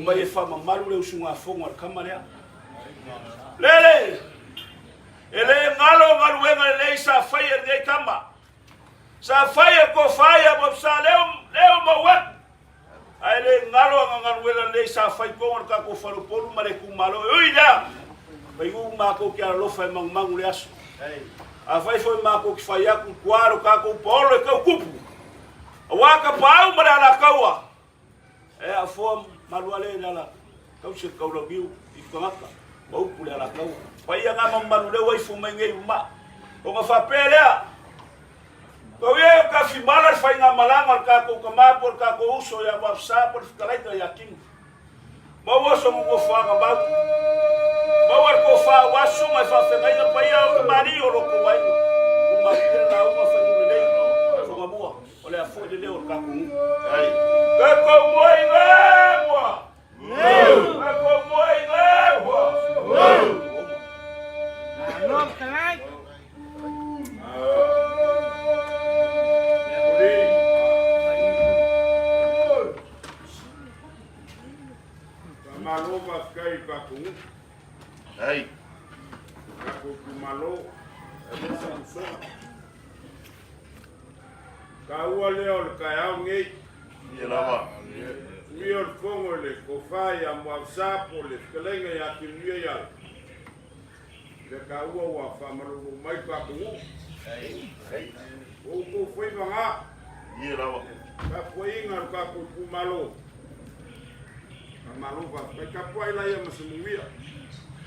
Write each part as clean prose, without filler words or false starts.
Omai e faamamalu le usugafono a le tama lea. Lele! E le galo galuega lelei sa faia e lenei tama. Sa fai e tofa ia Mausa leo, leo mau atu. Ae le galo ana galuega lelei sa fai tonu a le tatou faleupolu ma le itumalo. E ui i lea, faigū matou te alolofa e manumanu le aso. Afai foi matou te fai atu i tua lo tatou paolo e tau tupu, aua tapaau ma le alataua, e afoa malu ale i le ala tausi e taulauniu i tagata ma upu le alataua. Paia na ma mamalu lea ua ifo mai nei i uma. Ona faapea lea, Tau ia e tafimala le faigamalaga a le tatou tama po o le tatou uso ia Muafisa po o le fetalaiga ia Kini. Maua so nofoaga mau. Maua le tofa aua susuga i faafeagaiga paia au tamalii o lo outou aiga. Ua malie le lauga faigu lelei Togamua o le a foi le leo o le tatou nuu. Tatou mua i Gamua! Tatou mua i Gamua! Malo fetalai. Faamalo faafetai i le tatou nuu. Ai. Tatou itumalo, aemaise le usoga. Taua lea o le taeao nei. Ia lava. Tuia o le fono i le tofa ia Muausa po o le fetalaiga ia Timuia Iala. Le taua ua faamalulu mai le tatou nuu. O outou faiva na. Ia lava. Tapuaiga a le tatou itumalo. Faamalo faafetai. Tapuai laia ma se manuia.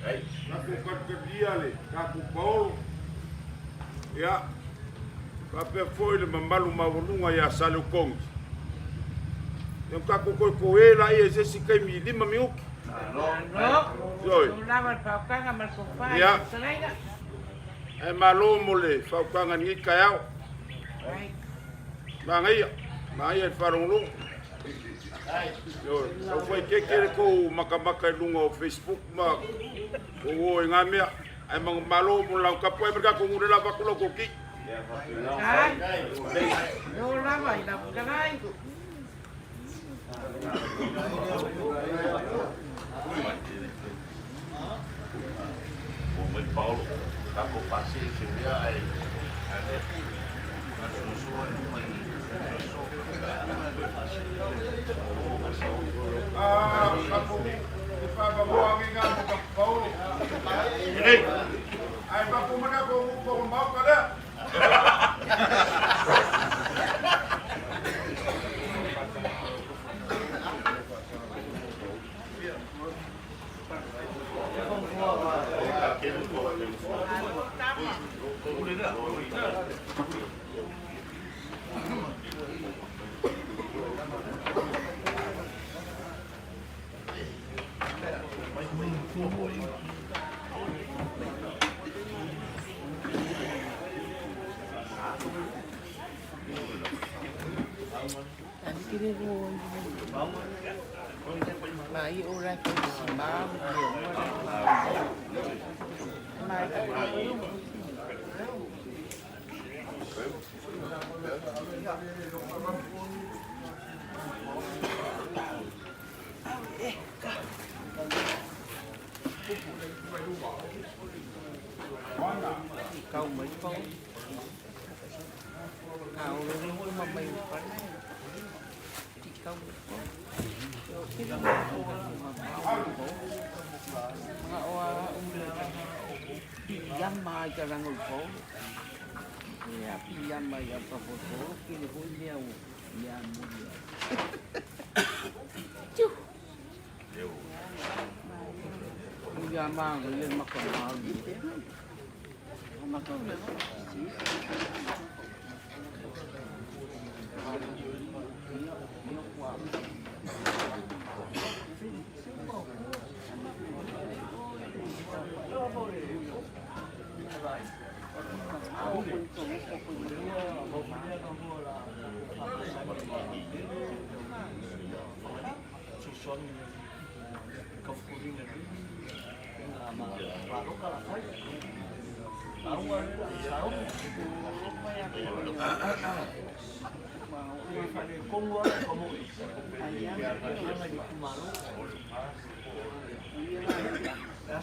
Tatou talitalia le tatou paolo. Ia, faapea foi le mamalu maualuga ia Saleutogi. Ia tatou toe toē laia i se isi taimi i 5 minute. Malo. Lava le faautaga ma le tofa i Ia. le fetalaiga. Ae malo mo le faautaga i lenei taeao. Manaia, manaia le faalogologo. Ioe, tau fai keke le tou matamata i luga o Facebook ma tou o i ngā mea. Ae malo mo le lau tapuai ma le tatou nuu le lava atu lau tou ki. Malo lava i lau fetalai. Mai Paolo, tatou pase i se mea ae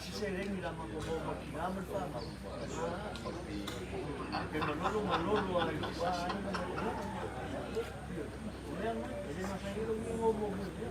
a se seleni la ma mo ma tina ma le fanau. Pe malolo malolo a i lou aiga ma lou nuu. O mea na, e le masani ai lou igoa muamua i mea.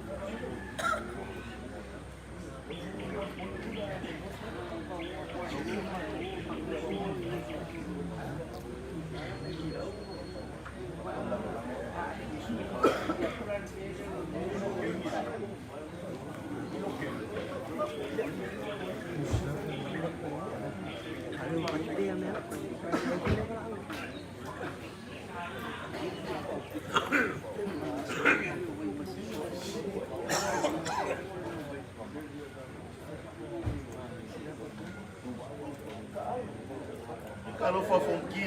Talofa Fonki.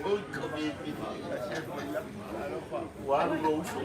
Oi, ka Ua alu lou uso.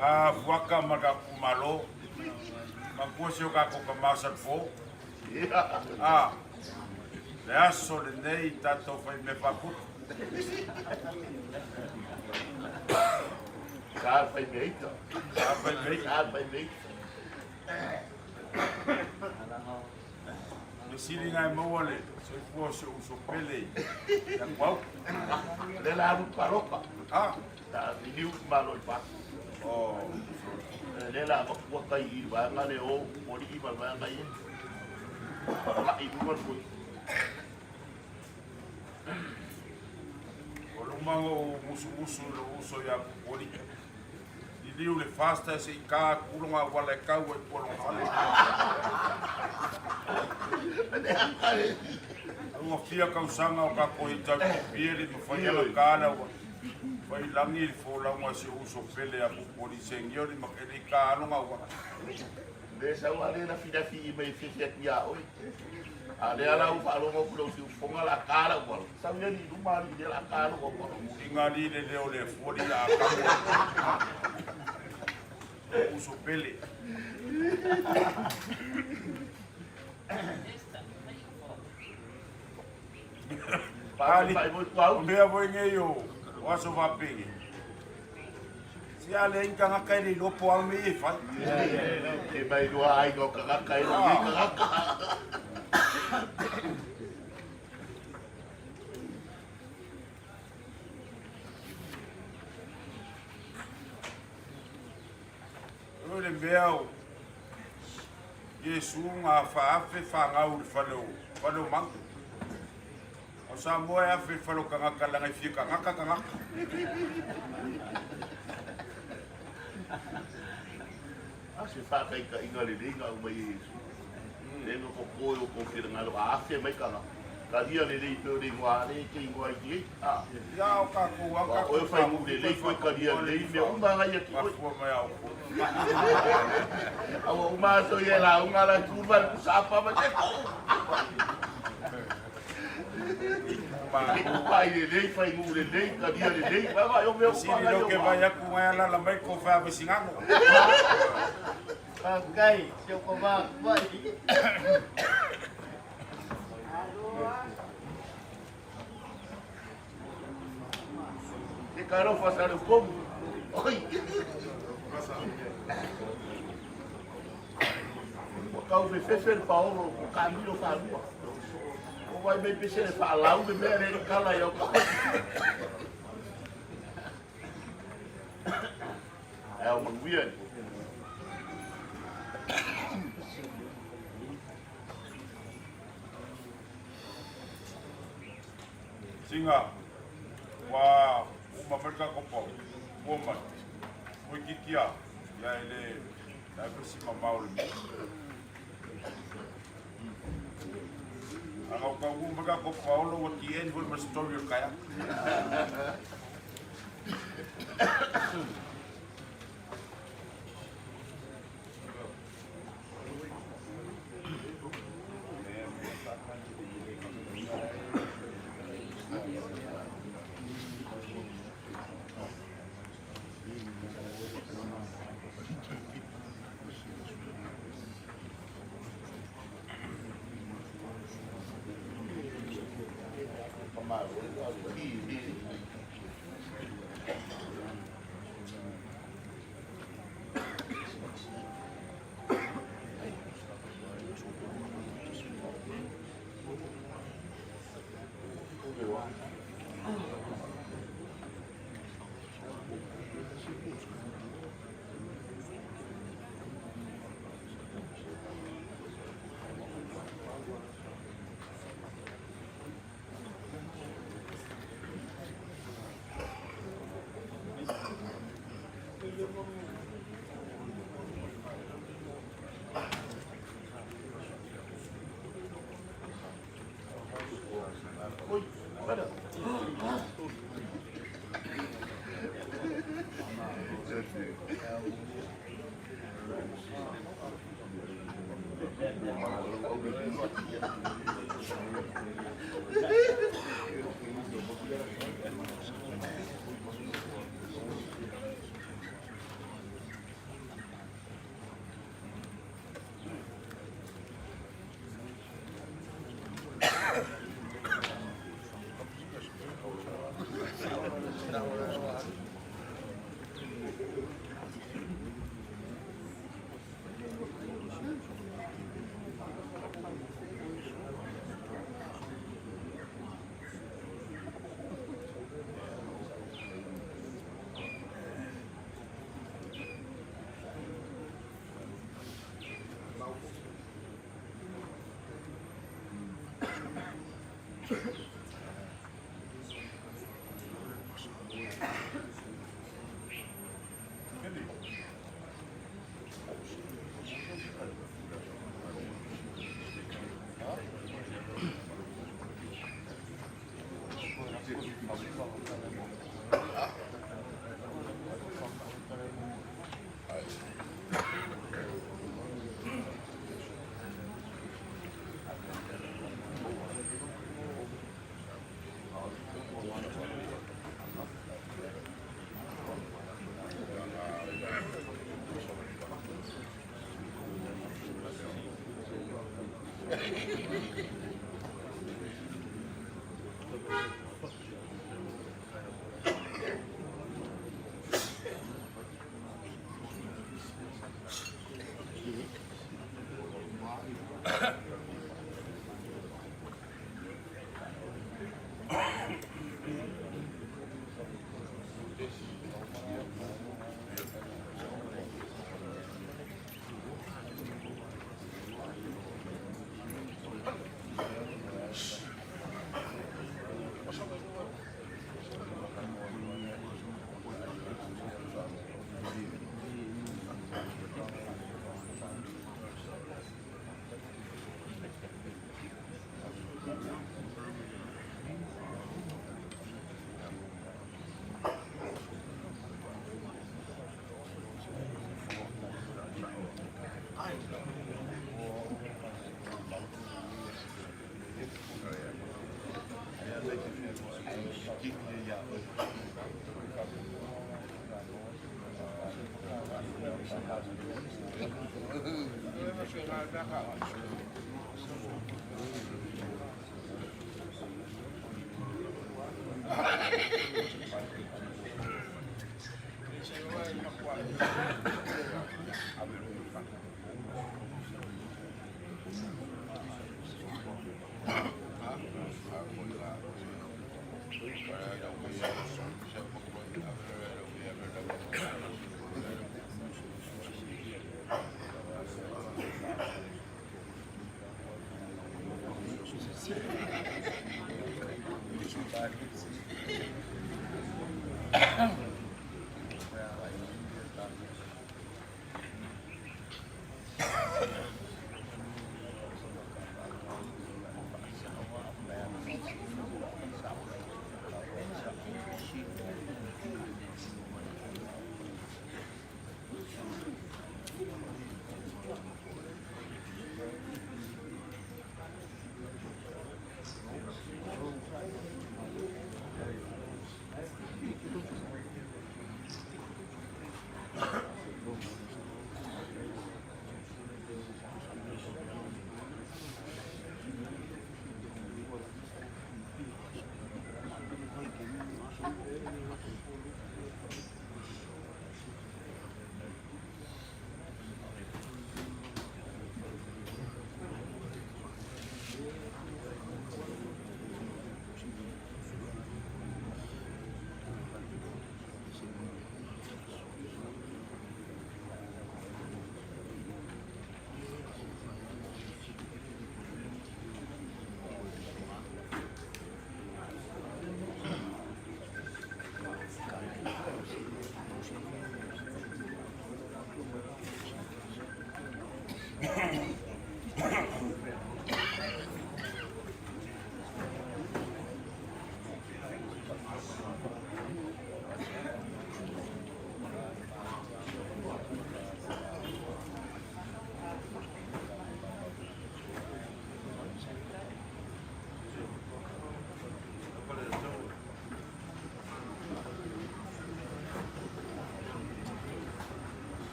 A fuaka ma ka kumalo. Manatua si o tatou tama Salepo. A, le aso lenei tatou faimea faaputu. Sa faimea ita. Sa faimea ita. Sa faimea ita. Le sili na e maua le soifua o si ou uso pele ia Kuau. Le la alu paloka. Ah. Ta liliu malo i pa. Oh. Le la makua kai i vaega le o moli i ma vaega ia. La i luma foi. O luma o musumusu i lou uso ia Pupoli. Liliu le fasta se i ka kulonga wala e kau e pua longa fale. Ua fia kausaga o kako i tau pieli ma fai ala kala ua fai langi le folauga si ou uso pele a Pupoli sengioli ma kele i ka alonga ua. Le sau a le na finafi i mai fiafia atu ia oe. A lea la ua faalogo atu lau siufofoga la ka lau uala. Sau ia ni luma ali lea la ka lau uala. Muliga li le leo le fuali a kamo uso pele. Ali, o mea foi nei o aso faapege. Si a le inga ngaka e le iloa po ao mea e fai. E mai lua aiga o kagaka e lo kagaka. O le mea o Iesu nga faafe fagau i le fale o fale o magu. O Samoa e afe i le fale o kagaka laga e fia kagaka kagaka. A se faataitaiga lelei na aumai e Iesu. Le na koko e o kou finagalo a afe mai kagaka. Talia lelei pei o le igoa a le te igoa i nei. A. Ia o tatou a Ua oe fai nuu lelei koe talia lelei mea uma ngai ia ki oe. Mafua mai ao ko. A ua uma aso ia e lauga ala tu ma le pusa apa ma te ko. Pai lelei, fai nuu lelei, talia lelei, vai vai o mea uma Sili ngai lo ke o vai aku ngai ala la mai ko fa ba singago. Pakai, siap kau bak. Ke karo fa sa le komu. Oi. Ua kau fefefe le paolo o kamilo whalua. O vai mai pese le whaalau le mea le kala i au kau. Ai au manuia ni. Singa wa uma mai ka kopo. Ua mai. Ua kikia. Ia ele la vesi mamao le mea. Anga o ka uma ka kopo olo wa ki en foi ma story o kaya. Oi, para.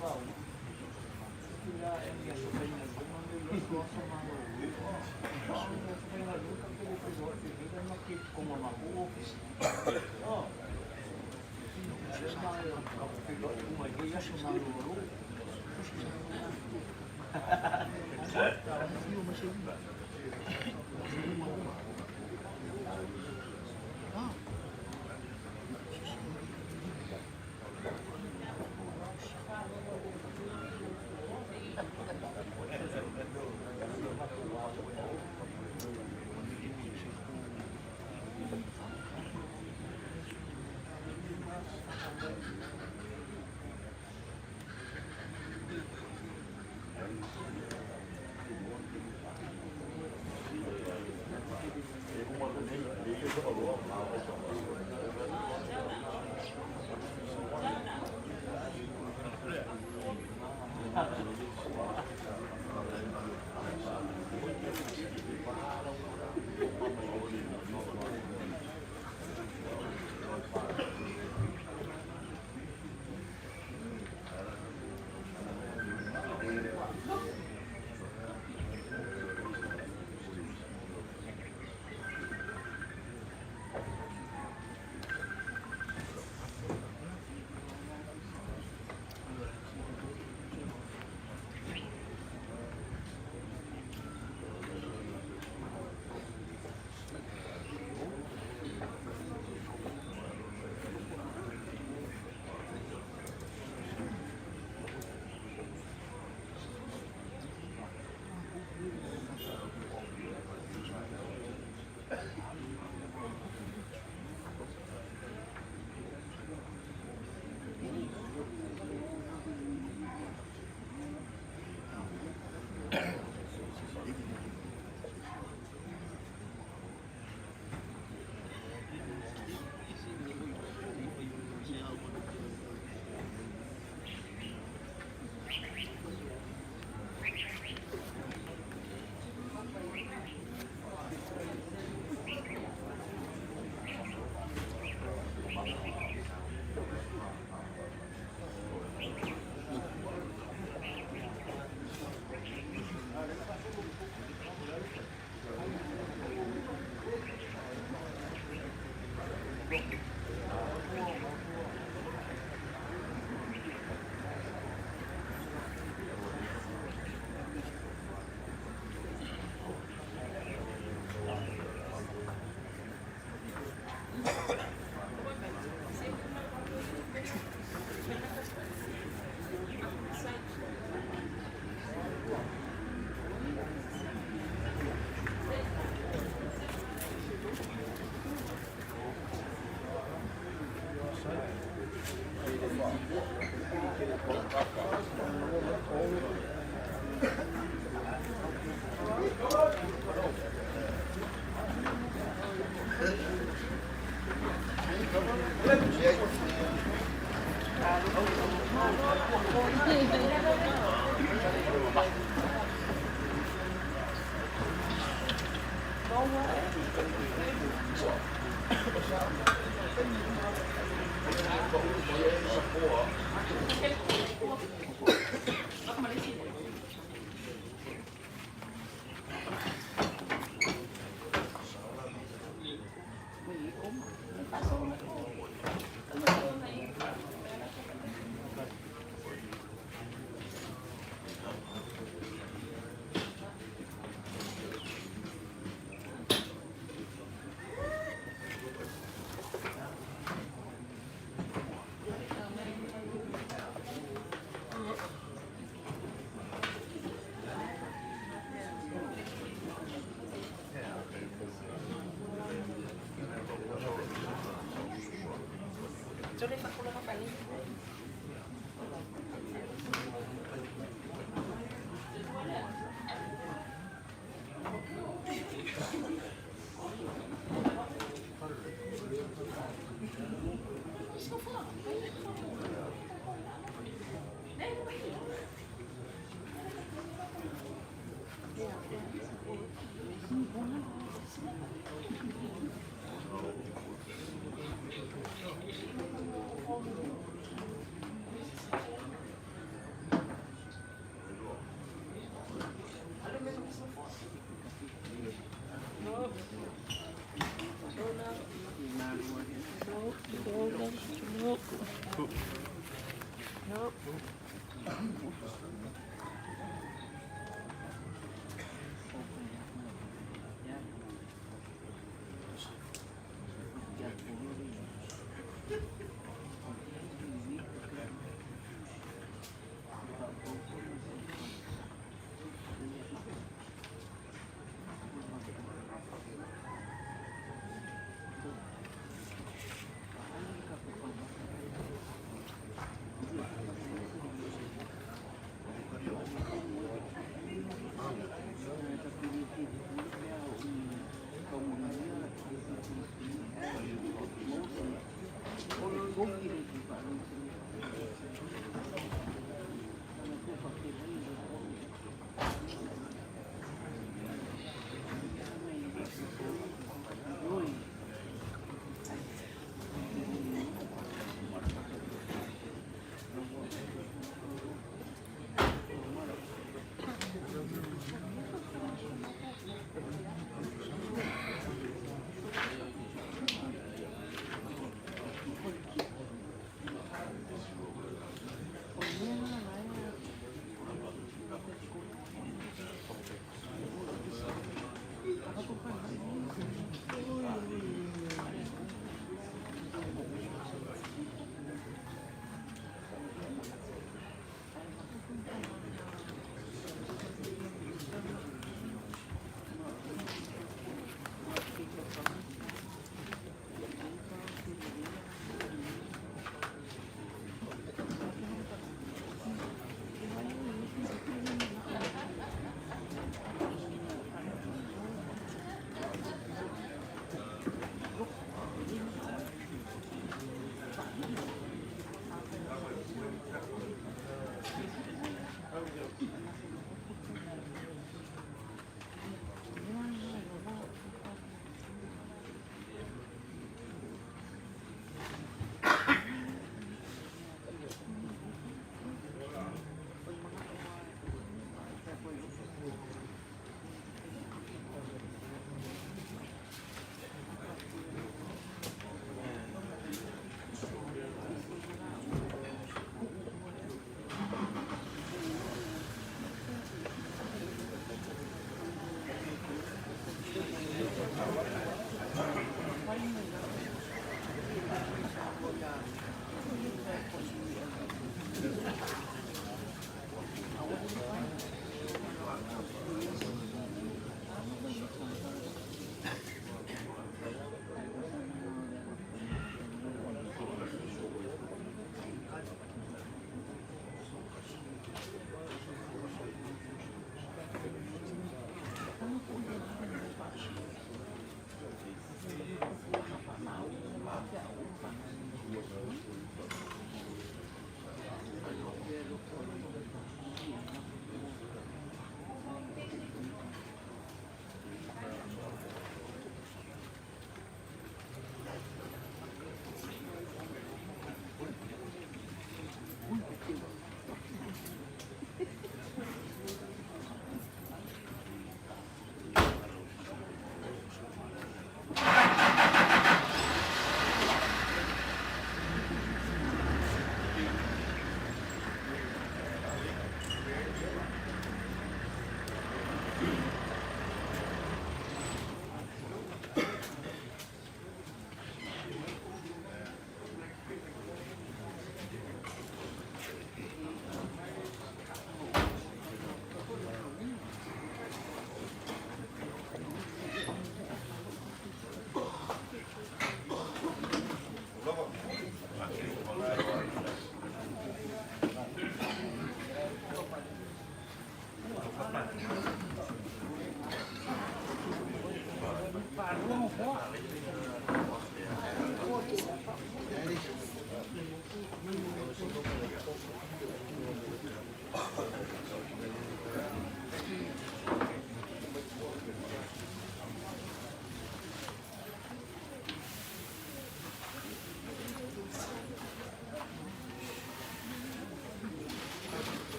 Thank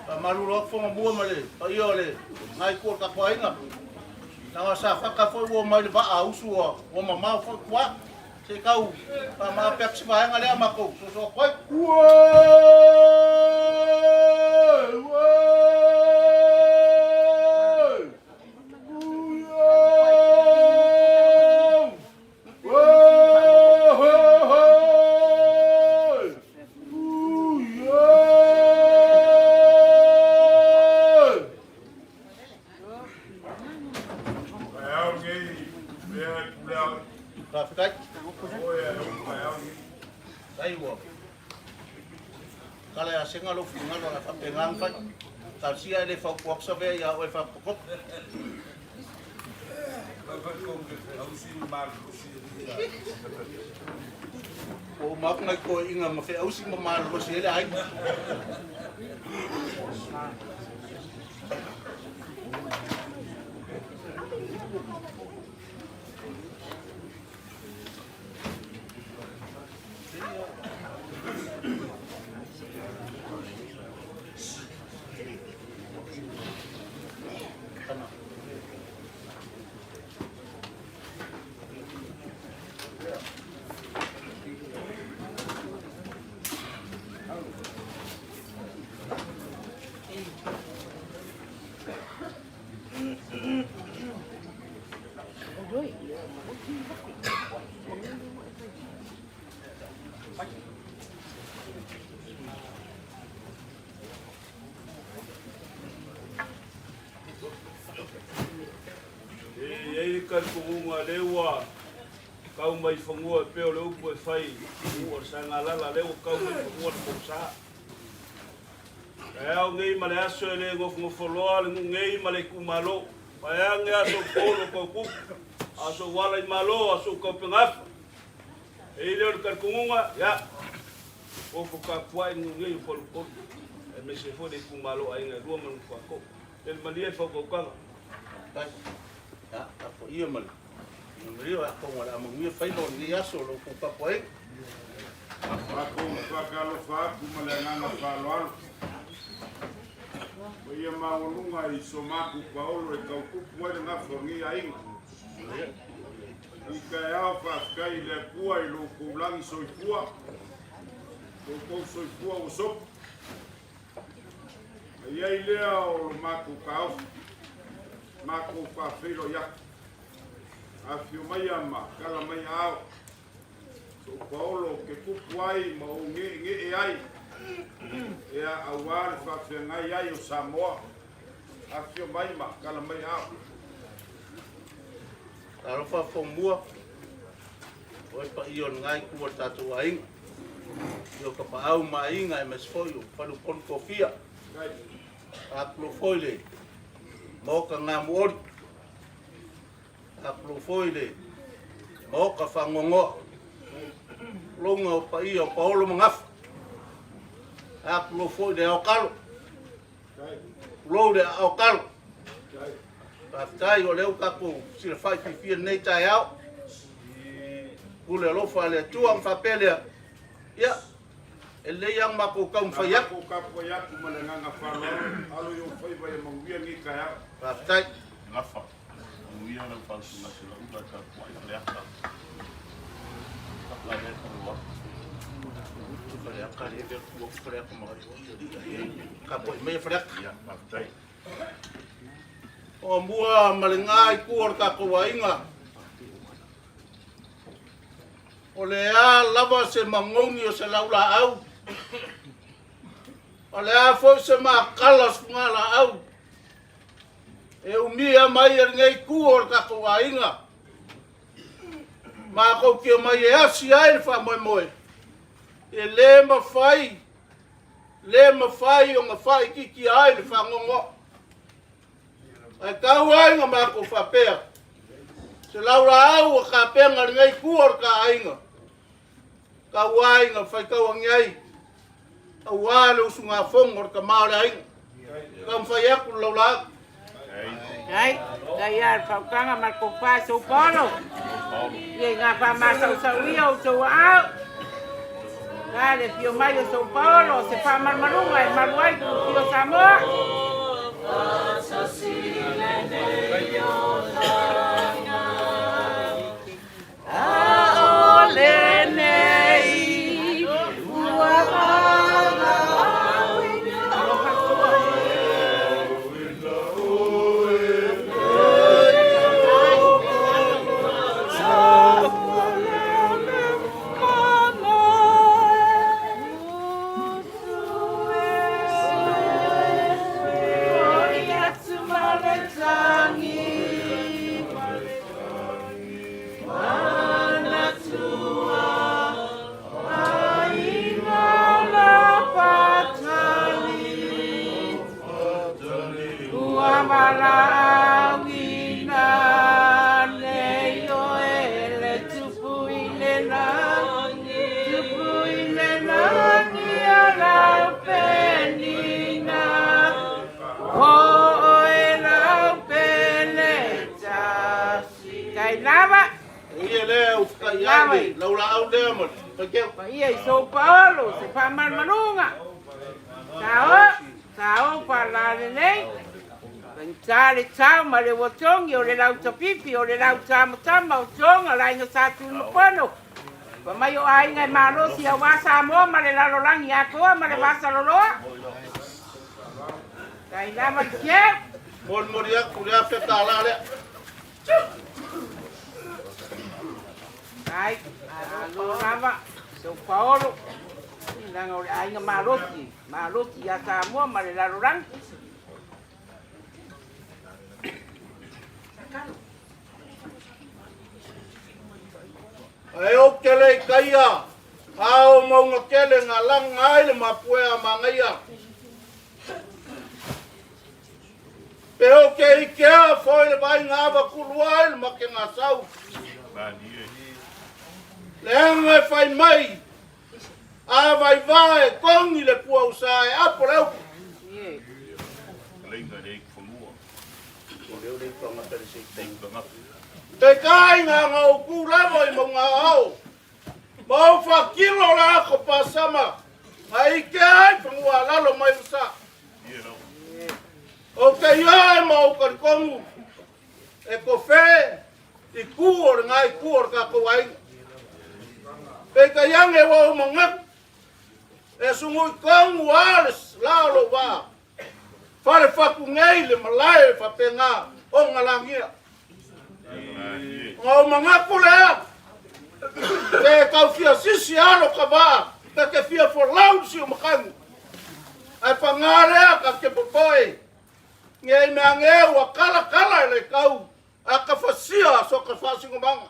Famalulu atu Fogamua ma le paia o le na itu o le tatou aiga. Leaga sa faka foi ua omai le vaa a usu ua mamao foi tua. Se i tau faamaape atu si vaega lea matou soso atu ai. Uē! Uē! Faafetai. Faafetai ua kala ia sega lou finagalo o le a faapena ona fai. Talosia ae le fautua atu Savea ia oe faapotopoto. Ua uma atu nai toeaiina ma feausi ma malolosi ai le aiga. E i ai le talitonuga lea ua tau mai fanua e pei o le upu e fai i nuu o le Sagalala, lea ua tau mai fanua le posa. Taeao nei ma le aso e le nofonofoloa le nuu nei ma le itumalo. Vaeane aso polo tau kupu, aso uala i malo, aso tau pegafa. E i lea o le talitonuga, ia, ofo tapuai le nuu nei o Faleupolu, aemaise foi le itumalo aiga e lua ma Nuufuato. Lele malie le faukautaga. Faafetai. Ia, tapuaia ma le manuia atonu o le a manuia faiva o lenei aso o lo outou tapuaiga. Matou faatalofa atu ma le agaga faaaloalo. Paia maualuga i so matou paolo e tau tupu ai le gafa o lenei aiga. I taeao faafetai i le Atua i lo outou lagi soifua, lo outou soifua ua sopo. Na i ai lea o lo matou taofi, matou faafeiloai atu. Afifio maia ma tala mai aao, sou paolo ou te tupu ai ma ou geegee ai, ea auā le faafeagai ai o Samoa. Afifio mai ma tala mai aao. Talofa Fomua, o e paia o lena itu o le tatou aiga, i o Tapaau ma Aiga aemaise foi o Faleupolu Tofia. Faatulou foi le Maota Gamuoli, faatulou foi le Maota Faanoanoa, tulouna o paia o Paolo ma Gafa, faatulou foi le aokalo, tulou le aaokalo. Faafetai o lea ua tatou silafai fiafia i lenei taeao. Pule alofa a le Atua ona faapea lea, Ia, e lelei lava ona matou taumafai atu. Matou tapuai atu ma le agaga faaaloalo, alo i ou faiva ia manuia lenei taeao. Faafetai. Gafa, manuia lau faausuga Selaula tapuai Faleata. Taka lea talu atu. Faleata lea lea tua Faleata ma tapuai mai Faleata. Ia, faafetai. O mua ma le gā i tua o le tatou aiga. O le a lava se magogi o se laulaau, o le a foi se makala o se fugalaau, e umia mai e lenei itu o le tatou aiga, matou te omai e asi ai le faamoemoe, e le mafai, le mafai ona faaitiitia ai le faanoanoa. Ae tau ai na matou faapea, se laulaau ua tapena lenei itu o le ta aiga, tau ai na faitau ane ai, aua le usugafono a le tama o le aiga. Taumafai atu le laulaau. Ai, tai a le faautaga ma le tofa i sou paolo. Ia i ngā whaamasausau ia o tou aao. La le fio mai o sou paolo, se whaamalumaluga e malu ai ku fio Samoa. Lava. Ia lea ufukai ai le laulaau lea ma le faiteu. Paia i sou paolo, se whaamalumaluga. Sa o, sa o whaalalelei. Faigata le tau ma le uatogi o le lautapipi o le lautamatama o toga laiga sa tulimapono. Fa mai o aiga e malosi auā Samoa ma le lalolagi atoa ma le vasaloloa. Tai lava le keu. Molimoli atu le $1,000 lea. Ai, malo lava, sou paolo. Leaga o le aiga malosi, malosi ia Samoa ma le lalolagi. Ae ou te le i taia, a o mauga tele na laga ai le mapuea manaia. Pe ou te ikea foi le vaaiga ava kulua ai le makegasau. Leaga e fai mai, a vaivā e kogi le puausa e apo le upu. Leiga le fanua. Te kāinga ngā uku lava i maunga ao. Ma au whakilo le ako pasama. Ma ike ai whangua lalo mai usa. O te ia e ma au karikongu. E ko whē i ku o le ngai ku o le kākou aiga. Pe ka iange wa o mangaku. E sungu i kongu a le la o lo wā. Whare whaku ngei le malae whapenga o ngalangia. Ngā o mangaku lea. Te kaufia sisi alo ka vā. Ka te fia folau si o makangu. Ai pangā lea ka te popoe. Ngei mea ngeu a kala kala e le kau. A ka fasia so ka whaasingomanga.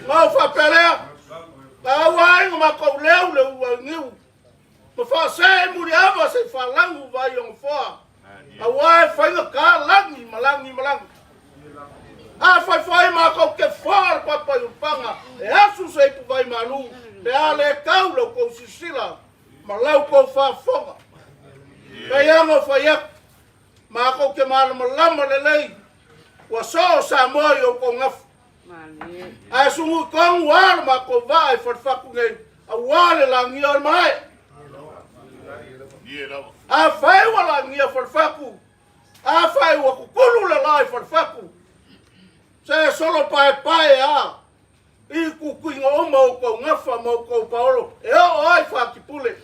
Ngā o whapelea. Ka au ai ngā makou leu le ua ngiu. Ma whaase muri awa se whalangu vai o ngfoa. Aua e whainga ka langi malangi malangi. A whai whai mākou ke wha le papa i upanga. E asu se ipu vai malu. Pe a le kau lau kou sisila. Ma lau kou whafonga. Pei anga whai aku. Mākou ke malama lama le lei. Ua so Samoa i o kou ngafu. Ae sungu i kongu a le mākou vaa i whalewhaku nei. Auā le lagia o le malae. Afai ua lagia Falefatu, afai ua kukulu le la i Falefatu, se solo paepae a i kukuiga uma o outou gafa ma outou paolo e oo ai Fatipule.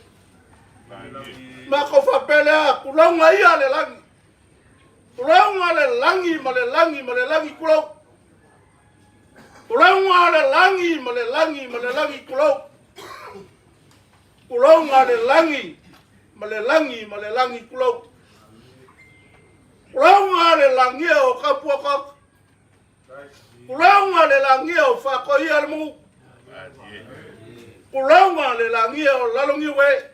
Matou faapea lea, tulauga ia le lagi. Tulauga le lagi ma le lagi ma le lagi tulou. Tulauga le lagi ma le lagi ma le lagi tulou. Tulauga le lagi ma le lagi ma le lagi tulou. Tulauga le lagia o Kapuakaka. Tulauga le lagia o Faatoia le Muu. Tulauga le lagia o Lalogiue.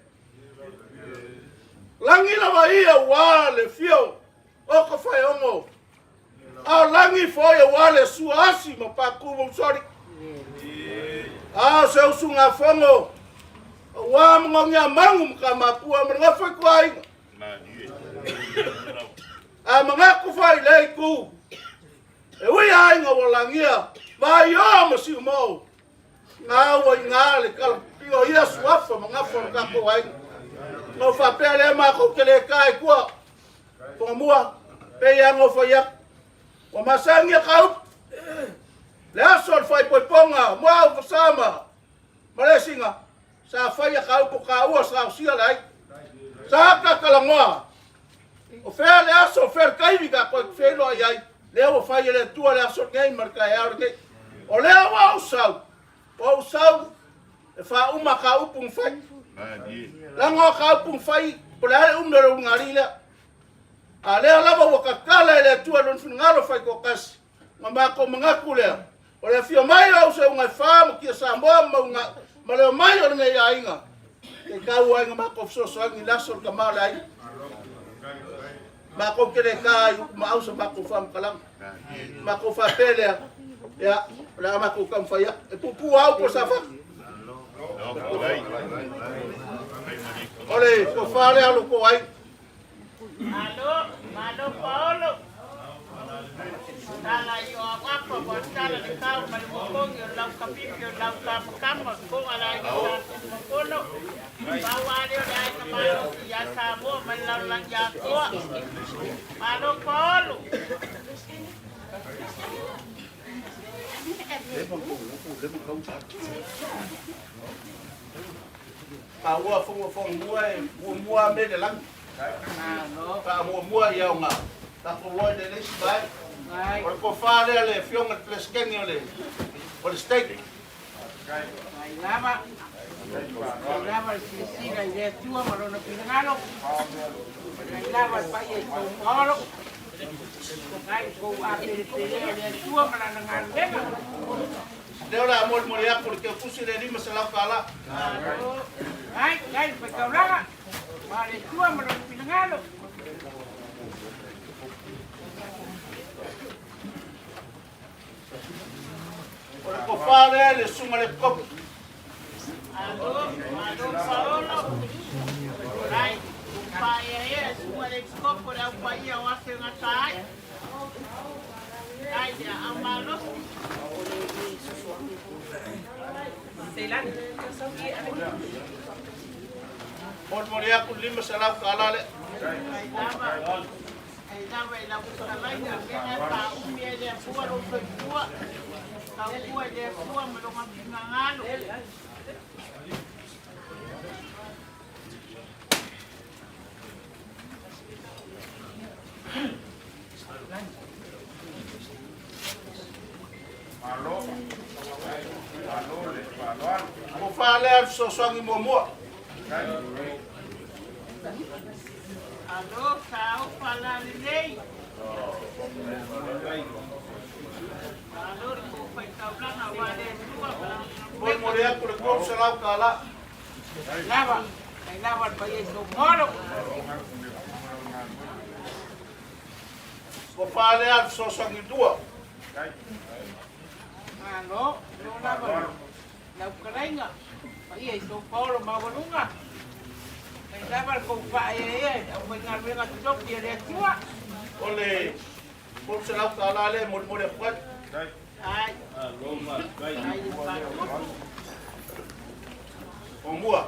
Lagi lava ia ua le fio o ka faeogo. A o lagi foi aua le sua asi ma paku ma usori. A o se usugafono aua magogia mangu ma kamapua ma le gafa i tuaiga. A manatu foi i lea itu, e ui aiga ua lagia, vaioa ma siumoo, na ua iga le kalapio ia suafa ma gafa o le tatou aiga. Na ou faapea lea matou te le ta i tua, Togamua, pei lava ona ou fai atu, ua masani ka upu, le aso o le faaipoipoga, Muau Fasa ma Lesiga, sa faia ka upu taua sa osia le aiga. Sa ta talanoa, o fea le aso, o fea le taimi tatou te feiloai ai, lea ua fai e le Atua le aso lenei ma le taeao lenei. O lea ua ou sau, ua ou sau e faauma ka upu na fai. Leaga o ka upu na fai, po o le a le umi o le ulugalii lea. A lea lava ua tatala e le Atua lona finagalo faitoatasi, na matou manatu lea, o le afio mai o au seuga e fa ma tia Samoa ma mauga, ma le omai o lenei aiga, e tau ai na matou fesoasoani i le aso o le tama o le aiga. Matou te le ta ai upu ma au sa matou faamatalaga. Matou faapea lea, ia, o le a matou taumafai atu. E puupuu lava upu o Safata. O le tofa lea a lo outou aiga. Malo, malo Paolo. Tala i o awapa wa tala le kau ma le mokongi o lau kapipi o lau kamakama konga la aiga sa tumafono. Pau a lea o le aiga malosi ia Samoa ma le lalolagi atoa. Malo Paolo. Taua fongo fongua e muamua me le lagi. Faamuamua i aoga tatou loa i le isi vaega. O le tofa lea le afioga i le Peresetene o le o le State. Mai lava, mai lava le silasila i le Atua ma lona finagalo. Mai lava le paia i tou paolo. Mai kou apelepelea o le Atua ma lana galuega. Lea o le a molimoli atu le teutusi le $500. Ai, ai, le faitaulaga. Ma le Atua ma lona finagalo. O le tofa lea le susuga i le Epikopo. Malo, malo Paolo. Ai, paeaea susuga i le Epikopo le au paia o afe gata ai. Ai, le au malosi. Molimoli atu le $500 lea. Ai lava, ai lava i lau fetalaiga, mea faaumi ai le Atua lou soifua. Tautua i le Atua ma lona finagalo. Tofa lea le fesoasoani muamua. Alo, sa ofa la lelei. Alo, le kou faitaulaga aua le Atua ma lana galuega. Molimoli atu le $300. Lava, ai lava le paia i tou paolo. Tofa lea le fesoasoani lua. Malo, lo lava lau fetalaiga, paia i tou paolo maualuga. Ai lava le kou faaeaea i le aufaigaluega totofi a le Atua. O le $300 lea e molimoli atu ai. Ai, ai le faatupu. Muamua,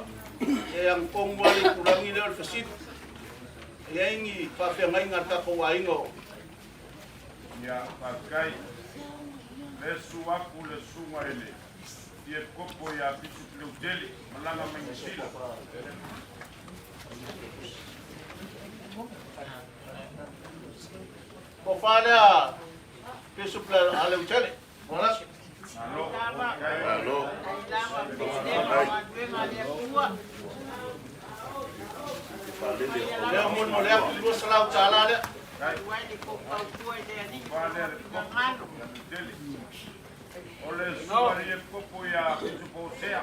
e agatonu lava le itulagi lea o le fesili. E i ai ni faafeagaiga a le tatou aiga o. Ia, faafetai. Lea e susu atu le susuga i le Epikopo ia Bishop Leutele, malaga mai Niu Sila. Tofa lea Bishop Leutele. Malo. Malo. Lea molimoli atu i $200 lea. O le susuga i le Epikopo ia Bishop Hosea.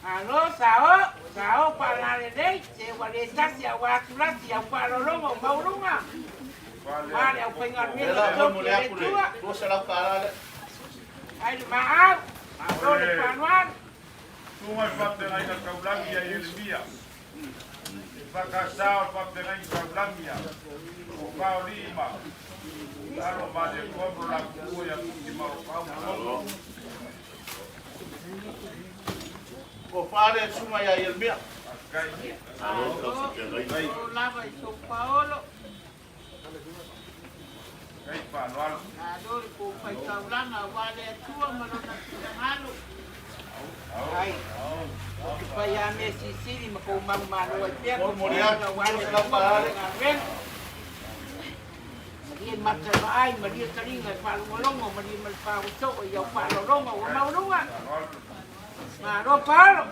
Malo sao, sao faalalelei, se ua le tasi a ua atulasi au faalologo o maualuga. Aua le aufaigaluega Lea totofi molimoli a le atu le Atua. $200 lea. Ai le maau, malo le faanoalo. Susuga i le Faafeagaiga Taulagi ia Ieremia. E faakasa o le Faafeagaiga Taulagi ia o Paolii ma alo ma le Atua ma lo latou ia Futi ma Lopaau ma Logo. Tofa lea le susuga ia Ieremia. Faafetai. Malo lava i sou paolo. Faafetai faaaloalo. Malo le koufaitaulaga aua le Atua ma Lona finagalo. Ai, o te fai lava mea silisili ma kou manumalo ai pea kou Molimoli atu finagalo aua le $200 Atua ma lea. Lana galuega. Malie mata e vaai, malie taliga e faalogologo, malie ma le faaosoo i au faaaloaloga ua maualuga. Malo paolo.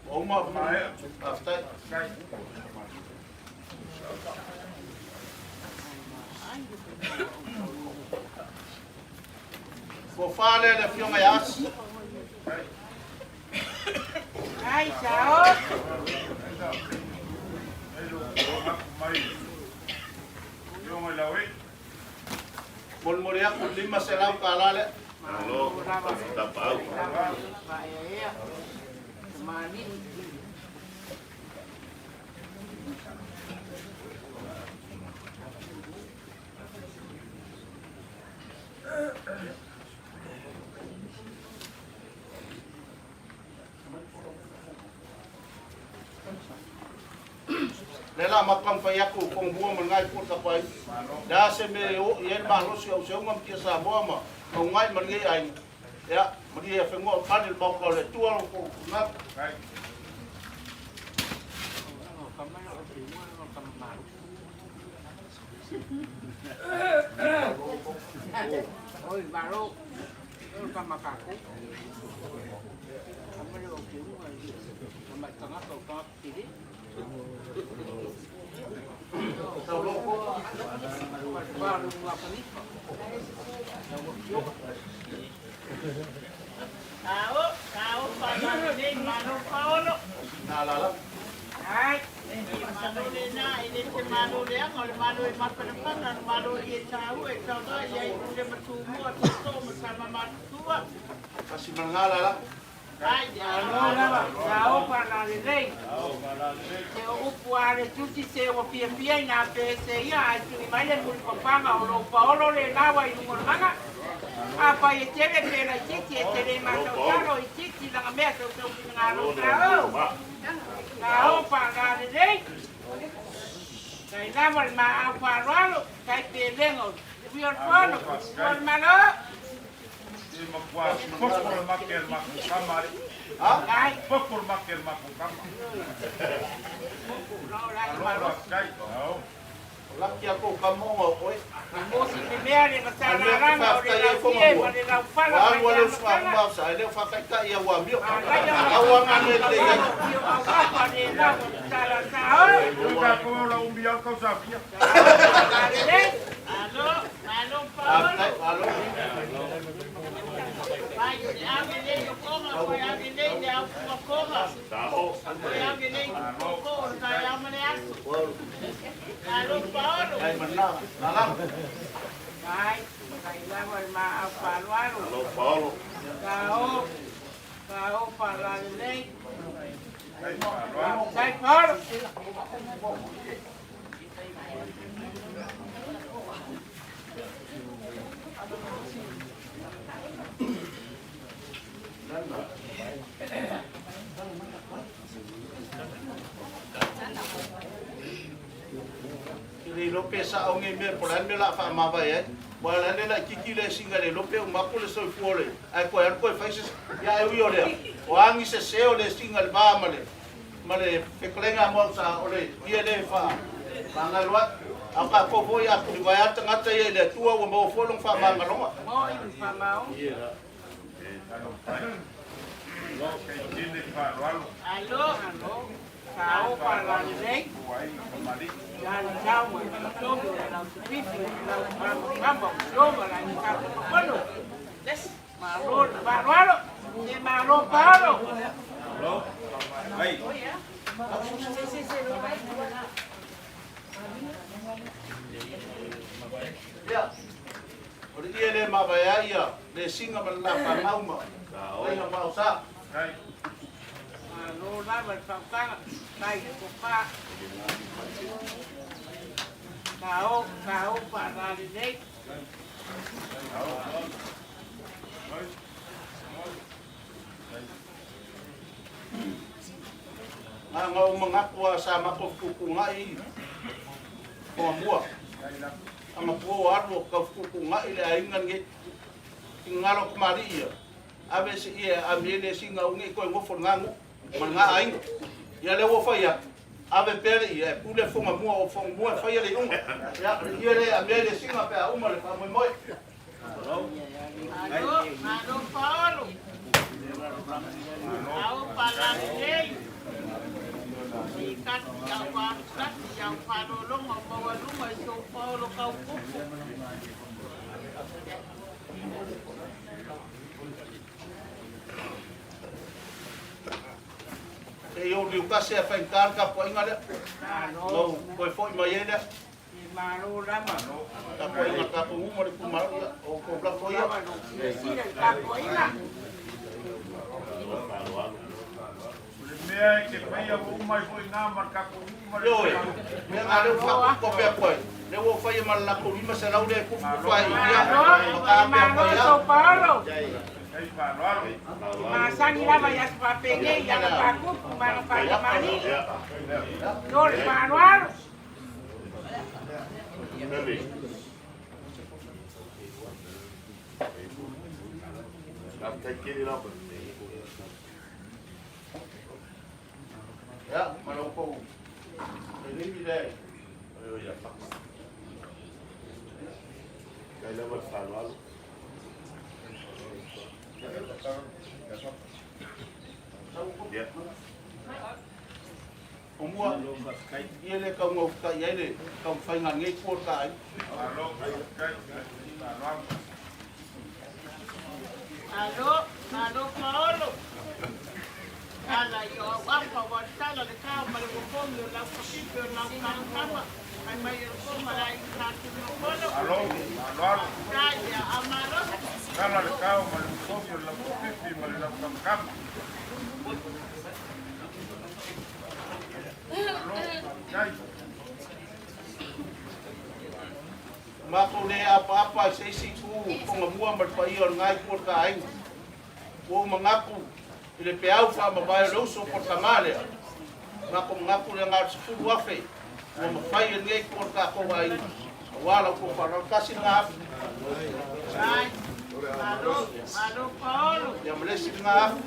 Ua uma, faafetai. Tofa lea le afioga ia Asi. Ai, sao. Molimoli atu le $500 lea. Malo. Tapaau. Faaeaea, tamalii. Lea la matou taumafai atu o Tonumua ma lena itu o le tapuaiga. Le a se mea e oo i ai le malosi o Auseuga ma Tia Samoa ma Maugai ma lenei aiga, ia, malie ia fenoa o tali le Maota o le Atua lo outou finagalo. Oi, malo. O tama kākou. Tama le o te unga i tama i tagata o tagata tele. Falepa le unga panifa. Lau afioga. Sao, sao faalalelei malo paolo. Na alala. Ai, malo lena, e le se malo leaga, o le malo e mafanafana, o le malo i e taua e taga i ai pule ma tumua, toto ma tama matutua. Kasi ma lena alala. Ai, malo lava, sao faalalelei. Se o upu a le tusi se ua fiafia ina pese ia, ae tui mai le mulipapaga o lou paolo le lawa i luga o le maga. Afai e tele pe laitiiti, e te le matautalo itiiti laga mea tautau finagalo sao. Sao faalalelei. Tai lava le maau faaaloalo, tai pelega o le ui o le fono, ua le Malo. E matua popo le make a le matou tama alii. Ai. Popo le make a le matou tama. Malo faafetai. O laki a tou tama ona o oe. Mo si mea le A le mea e te masalalaga o le faafetai ai laufie Fogamua, ma le laufala ua mai alu le a le usugafono amataga. ma Ausa, e le o faataitai ia ua amio. Alaia ma Au aga le le lelei ai. paolo i o auafa le lau o le tala sao. Ui tatou ola umi lava le tausafia. Sao faalalelei. Faafetai, malo. Sao. Ai ma lena alala. Vai, vai lava le maau faaaloalo. Alo Paolo. Sao, sao faalalelei. Faafetai Paolo. E le iloa pe sa'o nei mea po o le a le mea o le a faamavae ai. Aua o le a le laitiiti le asiga le iloa pe uma atu le soifua o le ae toe alu toe fai se Ia ae ui o lea, o a ni sese o le asiga i le va ma le ma le fetalaiga a Moausa o le ia lea e faamagalo ai. A o tatou foi a tulivae lava le tagata ia i le Atua ua maua foi lona faamagaloga. Ia, o le ie lea e mavae ai ia le asiga ma le lafanau ma faiga maosa. Malo lava le faautaga, tai le tofa. Sao, sao faalalelei. Na ona ou manatu lava sa matou fetuutuunai i Toamua. Amatua o alu o tau fetuutuunai le aiga lenei. Finagalo o tamalii ia, ave se ia e aami ai le asiga aua ne i toe nofo i lena nuu ma lena aiga. Ia lea ua fai atu, ave pea le ia e pule le fogamua o fogamua e faia le iuga. Ia, o le ia lea e aami ai le asiga pe a uma le faamoemoe. Malo, malo Paolo. Ao faalalelei. I kati au alukati au faalologo o maualuga i sou Paolo kaupupu. Se i ou liu tasi ae faigata le tapuaiga lea. Ona ou toe foi mai ai lea. Malo lava. Tapuaiga a tatou nuu ma le itumalo, ia, o outou lafo ia. Lava lou silasila i le tapuaiga. O le mea e te faia ua uma ai foi i ina ma le tatou nuu ma le Ioe, itumalo. mea na lea ua faakope atu ai, lea ua ou faia ma le latou 500 lea e tufatufa ai, ia, Malo, ma tape atu malo ai lava. sou Paolo. Ai faaaloalo. E masani lava i aso faapenei i ana faatupu ma ana faatamalii. Malo le faaaloalo. Faafetai tele lava. Ia, ma la outou taimi lea. Faafetai lava le faaaloalo. Ia. O mua, ia le tau gaufeta'i ai le taumafaiga a lenei itu o le ta aiga. Malo faafetai. Faaaloalo. Malo, malo Paolo. Tala i o au afa ua tala le kao ma le uafogi o lau papipi o lau kamakama mai mai e loko ma la i sa tuliopolo. Malo faaaloalo. Tai ia a malo. Tala le kao ma le usogi o le lautofifi ma le laukamakama. Malo faafetai. Ua matou le apaapa i se isi itu Tongamua ma le paia o lena itu o le ta aiga. Ua ou manatu i le peau faamavae o le uso po o le tama lea, matou manatu lea na o le 10,000 ua mafai e lenei itu o le tatou aiga aua la outou faaaloalo. Tasi lena afe. Ai, malo, malo Paolo. Ia ma le isi lena afe.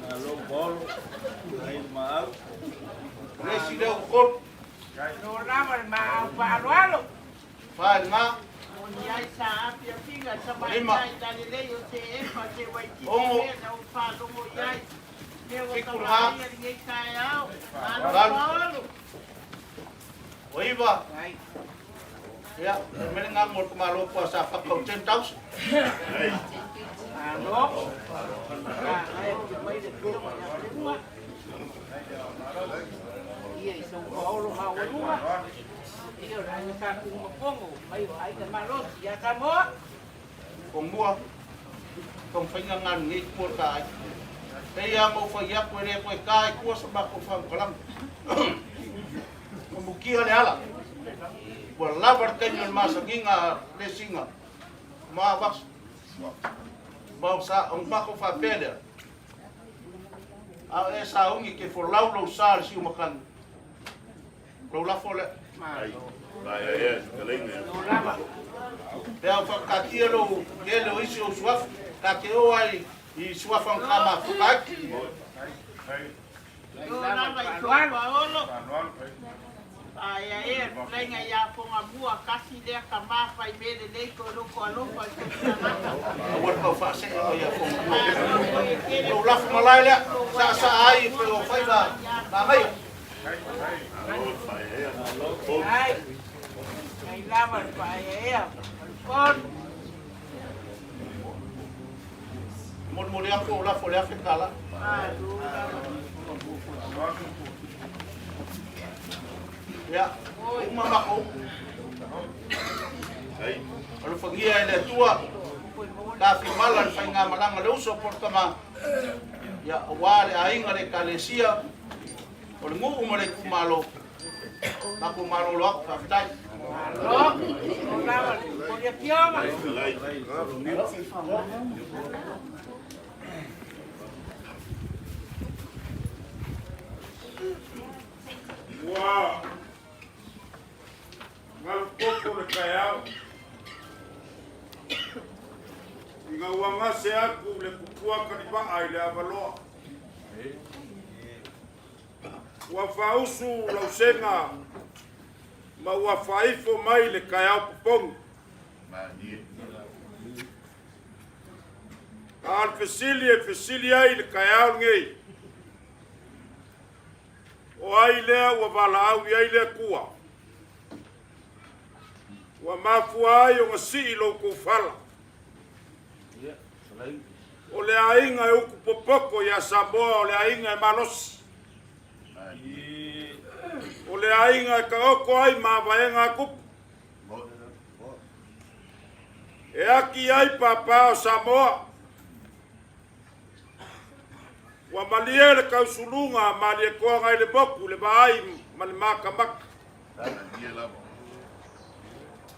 Malo Paolo, ai le maau. O le isi lea ua tolu. Malo lava le maau faaaloalo. Fa i lena. Moni ai sa afiafiga sa Lima. vaevae lalelei o se efa se waititi Ono. mea na ou faalogo i ai. Mea ua Fitu lena. tauaia lenei taeao. Malo Valu. Paolo. Ua iva. Ia, e mele ngā mo le malo pua sa whakau 10,000. Malo. Sa ai te mai le pio ia te mua. Ia i sou Paolo maualuga. Ia o le aiga sa Tuumafono mai o aiga malosi ia Samoa. Fongua, taumafaiga na a lenei itu o le ta aiga. Pei lava ona ou fai atu e le toe ta i tua sa matou faamatalaga. Ua mutia le ala. Ua lava le taimi o le masaniga a le sina ma vasa. Ma o sa, ona matou faapea lea, a o e sauni e te folau lou sa i le siumakani, lou lafo lea. Pe a faataatia lou tele o isi ou suafa, ta te o ai i suafa na ta mafuta ai. Lava i Paolo, Ae ae le ia Fogamua kasi lea tama fai mea lelei toe loko alofa i so tagata. Aua le tau faasee mai ia Fogamua. Lou lafo malae lea, saasaa ai pei o faiva manaia. Ai, ai lava le faaeaea o le fono. Molimoli atu ou lafo i le $1000. Ia, uma matou upu. Alofagia e le Atua, tafimala le faigamalaga le uso po o le tama, ia, aua le aiga, le ekalesia, o le nuu ma le itumalo. Tatou malolo atu, faafetai. Malo, lava le momoli afioga. Ua galu popo le taeao ina ua gase atu le kupua kalivaa i le avaloa. Ua faausu lausega ma ua faaifo mai le taeao popogi. A o le fesili e fesili ai i le taeao lenei, o ai lea ua valaau i ai le Atua? Ua mafua ai ona sii lo outou fala. O le aiga e utu popoto ia Samoa, o le aiga e malosi. O le aiga e taoto ai mavaega a tupu. E aki ai pāpā o Samoa. Ua malie le tausuluga a Malietoaga i le motu le vaai ma le matamata.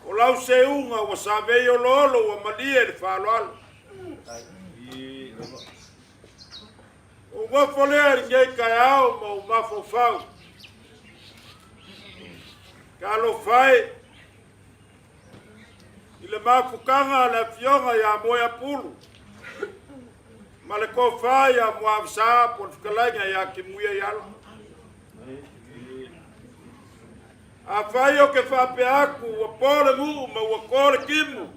O lau seuga ua savei oloolo ua malie le faaaloalo. Ou nofo lea i lenei taeao ma ou mafaufau. Talofa e i le mafutaga a le Afioga ia Moeapulu ma le tofa ia Muavasa po o le fetalaiga ia Timuia Iala. Afai ou te faapea atu ua po le nuu ma ua to le timu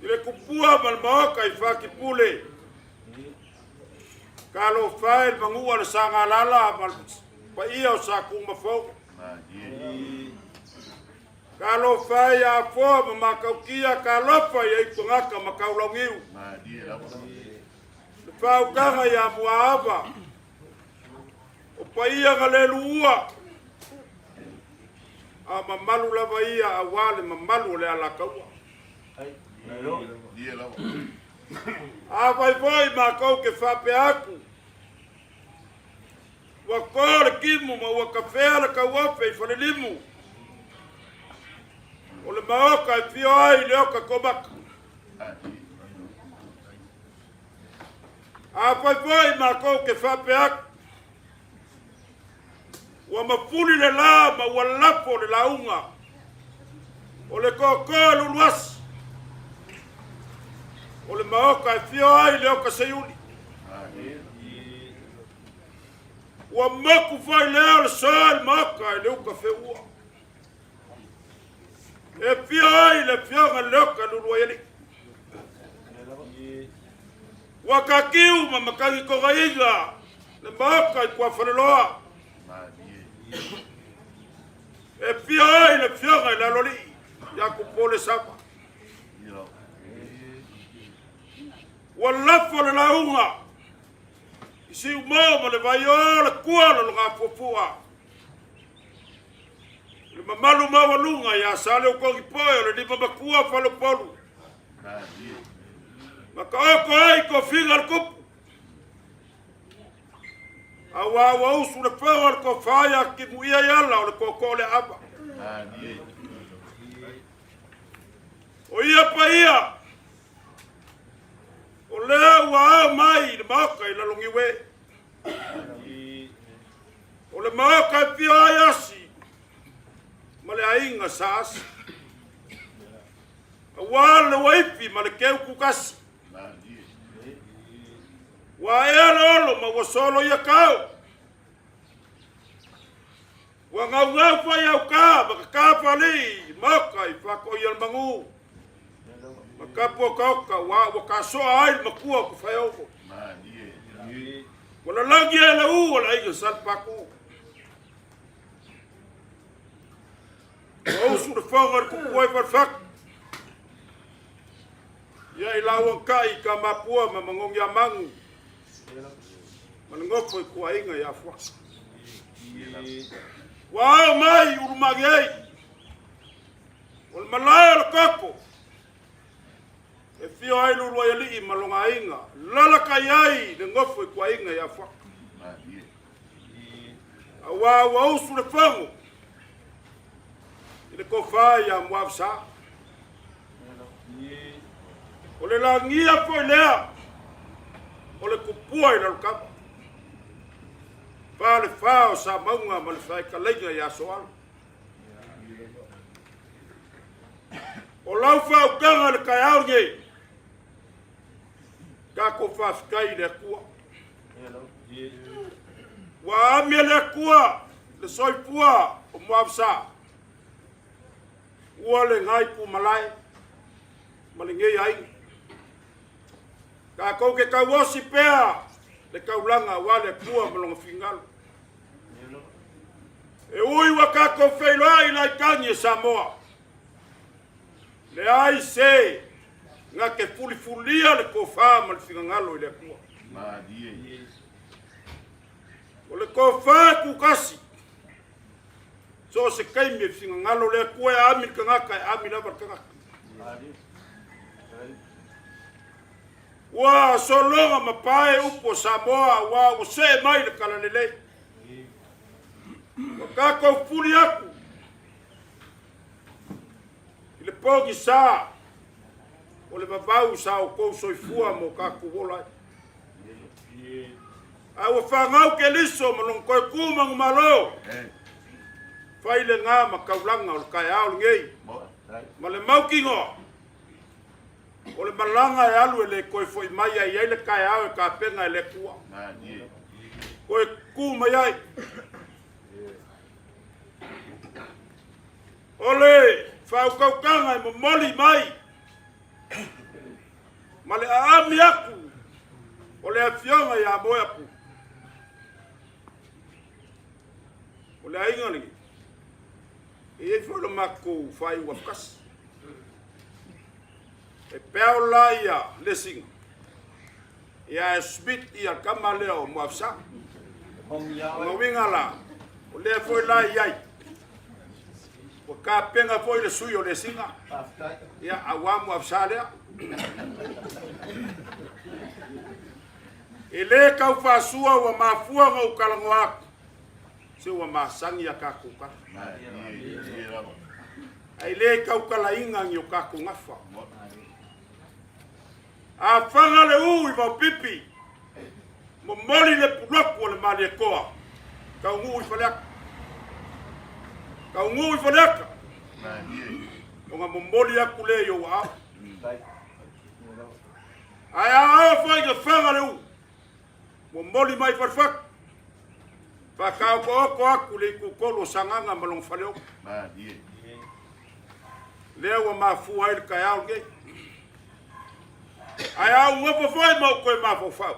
i le tupua ma le maota i Whatipule, talofa e le manua le Sagalala ma le paia o Satunumafono. Talofa e ia Afoa ma Matautia, talofa ia Aitogata ma Taulauniu. Le faautaga ia Muaava, o paia na le luua, a mamalu lava ia aua le mamalu o le Alataua. Afai foi matou te faapea atu, ua to le timu ma ua tafea le tauofe i Falelimu, o le maota e fio ai le oka komaka. Afai foi matou te faapea atu, ua mafuli le la ma ua lafo le lauga, o le toatoa e luluasi, o le maota e fio ai le oka seiuli. Ua moku foi lea o le soa i le maota i le uka feua. E fio ai le afioga i le oka lulu ai alii. Ua kakiu ma matagi togaiga le maota i Tuafaleloa. E fio ai le afioga i le aloalii ia Tupolesava. Ua lafo le lauga i Siumo ma le Vaiō le tua o le Logafuafua. mamalu maualuga ia Saleukogipoe o le lima matua o Faleupolu. Ma taoto ai tofiga a le tupu. Auā ua usu le fono a le tofa ia Timuia i ala o le tootoo o le aava. O ia paia, o lea ua ao mai i le maota i Laloniue. O le maota e fia ai asi ma le aiga sa asi. Auā le uaifi ma le keu tutasi. Ua aea le olo ma ua solo ia kau. Ua gaugau foi au ka ma ka faalii i maoka i faatoia le magu. Ma kapu okaoka ua ua kasoa ai le matua o Tufaeogo. Ua lalagi ai le u o le aiga Salepaku. Ua usu le fono a le tupu ai falefatu. Ia i lauagatai i Tamapua ma Manogiamagu ma le nofo i Kuaiga ia Fuata. Ua ao mai Ulumagi ei, o le malae o le koko, e fio ai Luluaialii ma lona aiga, lalaka i ai le nofo i Kuaiga ia Fuata. Auā ua usu le fono i le tofa ia Muavasa. O le lagia foi lea o le tupua i Lalokava. Fa le fa o Samauga ma le faetalaiga ia Soala. O lau faautaga i le taeao lenei, tatou faafetai i le Atua. Ua ami e le Atua le soifua o Muavasa. Ua le gai pumalae ma lenei aiga. Tatou te tauosi pea le taulaga aua le Atua ma lona finagalo. E ui ua tatou feiloai i le aitagi e Samoa, leai se na te fulifulia le tofa ma le finagalo i le Atua. O le tofa e tutasi, So o se taimi e finagalo le Atua e aami le tagata, e aami lava le tagata. Ua sologa ma pae upu o Samoa aua ua see mai le talalelei. Ua tatou fuli atu i le pogisa o le vavau sa outou soifua ma o tatou ola ai. Ae ua fanau Keliso ma lona toe tu manumalo. Fai lena ma taulaga o le taeao lenei ma le mautinoa o le malaga e alu e le toe foi mai ai ai le taeao e tapena e le Atua. Toe tu mai ai. O le faautautaga e momoli mai ma le aami atu o le afioga ia Moeapu. O le aiga lenei, e i ai foi lo matou faaiuga afukasi. E peao la ia Lesiga, ia e Smith ia le tama lea o Moafisa. O lona uiga la, o lea foi la e i ai. Ua tapena foi le sui o Lesiga, ia aua Moafisa lea. E le tau faasua ua mafua ona ou talanoa atu, se ua masani a tatou tala. Ae le tautalaina ni o tatou gafa. A faga le u i Vaopipi, momoli le puloku o le Malietoa, taunuu i Faleata. Taunuu i Faleata, ona momoli atu lea i ou aao. Ae a oo foi ina faga le u, momoli mai Falefatu, faataotooto atu le itutolu o Sagaga ma lona faleogo. Lea ua mafua ai le taeao lenei. Ae a ou nofo foi ma ou toe mafaufau,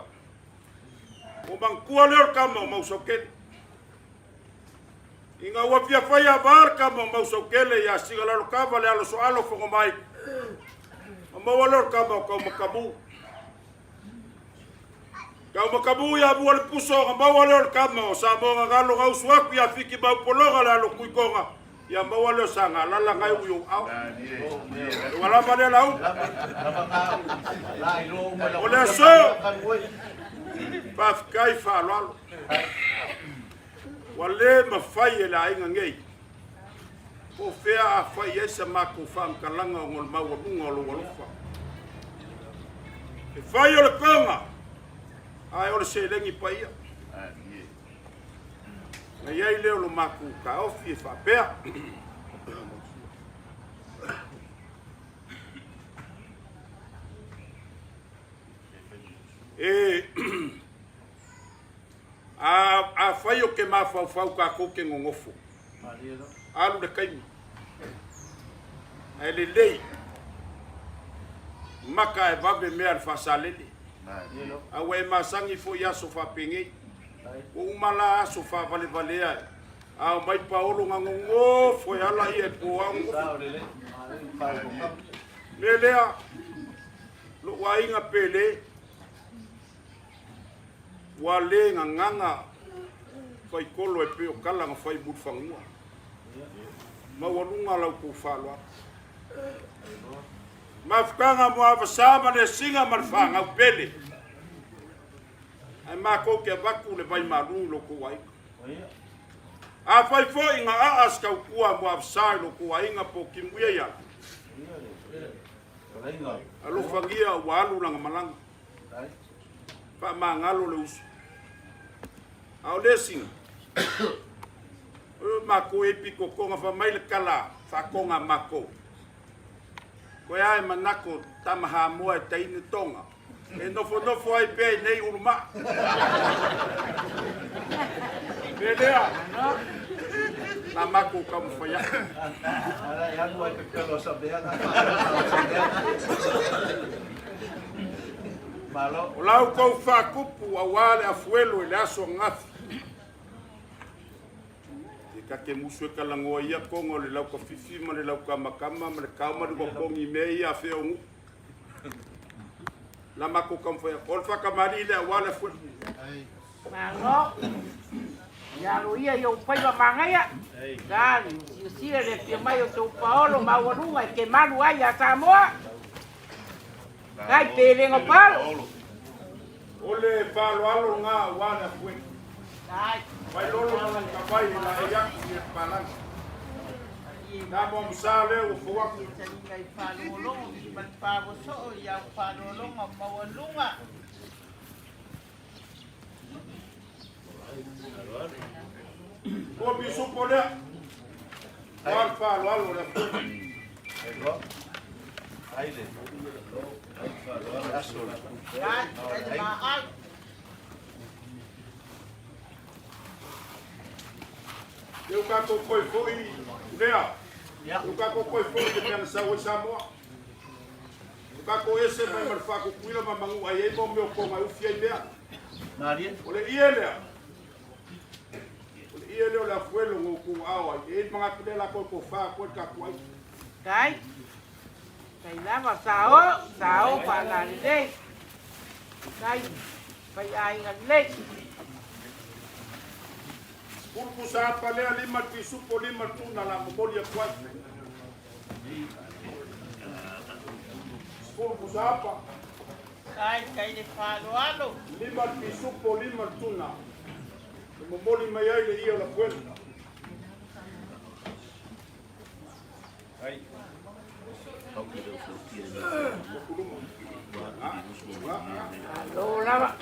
ua manatua lea o le tama o Mausaukele. Ina ua fia fai ava le tama o Mausaukele ia Sigalalokava le alo soalo Fogomai, ma maua lea o le tama o Taumatamu. Taumatamu ia mua le puso, ona maua lea o le tama o Samoa Gagalo, gausu atu ia Fiti Maupologa le alo Tuitoga. Ia maua lea o Sagalala na e ui ou ao. Ua lava lea lau. O le aso. Faafetai faaaloalo. Ua le mafai e le aiga nei. Po o fea a fai i ai sa matou faamatalaga ona o le maualuga o lou alofa. E fai o le toga, ae o le seleni paia. Na i ai lea o lo matou taofi e faapea. E a fai o ke mafaufau tatou te nonofo, alu le taimi, ae lelei maka e vave mea a le faasalele. A ua e masani foi i aso faapenei. Ua uma la aso faavalevalea e ao mai paolo na nonofo e ala ia e po ao nonofo. Mea lea, lou aiga pele, ua le gagaga faikolo e pei o tala na fai Mulifanua. Maualuga la outou faaaloalo. Mafutaga mo Avasa ma Lesiga ma le fanau pele. Ae matou te avatu le vai malu i lo outou aiga. Afai foi na aa se tautua mo Avasa i lo outou aiga po o Timuia ia, alofagia ua alu lana malaga. Faamagalo le uso. A o Lesiga, o matou e pitotoga fai mai le tala faatoga a matou. Koe a e manako tama Hamoa e taine Tonga e nofonofo ai pea i nei ulumaa. Mea lea, na matou taumafai atu. O la outou faatupu aua le afuelo i le aso ananafi. E ta te musu e talanoa ia toga o le laukafifi ma le laukamakama ma le kao ma le uapogi i mea ia a fea o nuu. La matou taumafai atu. O le faatamalii lea aua le afuela. Malo. Ia alo ia i ou faiva manaia. Tali, silasila le afio mai o tou paolo maualuga e te malu ai ia Samoa. Kai pelega palo. O le faaaloalo lena aua le afuega. Mai lolo ma lou tavai e laei atu i le palagi. Na mo msa lea ua fou atu. Taliga i faalogologo ma le favosoo i au faalogologo maualuga. Ua pisupo lea. Ua le faaaloalo le afuega. Lea ua tatou toe foi lea. Lea ua tatou toe foi i le mea na sau ai Samoa. Ua tatou ese mai ma le faakukuila ma manu ai ai mo mea o toga e ufi ai mea. O le ie lea. O le ie lea o le afuelo na outou aao ai. E i ai le manatu lea o le a toe tofa atu ai le tatou aiga. Tai. Tai lava sao, sao faalalelei. Tai, faiaiga lelei. Pulu pusa apa lea, lima le pisupo, lima le tuna la momoli atu ai. 10 pusa apa. Tai, tai le faaaloalo. Lima le pisupo, lima le tuna. E momoli mai ai le ie o Lapuele. Malo lava.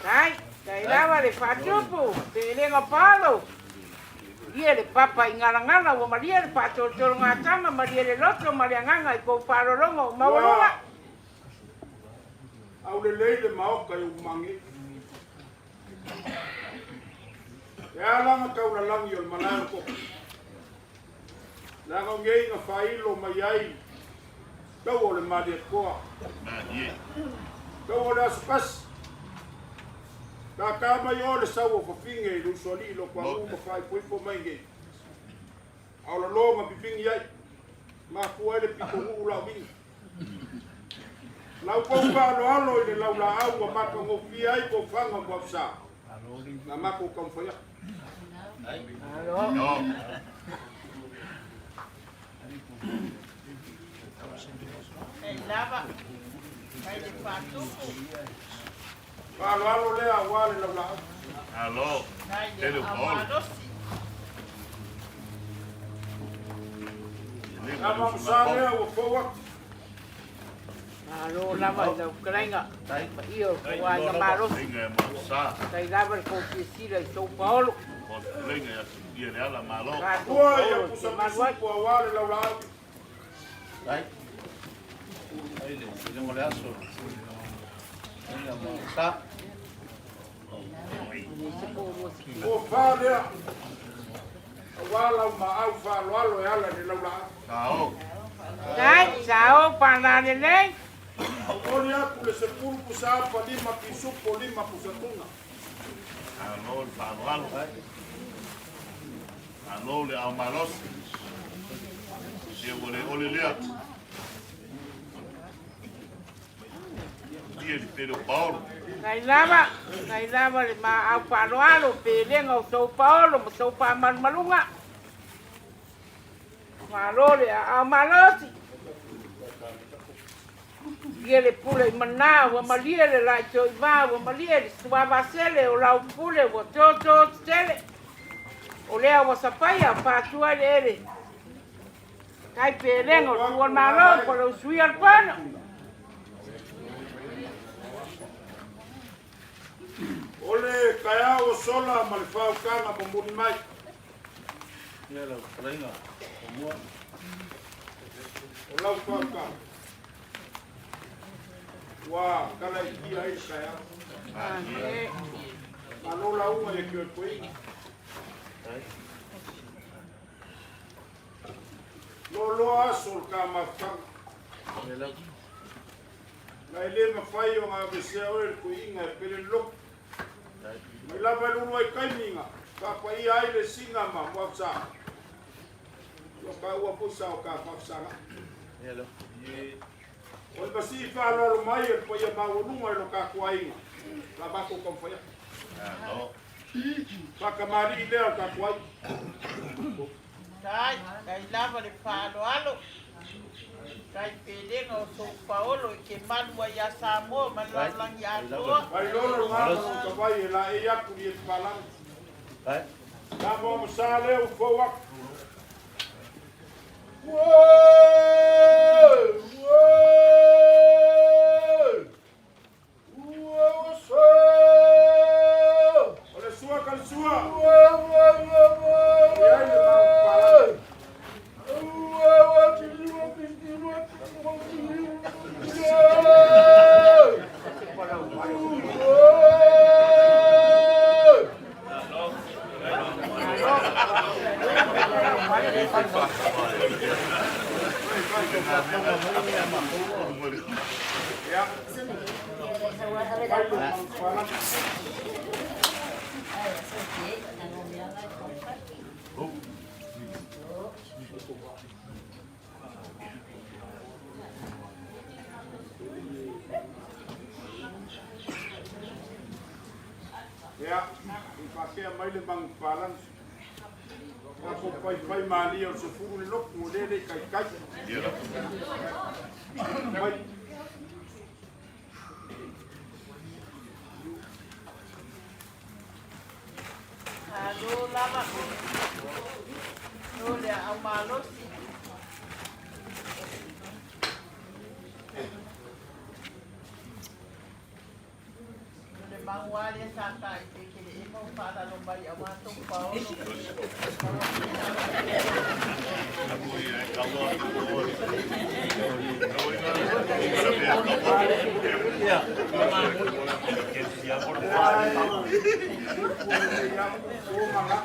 Tai, tai lava le faatupu, pelega palo. Ia le papa i ngalangala ua malie le faatolotologatama, malie le loto ma le agaga i kou faalologo o maualuga. Aulelei le maota i Umangi. E ala na taulalagi o le malae o Koko. Leaga o nei na faailo mai ai tau o le Malietoa. Tau o le aso kasi. Tata mai o le sau o fafine i le usoalii loko agu ma faaipoipo mai nei. A o lalo na pipigi ai. Mafua ai le pitonuu lau viga. Lau kou faaaloalo i le laulaau ua matagofie ai kou faga mo Afisa. Na makou taumafai atu. Nei lava, mai le faatupu. Faaaloalo lea aua le laulaau. Malo. Nai le Tele o paolo. aumalosi. Leva Lava le ma sa usuga lea ua fou atu. Malo lava i lau fetalaiga, paia o le tou aiga malosi. Leiga e mausa. Faafetai lava i le tou silasila i sou paolo. O le leiga ia siutia le ala malo. Tatou Ua ia paolo e pusa te malu ai. pisupo aua le laulaau. Ai. Ai le tele o le aso. Leiga mausa. Ua fa lea aua lau maau faaaloalo e ala i le laulaau. Sao. Dai, sao palalelei. Momoli atu le 10 pusa apa 5 pisupo 5 pusa tuna. Malo le faaaloalo. Malo le ao malosi. Ia ua le ole lea. Ia le tele o paolo. Nai lava, nai lava le maau faaaloalo pelega o sou paolo ma sou faamalumaluga. Malo le aao malosi. Ia le pule i manā ua malie le laetoivā ua malie le suavasele o lau pule ua tōtō tetele. O lea ua sapaia faatua i le ele. Tai pelega o tua o le Malo po o le usuia o le Fono. O le taeao ua sola ma le faautaga momoli mai. Ia lau fetalaiga o mua. O lau faautaga ua talaitia ai le taeao. Malo lauga i ke oepoiga. Loaloa aso o le ta mafutaga. Ia lau. Na e le mafai ona avesea oe le toeaina e pele le loto. Mai lava e lulu ai taimi na faapaia ai le sina ma muafasa. Ua taua foi sa o ta faafasaga. Ia lau. O le masii faaaloalo mai e le paia maualuga i lo tatou aiga. La matou taumafai atu. Malo. Faatamalii lea o le tatou aiga. Tai, tai lava le faaaloalo. Tai pelega o sou paolo i ke malu ai ia Samoa ma le lalolagi atoa. Mai lolo le gama o tavai e laei atu i e te palagi. Ai. La moa ma sa lea ua fou atu. O le sua ka le sua. E ai le magu palagi. Ia. Mai le magu palagi. Ia, i faapea mai le magu palagi. Tatou faifai malie o le 10 le lotu o lele i taitai. Ia lau. Mai. Malo lava. O le aumalosi. O le maua lea sa tai pe ke le e mau faalalo mai auā tou paolo. Aku ia e kaua atu o oe. Kaua ina ina mea kaua. Ia. Upu lenei atu, o maga.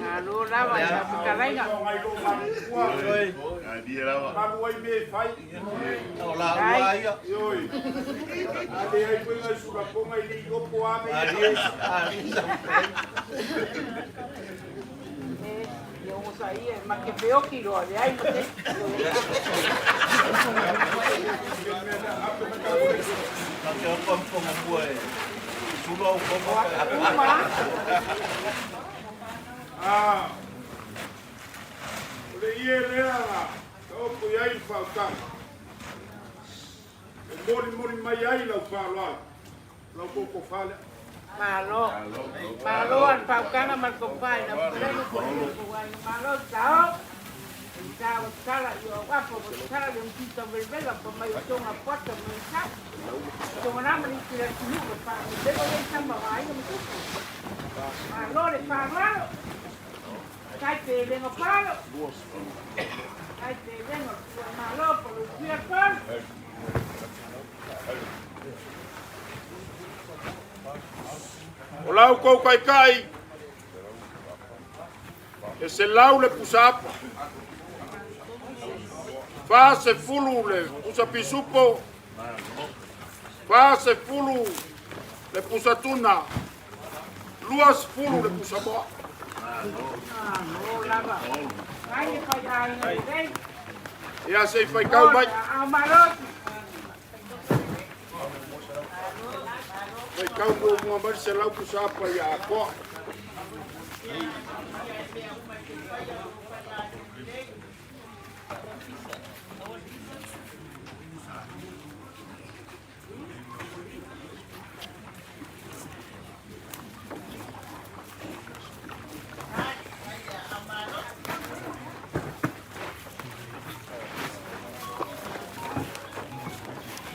Malo lava i lau fetalaiga. O ngai lo matua. Oi. Ai dia lava. Malu ai me fai. O la ua ia. Ioi. Ale ai foi ngai sulaponga i le opo ame. Ali ali sa. E, ia ogosaia e make feoki loa leai ma se. Na te o kom ko mua e. Ah, o le ie lea na taoto i ai le faautaga e molimoli mai ai lau faaaloalo, lau tou tofa lea. Malo. Malo a le faautaga ma le tofa i lau fetalaiga po o le tou aiga. Malo sao. Sao tala i o apo mo tala le mtita velevela pa mai o tonga puata mo sa. Tonga nama ni tira tunu ka pa. Bego le tama wa aiga mo tupu. Malo le faaaloalo. Tai pe lenga palo. Tai pe lenga tua malo po lo tia tolu. O lau kou kaikai, e 100 le pusa apa, 40 le pusa pisupo, 40 le pusa tuna, 20 le pusa moa. Malo lava. Ai le fai aiga lelei. Ia se i faitau mai. Ao malosi. Faitau muamua mai le 100 pusa apa ia Akoa.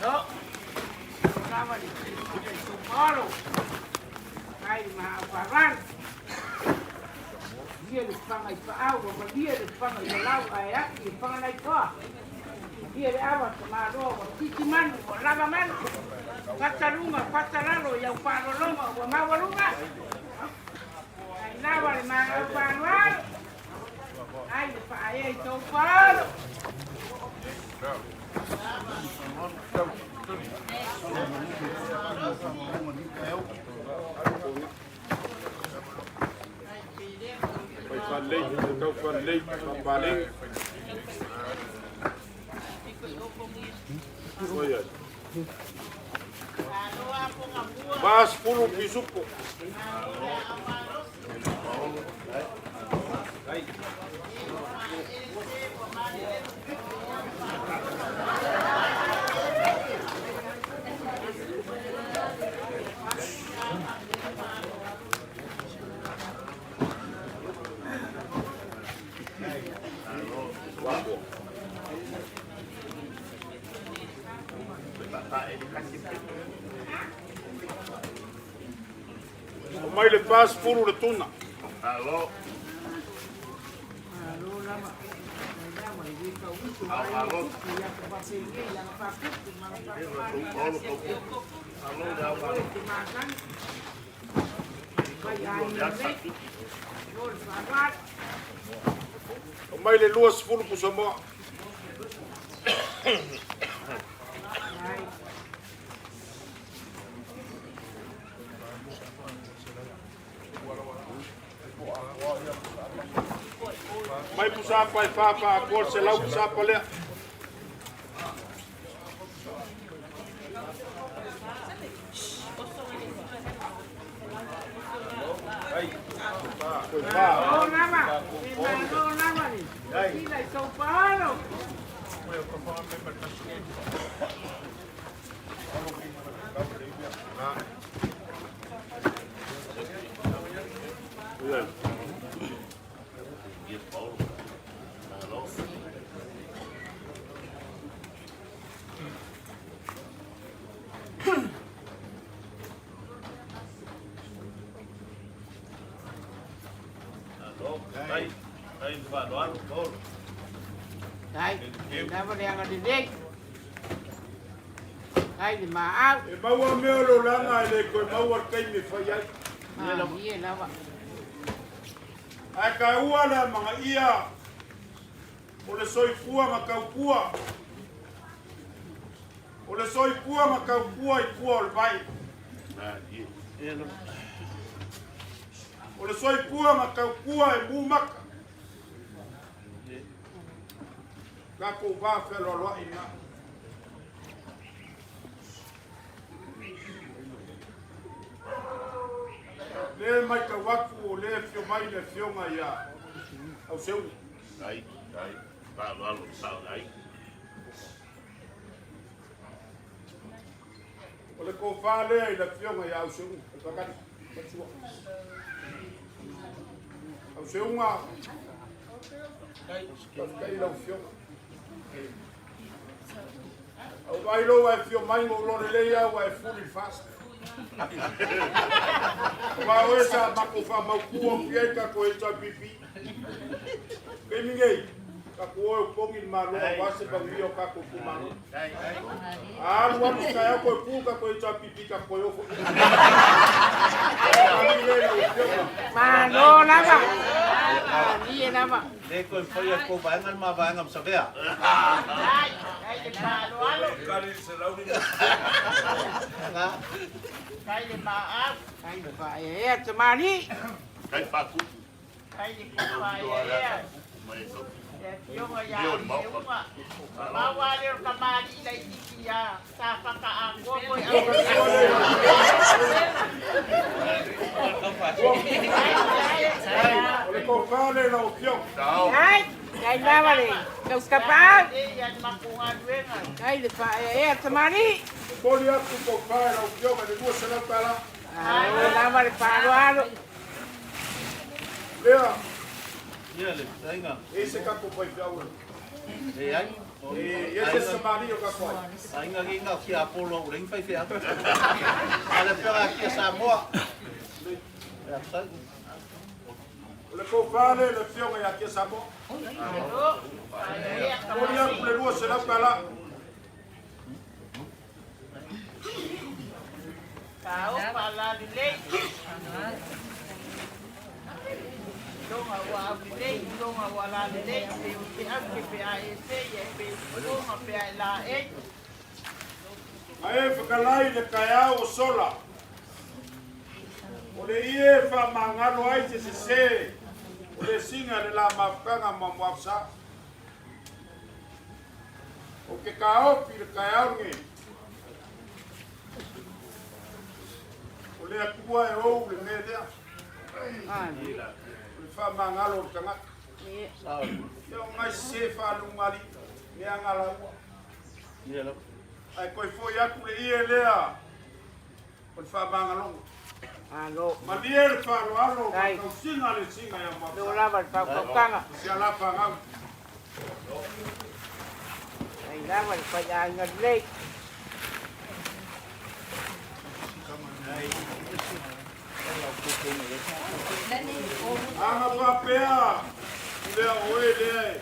No. Lava le Olo. Ai ma paran. Ia le fanga i paau, wa malia le fanga i lau ai aki i fanga nai toa. Ia le awa ta maloa wa titi manu, wa lava manu. Fatalunga, fatalalo, iau faalologa, ua maualuga. Ai lava le maau faaaloalo. Ai le faaea i tou paolo. Fai faalelei, tau faalelei, faapalegi. Oi ai. 40 pisupo. O mai le 40 le tuna. Malo. Malo lava. Ai lava i le tau usu. Ao malo. Ia ka whapenge, ia ka whapuku, ma ka Paolo kau. Malo le ao malo. te mātani. Vai aiga lelei. Lo le faaaloalo. O mai le 20 pusa moa. Ai. Mai pusa apa e fa fa a le 100 pusa apa lea. Foi fa. Malo lava. E malo lava ni. Sila i tou paolo. Ia Paolo. Malo. Malo. Ai, ai faaaloalo Paolo. Ai, lava le aga lelei. Ai le maau. E maua mea o lo langa e le koe maua le taimi e fai ai. Malie lava. Ae ka ua le amaga ia o le soifua ma kaupua. O le soifua ma kaupua i pua o le vai. Malie. O le soifua ma kaupua e mu maka. Tatou va fealoaloai na. lea e matau atu o lea e afio mai le Afioga ia Auseuga. Ai, ai, faaaloalo sao ai. O le tofa lea i le Afioga ia Auseuga, Fakali, Matua. Auseuga, faafetai i lau Afioga. Au vaai lou ae fio mai ngou lole lei au ae fuli le fast. Aua oe sa matou faamautu atu i ai tatou HRPP. Taimi nei, tatou o e opogi le Malo aua se manuia o tatou itumalo. A alu alu se taeao toe tu tatou HRPP tatou toe o foi. Malie lau Afioga. Malo lava. Malie lava. Le toe faia e kou vaega le ma vaega ma Savea. Ai, ai le faaaloalo. Kai le maau. Kai le faaeaea tamalii. Kai faatupu. Kai le faaeaea. Le afioga ia Seuga. Mau lava lea o le tamalii laitiiti ia Safata atoa foi au. O le tofa lea i lau Afioga. Ai, kai lava le tauskapaau. Ia le matou galuega. Kai le faaeaea tamalii. Momoli atu tofa i lau Afioga i le $200. Malo lava le faaaloalo. Lea. Ia le aiga. E i se tatou faifeau e. Leai. E i ai se tamalii o tatou aiga. Aiga nei na o tiapolo ua leai ni faifeau. A o le afioga ia Kia Samoa. O le tofa lea i le afioga ia Kia Samoa. Momoli atu le $200. Taupa lalelei. Tonga ua aulelei, tonga ua lalelei, pe o te au ke pe a e se ia pe o tonga pe a e la e. A e fetalai i le taeao o sola, o le ie e faamagalo ai se sese o le siga i le la mafutaga ma Moabsa. Ou te taofi i le taeao lenei, o le Atua e ou le mea lea, o le faamagalo o le tagata. Ia o ngai sese faalugalii, mea galaua. Ae toe foi atu le ie lea o le faamagaloga. Malie le faaaloalo ma le tausiga a le siga ia Moapisā. Si a la fanau. Aga faapea i lea oe lea e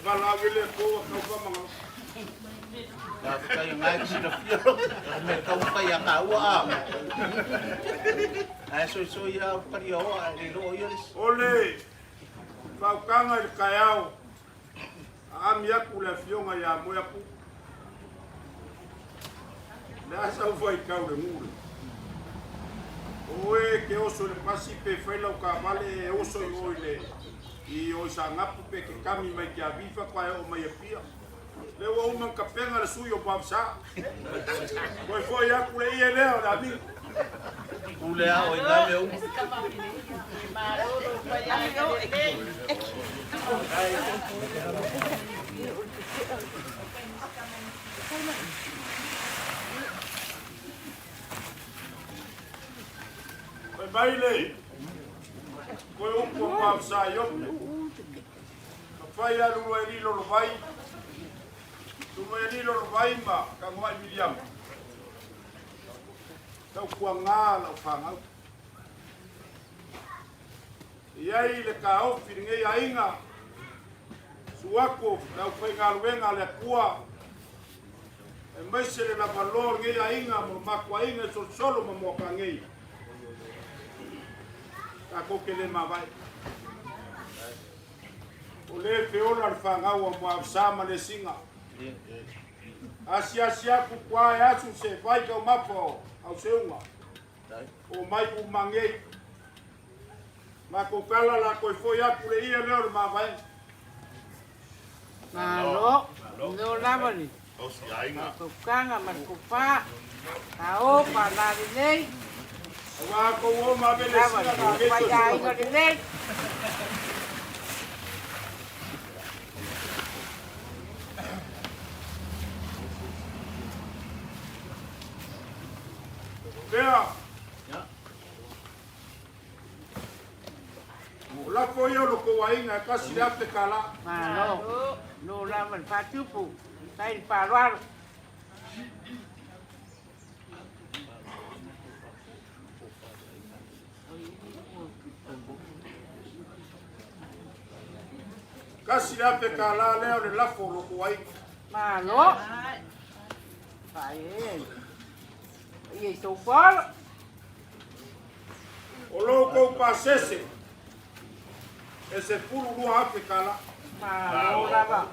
valaau i le Atua ua tau faamagalo. Faafetai o na e te silafia le mea taumafai ia taua a. Ae soisoi ia au talia oa ae le iloa o ia le isi. O le faautaga i le taeao, aami atu le afioga ia Moeapu. Le a sau faitau le nuu le. O oe e te oso i le pasi pe fai lau taavale e oso i o i le i o i Saanapu pe te kami mai Tiavi faatoa e oo mai Apia. Lea ua uma ona tapena le sui o Muavasa. Toe foi atu le ie lea o le amigo. Pule a oe nā mea uma. Fai mai le koe upu o Muavasa i Iope. Ka fai a Lulueli Lolovai, Lulueli Lolovai ma Tagoai Miliama. Tautuaga lau fanau. E i ai le taofi i lenei aiga, susu atu o le aufaigaluega a le Atua, aemaise le lavaloa o lenei aiga ma lo matou aiga i Solosolo ma Moatagei. Tatou te le mavae. O le feola le fanau a Muavasa ma Lesiga. Asiasi atu tua e asu se vai taumafa o Auseuga. O mai umangei. Matou tala la toe foi atu le ia lea o le mavaega. Malo, no lava le faatautaga ma le tofa, a o pa la lelei. Lava le faiaiga lelei. Lea. O lafo ia o lo kou aiga e $1,000. Malo. Lo lava le faatupu. Tai le faaaloalo. $1,000 lea o le lafo o lo kou aiga. Malo. Fae. Ia i sopolo. O lo kou pasese e $12,000. Malo lava.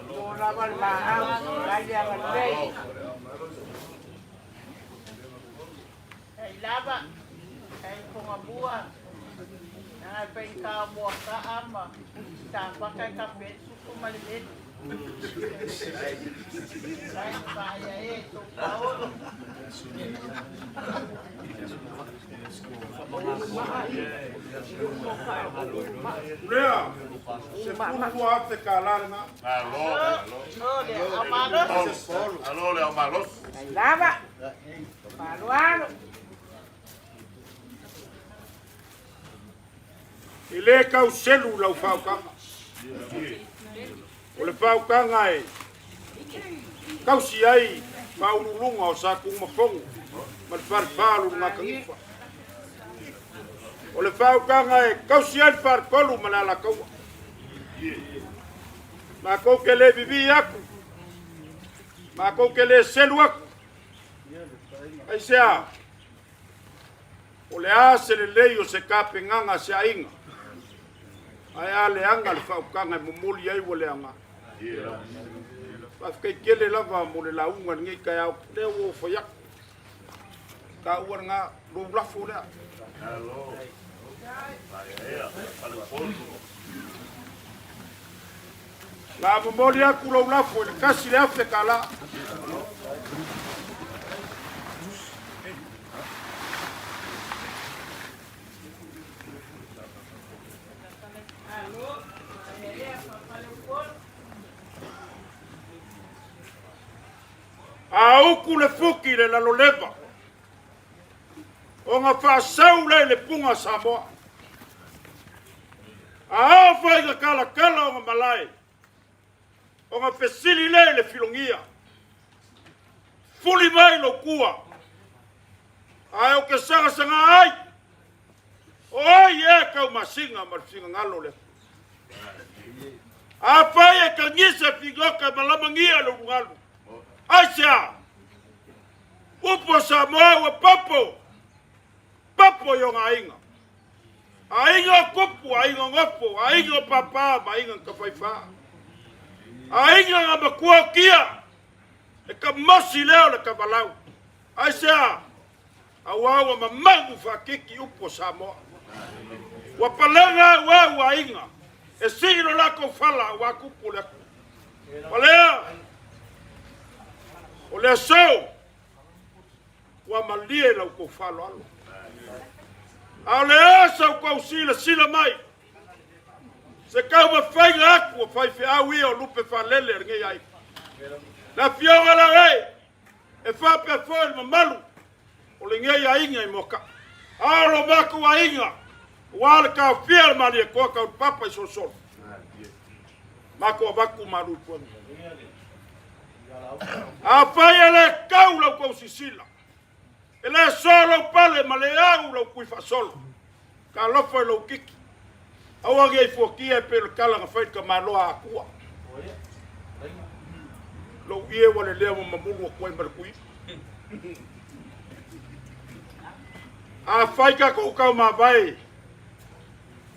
Lo lava le maau. Tai le agalelei. Tai lava. Tai fonga mua. Nanga pe ka mua ka ama. Sa paka ka pe suku ma le melu. Tai pa ia e to paolo. Lea, $12,000 lena. Malo, malo. O le au malosi. Alo le au malosi. Tai lava. Faaaloalo. E le kau selu lau faukaga. O le faukaga e kausi ai faaululuga o sa kumafogo ma le falefa lulugakagifa. O le faukaga e kausi ai le faletolu ma le alakaua. Makou ke le vivi aku. Makou ke le selu aku. Aisea, o le a se lelei o se kapegaga se aiga. Ae a leaga le faukaga e momoli ai ua leaga. Faafetai tele lava mo le lauga lenei taeao. Lea ua ou fai atu. Taua lena lou lafo lea. Alo. Ea, fale La momoli aku lou lafo i le $1,000. Alo. Ea, fale polo. A uku le fuki le laloleva. O ngā whaasau le le punga Samoa. A o whai ngā kala kala o ngā malae. O ngā fesili le le filongia. Fuli mai lo kua. A o ke sanga sanga ai. O ai e kau masinga ma le finga ngalo le. A whai e kangisa fingoka malamangia lo ngalu. Ai sea. Upo Samoa ua papo. Papo i o ngā aiga. Aiga o kupu, aiga o ngofo, aiga o pāpā ma aiga ka whaiwhā. Aiga ngā makua o kia. E ka mosi leo le kavalau. Ai sea. Au au ma mangu whakiki upo Samoa. Ua palega au au aiga. E sii lo lako fala ua kupu le aku. Palea. O le aso. Ua malie lau kou faaaloalo. A o le asa o kou silasila mai. Se kau mafaiga aku o faifeau ia o lupe faalele a lenei aiga. Le afioga lau e, e faapea foi le mamalu o lenei aiga i Moakaa. A o lo makou aiga, ua le taofia le Malietoa tau le papa i Solosolo. Matou avatu malu i puega. Afai e le kau lau kou sisila, e le so lou pale ma le au lau kui faasolo. Talofa i lou kiki. Aua nei fuatia e pei o le tala na fai i le tamaloa a Atua. Lou ie ua lelea ua mamulu atu ai ma le kui. Afai tatou taumavae,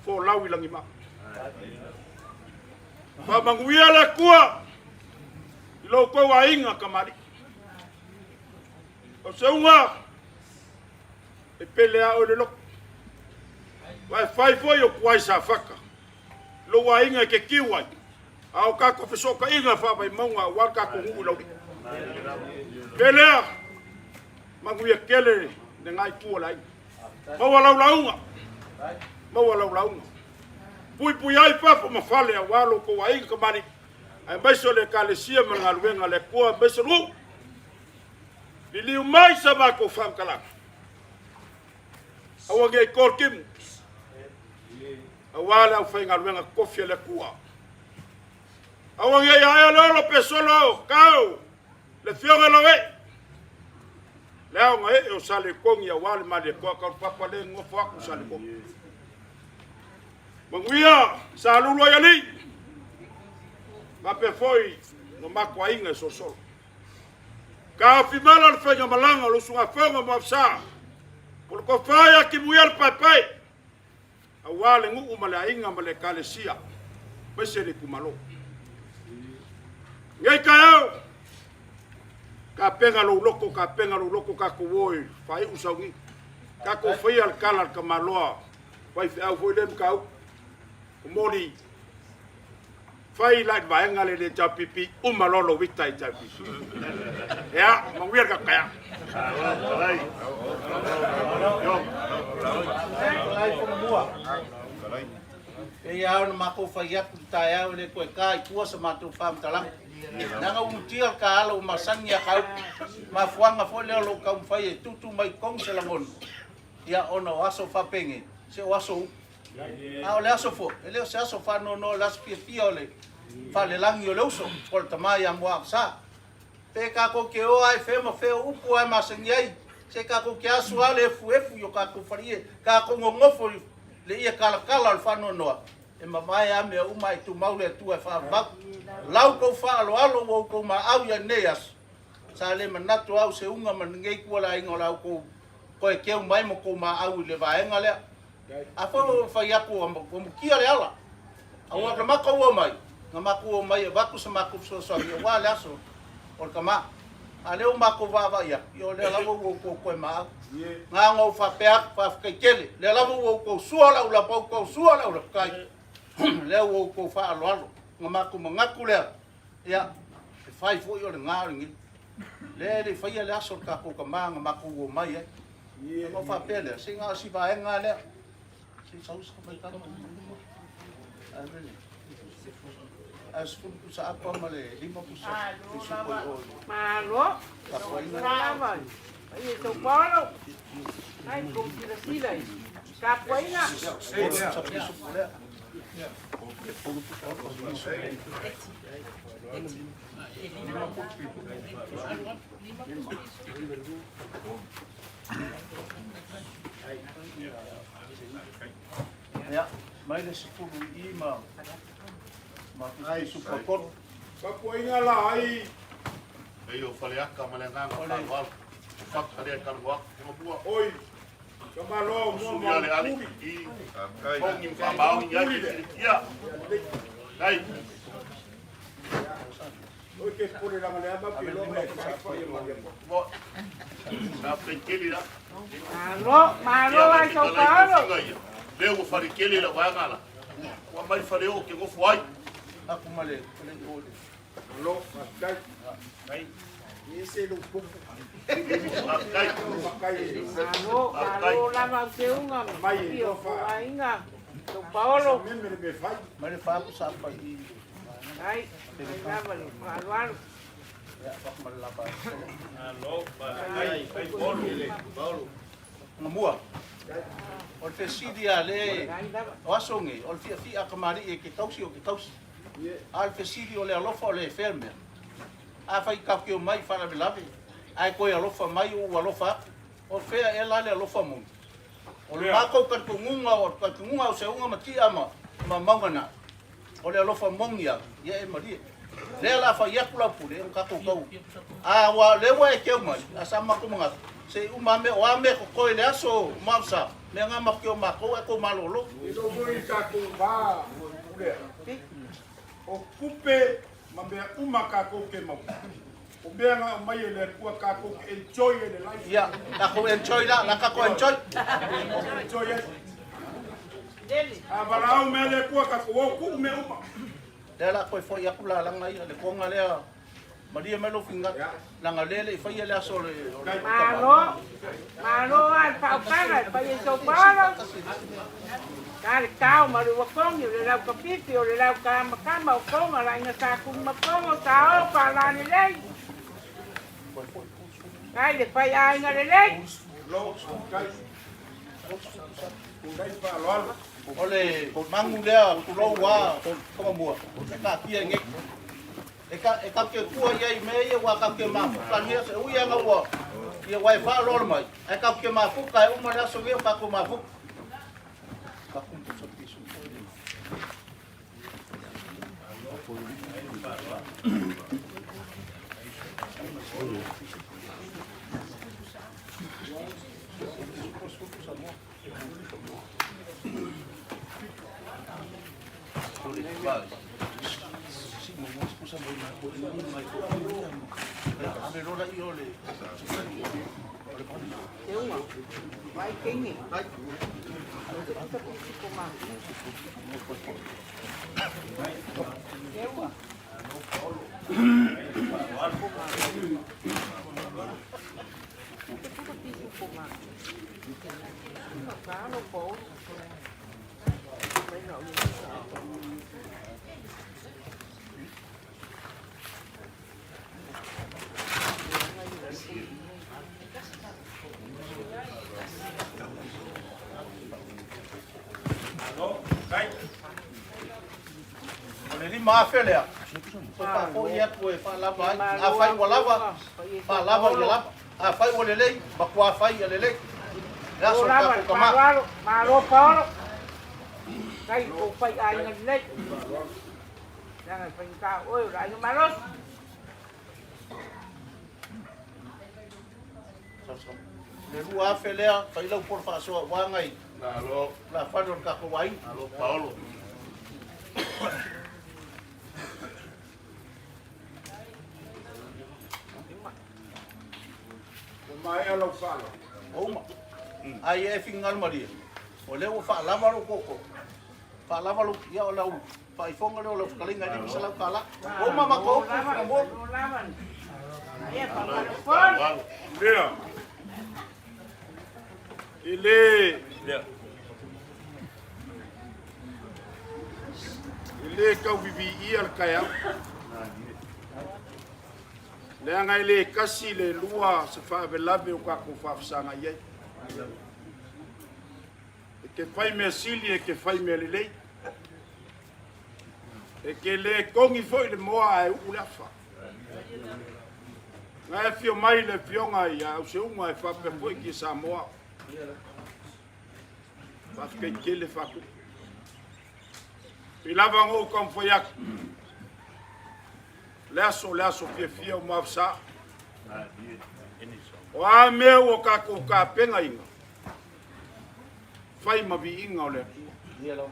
folau i lagima. Faamanuia le Atua i lo outou aiga kamali'i. O se uga e pele a oe le loto. Wa e fai foi o kuai sa whaka. Lou aiga e ke kiu ai. A o kako fesootaiga faavaimauga auā le tatou nuu i laulii. Pe lea, manuia tele le gā itu o le aiga. Maua lau lauga. Maua lau lauga. Puipui ai fafo ma fale aua lo outou aiga kamali'i, aemaise o le Ekalesia ma le galuega a le Atua, aemaise o nuu. Liliu mai sa matou faamatalaga. Aua nei to le timu, aua le aufaigaluega totofi a le Atua. Aua nei aea le olo pe solo tau le afioga i lau ee. Le aoga ee o Saletogi aua le Malietoa tau papa le nofo atu Saletogi. Manuia sa lulu ai alii. Faapea foi no matou aiga e solosolo. Taofi mala le faigamalaga o le usugafono mo Afisa, o le tofa ia Timuia le Paepae, aua le nuu ma le aiga ma le Ekalesia, aemaise le itumalo. Nei taeao, tapena lou loto, tapena lou loto, tatou o e faaiu sauniga. Tatou faia le tala a le tamaloa faifeau foi lea mataupu. O moli, Fai la i le vaega lea i le HRPP, uma loa lou ita i HRPP. Ia, manuia le tatou taeao. Pei lava ona matou fai atu i le taeao e le toe ta i tua sa matou faamatalaga. Leaga ua mutia le taalo ua masani ia Kau. Mafuaaga foi lea o lou taumafai e tuutuu mai i totonu se lagona, ia ona o aso faapenei, se o aso upu. A o le aso foi, e le o se aso faanoanoa, o le aso fiafia o le falelagi o le uso, po o le tama ia Muaavasa. Pe tatou te o lava i fea ma fea, o upu lava e masani ai, se tatou te asu lava le efuefu i o tatou faleie, tatou nonofo i le ie talatala o le faanoanoa, e mavae lava mea uma ae tumau le Atua e faavavau. Lau tou faaaloalo ua outou maau i lenei aso, sa le manatu au se uga ma lenei tualaiga o le a outou toe keu mai ma outou maau i le vaega lea. A foi ua fai atu ua mutia le ala, a ua na matou omai, na matou omai e avatu se matou fesoasoani aua le aso o le tama. A lea ua matou vaavaai atu, ia o lea lava ua outou toe maau. Na ona ou faapea atu, faafetai tele, lea lava ua outou sua lau lapa, outou sua lau lapatai, lea ua outou faaaloalo. Na matou manatu lea, ia, e fai foi o le na o lenei. Lea e le i faia le aso o le tatou tama na matou omai ai. Ona ou faapea lea, se na o si vaega lava lea. Se i sau se faitala. Ae 10 pusa apa ma le 5 pusa pisupo i o. Malo. Lava. Ai e tau paolo. Ai kou silasila i tapuaiga. Pusa pisupo lea. Ia, mai le 10 i i ma ma pisupo tolu. Tapuaiga la ai. Ei o Faleata ma le agaga faaaloalo. O fata lea e talanoa atu. Muamua. Oi, Tamaloa o mua ma le ali i Hongi ma faamaoni ai ke silikia. Dai. Oi ke pule langa le ama pe lo e fai e maria. Mo. Sa fai la. Malo, malo ai tau paolo. Leo ua fale tele la vaega la. Ua mai fale o ke gofo ai. Aku ma le le o le. Malo, faafetai. Ese lou popo. Faafetai. Malo, malo lava au teuga ma Mai e o aiga. Tau paolo. Meme le me fai. Mai le fa pusa apa i. Ai, ai lava le faaaloalo. Ia, fa ma le lava. Malo, faafetai. Paolo. Muamua, o le fesili a le o aso nei, o le fiafia a kamali'i e ke tausi o ke tausi. A o le fesili o le alofa o le fea le mea? Afai tatou te omai i faalavelave ae toe alofa mai ou alofa atu, o fea ea la le alofa moni? O le matou talitonuga, o le talitonuga o Seuga ma Tia ma ma mauga na, o le alofa moni a, ia e malie. Lea la fai atu lau pule, o tatou tau. A ua lea ua e keu mai, a sa matou manatu, se i uma mea, o a mea totoe i le aso Mausa, mea na matou te o matou ae tou malolo. E lou foi i tatou va lea, o tupe ma mea uma tatou te maua, o mea na aumai e le Atua tatou te enjoy ai le life. Ia, tatou enjoy la, la tatou enjoy. Enjoy ai. A valaau mea le Atua tatou o tuu mea uma. Lea la toe foi atu lalaga ia, le koga lea. Malie mai lou finagalo, leaga o lea e le i faia le aso o le Malo, malo lava le faautaga e fai ai sou paolo. Ta le tao ma le uakogi, o le laukapipi, o le laukamakama, o Koga, le aiga Sa Tunumafono, sa o faalalelei. Tai le faiaiga lelei. O le magu lea tulou lava Togamua e taatia i nei. E tatou te tua i ai i mea ia aua tatou te mafuta i lenei aso. E ui lava ina ua ia ua e faaaloalo mai, ae tatou te mafuta e uma le aso lenei o tatou mafuta. O le $5,000 lea, toe faafoi atu e faalava ai. Afai ua lava, faalava ia lava. Afai ua lelei, matua fai ia lelei. Le aso o le tatou tama. Malo Paolo. Kai kou fai aiga lelei. Leaga e faigata o oe o le aiga malosi. Le 2,000 lea, fai lau pola faasoa aua nai tulafale o le tatou aiga. Malo Paolo. Ua maea lau faaaloalo. Ua uma. A ia e finagalo malie, o lea ua faalava lou tootoo, faalava lou, ia o lau faaifoga lea o lau fetalaiga e $500. Ua uma matou upu, Fagamo. Lea. E le E le tauviviia le taeao. Leaga e le tasi le lua se faalavelave o tatou faafesagai ai. E te fai mea sili, e te fai mea lelei. E te le togi foi le moa ae uu le afa. Na e afio mai le afioga ia Auseuga e faapea foi ki Samoa. Faafetai tele faatupu. Pei lava ona ou taumafai atu, le aso le aso fiafia o Muavasa. O a mea ua tatou tapenaina, fai ma viiga o le Atua.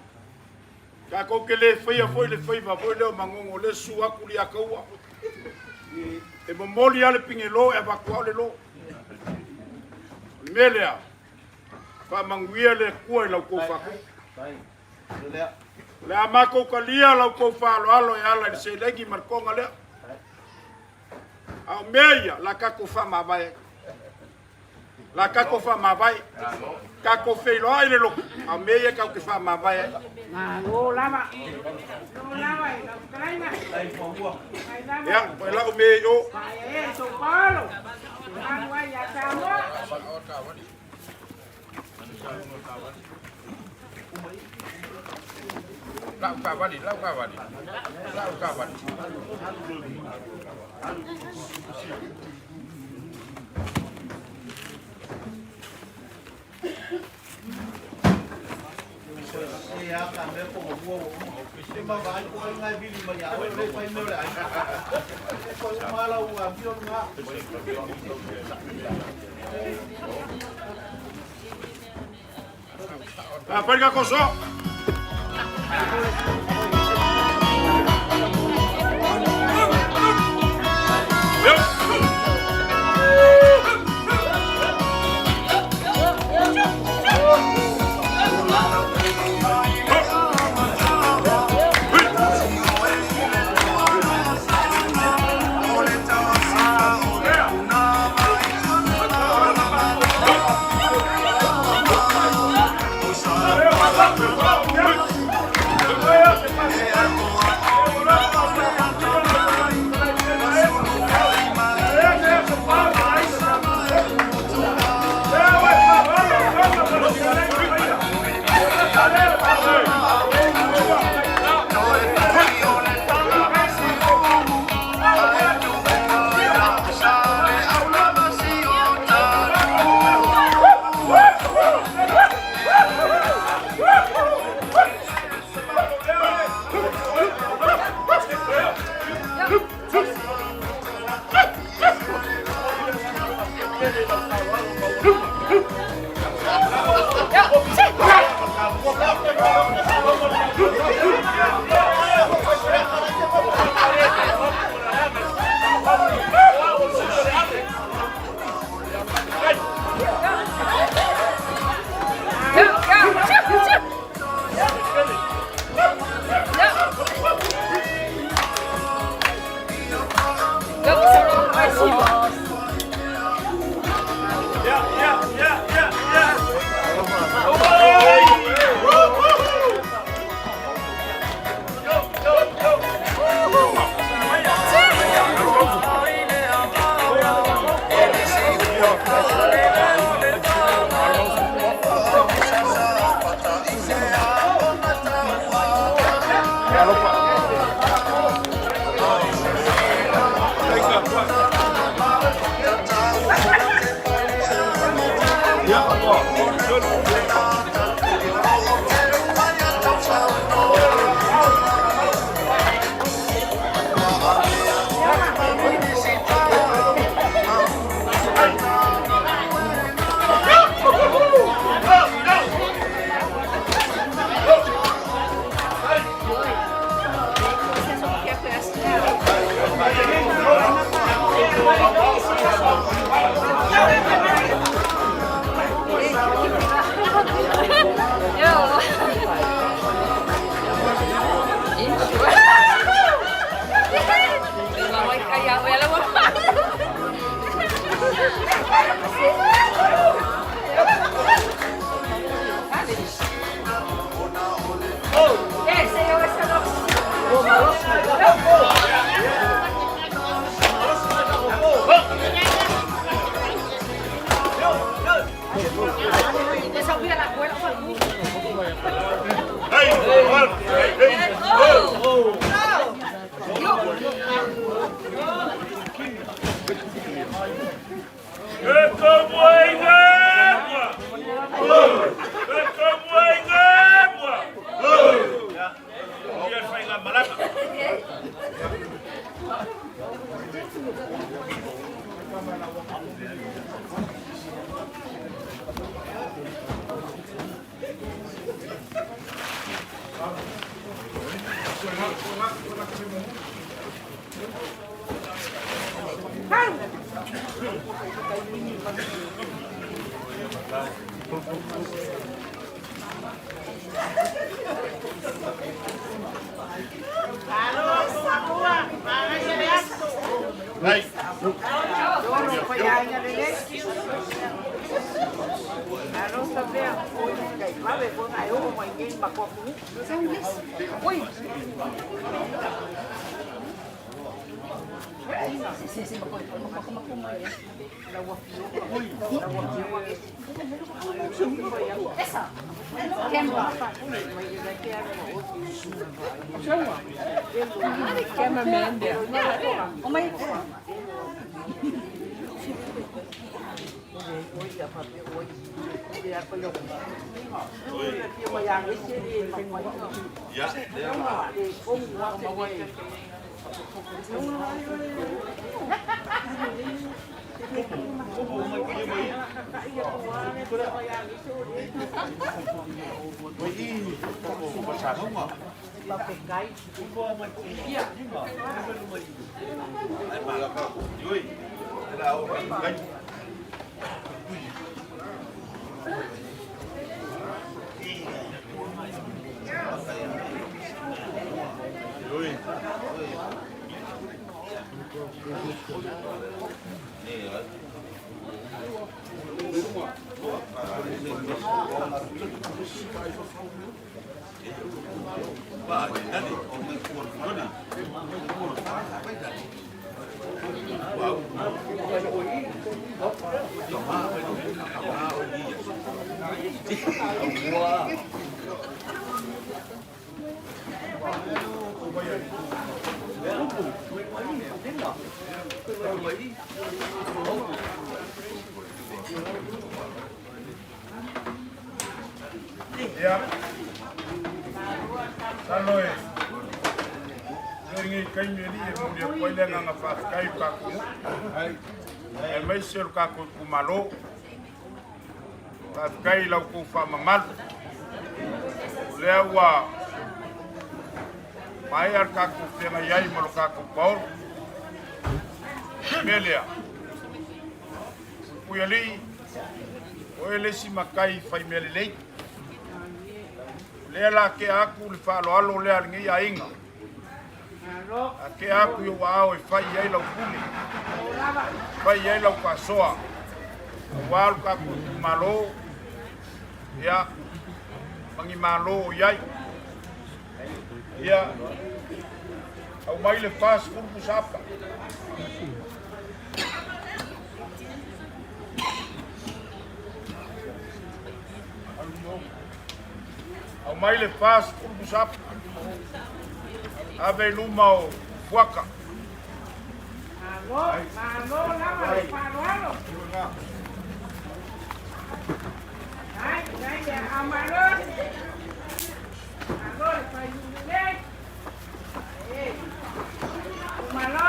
Tatou te le faia foi le faiva foi lea o Manono o lea susu atu Liataua. E momoli lava le pigelo e avatu lava le lo. O le mea lea, faamanuia le Atua i la outou faatupu. O le a matou talia la outou faaaloalo e ala i le seleni ma le toga lea. A o mea ia, la tatou faamavae ai. La tatou faamavae. Tatou feiloai le lotu, a o mea ia tatou te faamavae ai. Malo lava. Malo lava i lau fetalaiga. Ia, o lau mea i o. Paeaea i sou paolo. Malu ai ia Samoa. Lau taavale, lau taavale, lau taavale. E a ka mea Togamua ua uma. E ma vaai ko ai ngai vili mai ia oe o le fai mea o le aiga. E koe uma lau amio lena. A fai ka koso. Ia, ia, ia, ia, ia. E tapuaiga e mua. E tapuaiga e mua. Ia, ia le faigamalaga. Malo matua, manaia le aso. Tolo faiaiga lelei. Alofa pea. Vave foi na eu mai nei makoku. Oi. Ia. Masalo e lenei taimi alii e momoli atu ai le agaga faafetai i le tatou nuu, aemaise o le tatou itumalo. Faafetai i la outou faamamalu, o lea ua maea le tatou feagai ai ma lo tatou paolo. O le mea lea, Puipuialii, o oe le isi matai fai mea lelei. O lea la tea atu le faaaloalo lea a lenei aiga. A tea atu i ou aao e fai i ai lau pule. Fai i ai lau faasoa aua lo tatou itumalo, ia, ma ni malo o i ai. Ia, aumai le 40 pusa apa. Aumai le 40 pusa apa. Ave i luma o Fuaka. Malo, malo lava le faaaloalo. Ai, ai, a malo. Malo le faiulu lelei. E. Malo.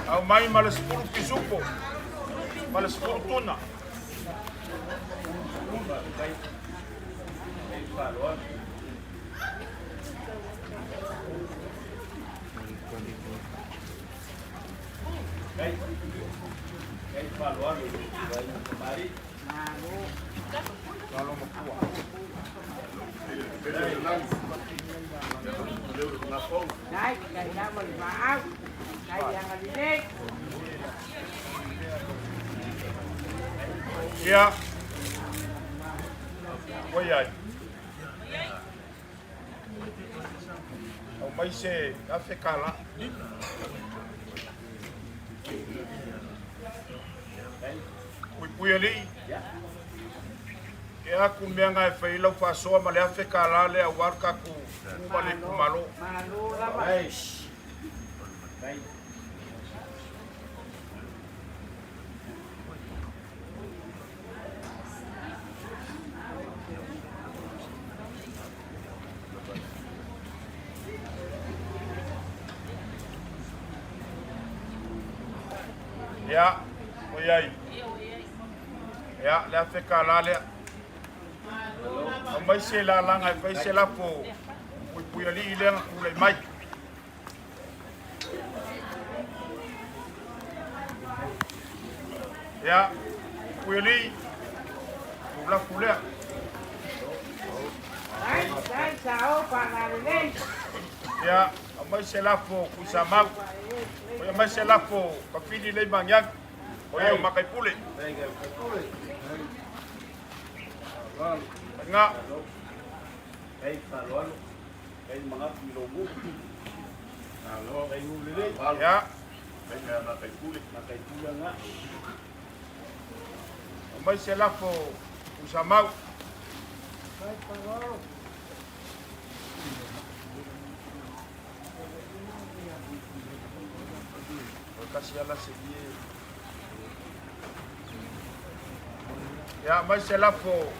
Aumai ma le 10 pisupo ma le 10 tuna. Dai, dai lava le vaau. Dai le agalelei. Ia, ua i ai. Aumai se $1,000. Puipuialii, e aku le mea na e fai ai lau faasoa ma le $1,000 lea aua le tatou nuu ma le itumalo. Malo lava. Ia, ua i ai. Ia, le $1,000 lea. Aumai se lalaga e fai se lafo puipuialii lea na tulai mai. Ia, Puipuialii, lou lafo lea. Dai, dai, sao faalalelei. Ia, aumai se lafo Tuisamau. Oi, aumai se lafo Kafili lei Magiagi. O ia o Makaipule. Nga. Ia. Aumai se lafo Tuisamau. O kasi ala se ie. Ia, aumai se lafo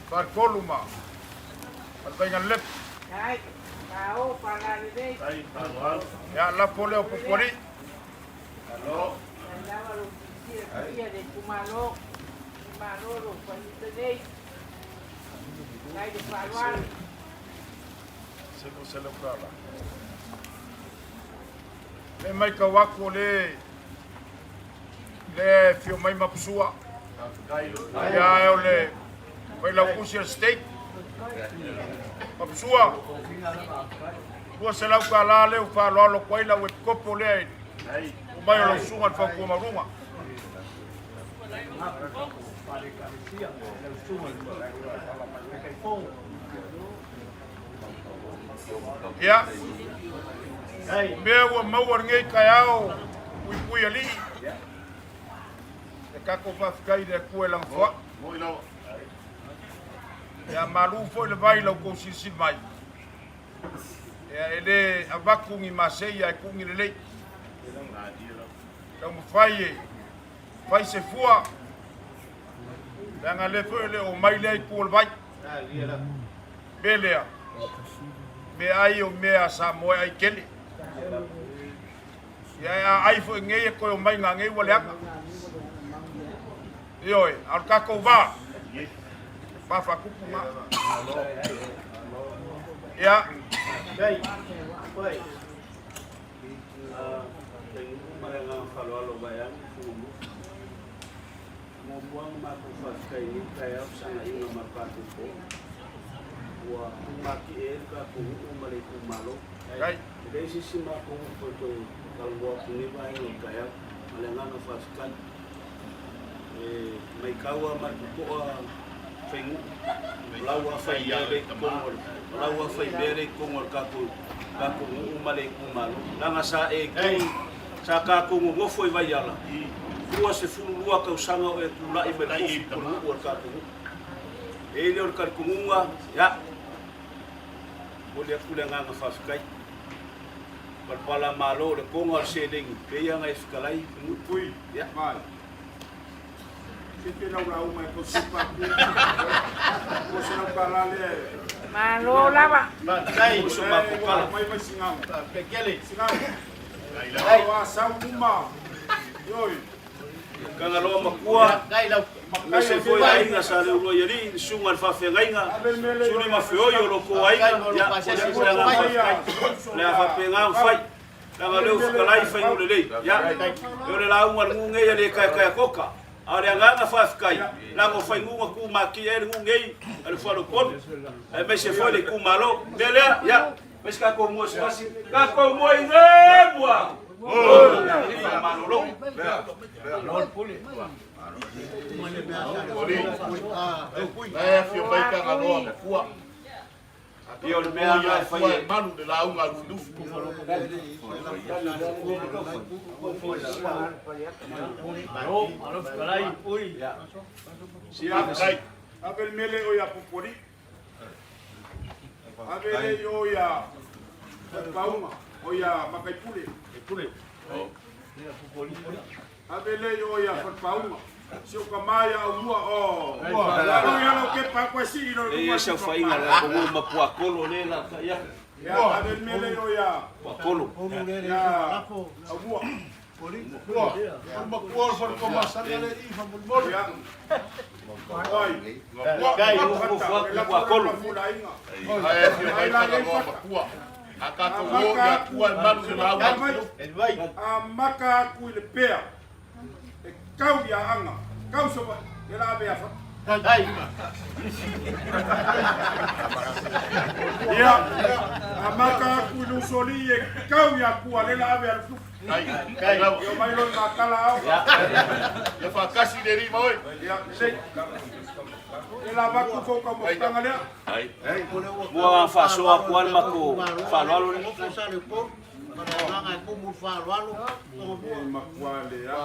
Faletolu ma Falevaingalelepa. Dai, sao faalalelei. Ia, lafo lea o Pupualii. Dai lava lou silasila paia le itumalo. Malo lou faiulu lelei. Dai le faaaloalo. Se $200. Le matau atu o le le fio mai Mapusua. Ia e o le failautusi o le state. Mapusua, $200 lea ua faaaloalo atu ai lau epikopo lea i mai o lau susuga i le fautua maualuga. Ia, o mea ua maua lenei taeao puipuialii, e tatou faafetai i le Atua e lana foai. Ia malu foi le vai i lau tou silasila mai. Ia e le avatu ni masei ae tuu ni lelei. Taumafai e fai se fua, leaga lea foi e le o mai lea itu o le vai. Mea lea, meaai o mea a Samoa e ai tele. Ia a ai foi nei e toe o mai ngā nei ua leaga. Ioe, a o le tatou va, va faatupu ngā. Ia. Muamua ona matou faafetai i lenei taeao fesagai ma le tatou po ua tumatie ai le tatou nuu ma le itumalo. E leai se isi matou upu e toe talanoa atu i lenei vaega o le taeao ma le agaga faafetai. E maitau lava ma le totoa fainuu, o la ua fai mea lea i totonu o le, o la ua fai mea lea i totonu o le tatou, tatou nuu ma le itumalo. Leaga sa e i sa tatou nonofo i Vaiala, 22 tausaga o e tulai mai le tofi pulenuu o le tatou nuu. E i ai lea o le talitonuga, ia, momoli atu le agaga faafetai. Palapala malo o le toga o le seleni, pei lava ona e fetalai, Pui, ia. Mai. Se te lau lauga e tau sipa atu. Ko se lau tala lea e. Malo lava. Faafetai. Uso ma kokala. Mai mai singago. Faafetai tele. Singago. Ai. Sau uma. Ioi. Kagaloa Makua, Faafetai lau. aemaise foi aiga sa Leuluai Alii, le susuga i le faafeagaiga, Suli ma Feoi o lo outou aiga, ia, momoli atu le agaga faafetai. O le a faapena ona fai, leaga o lea ua fetalai faigū lelei. Ia, e o le lauga a le nuu nei e le taetaea toka, a o le agaga faafetai, leaga o faigū na tumatie ai le nuu nei a le Faleupolu, aemaise foi le itumalo. O le mea lea, ia, fai se tatou moe se tasi, tatou moe i le mua! Malolo. La e afio mai Tagaloa Makua. Ia o le mea lena e fai e malu le lauga a Lufilufi. Malo, malo fetalai, ui. Faafetai. Ave le mele o ia Pupuri. Ave le i o ia Fatupauga, o ia Makaipule. Ave le i o ia Fatupauga. Si o ka mai a ua o. Ua ia lau ke pa koe si i lo E ia saofaiga le atunuu ma Puakolo le la ka ia. Ia ave le mele o ia Puakolo. Ia Aumua. Oi. Puakolo. Ae afio mai Tagaloa Makua. A tatou o ia tua e malu le lauga a Lufilufi. A maka aku i le pea e kau ia anga, kau Savaii, le la ave ia Fata. Ia, a maka aku i le usoalii e kau ia Kua, le la ave ia Lufilufi. Ai, lava. Ia mai loa i matala ao. Ia faatasi le alii ma oe. Ia, lelei. E la avatu fou taumafataga lea. Mua faasoa atu lava le matou faaaloalo lea. E matua lea.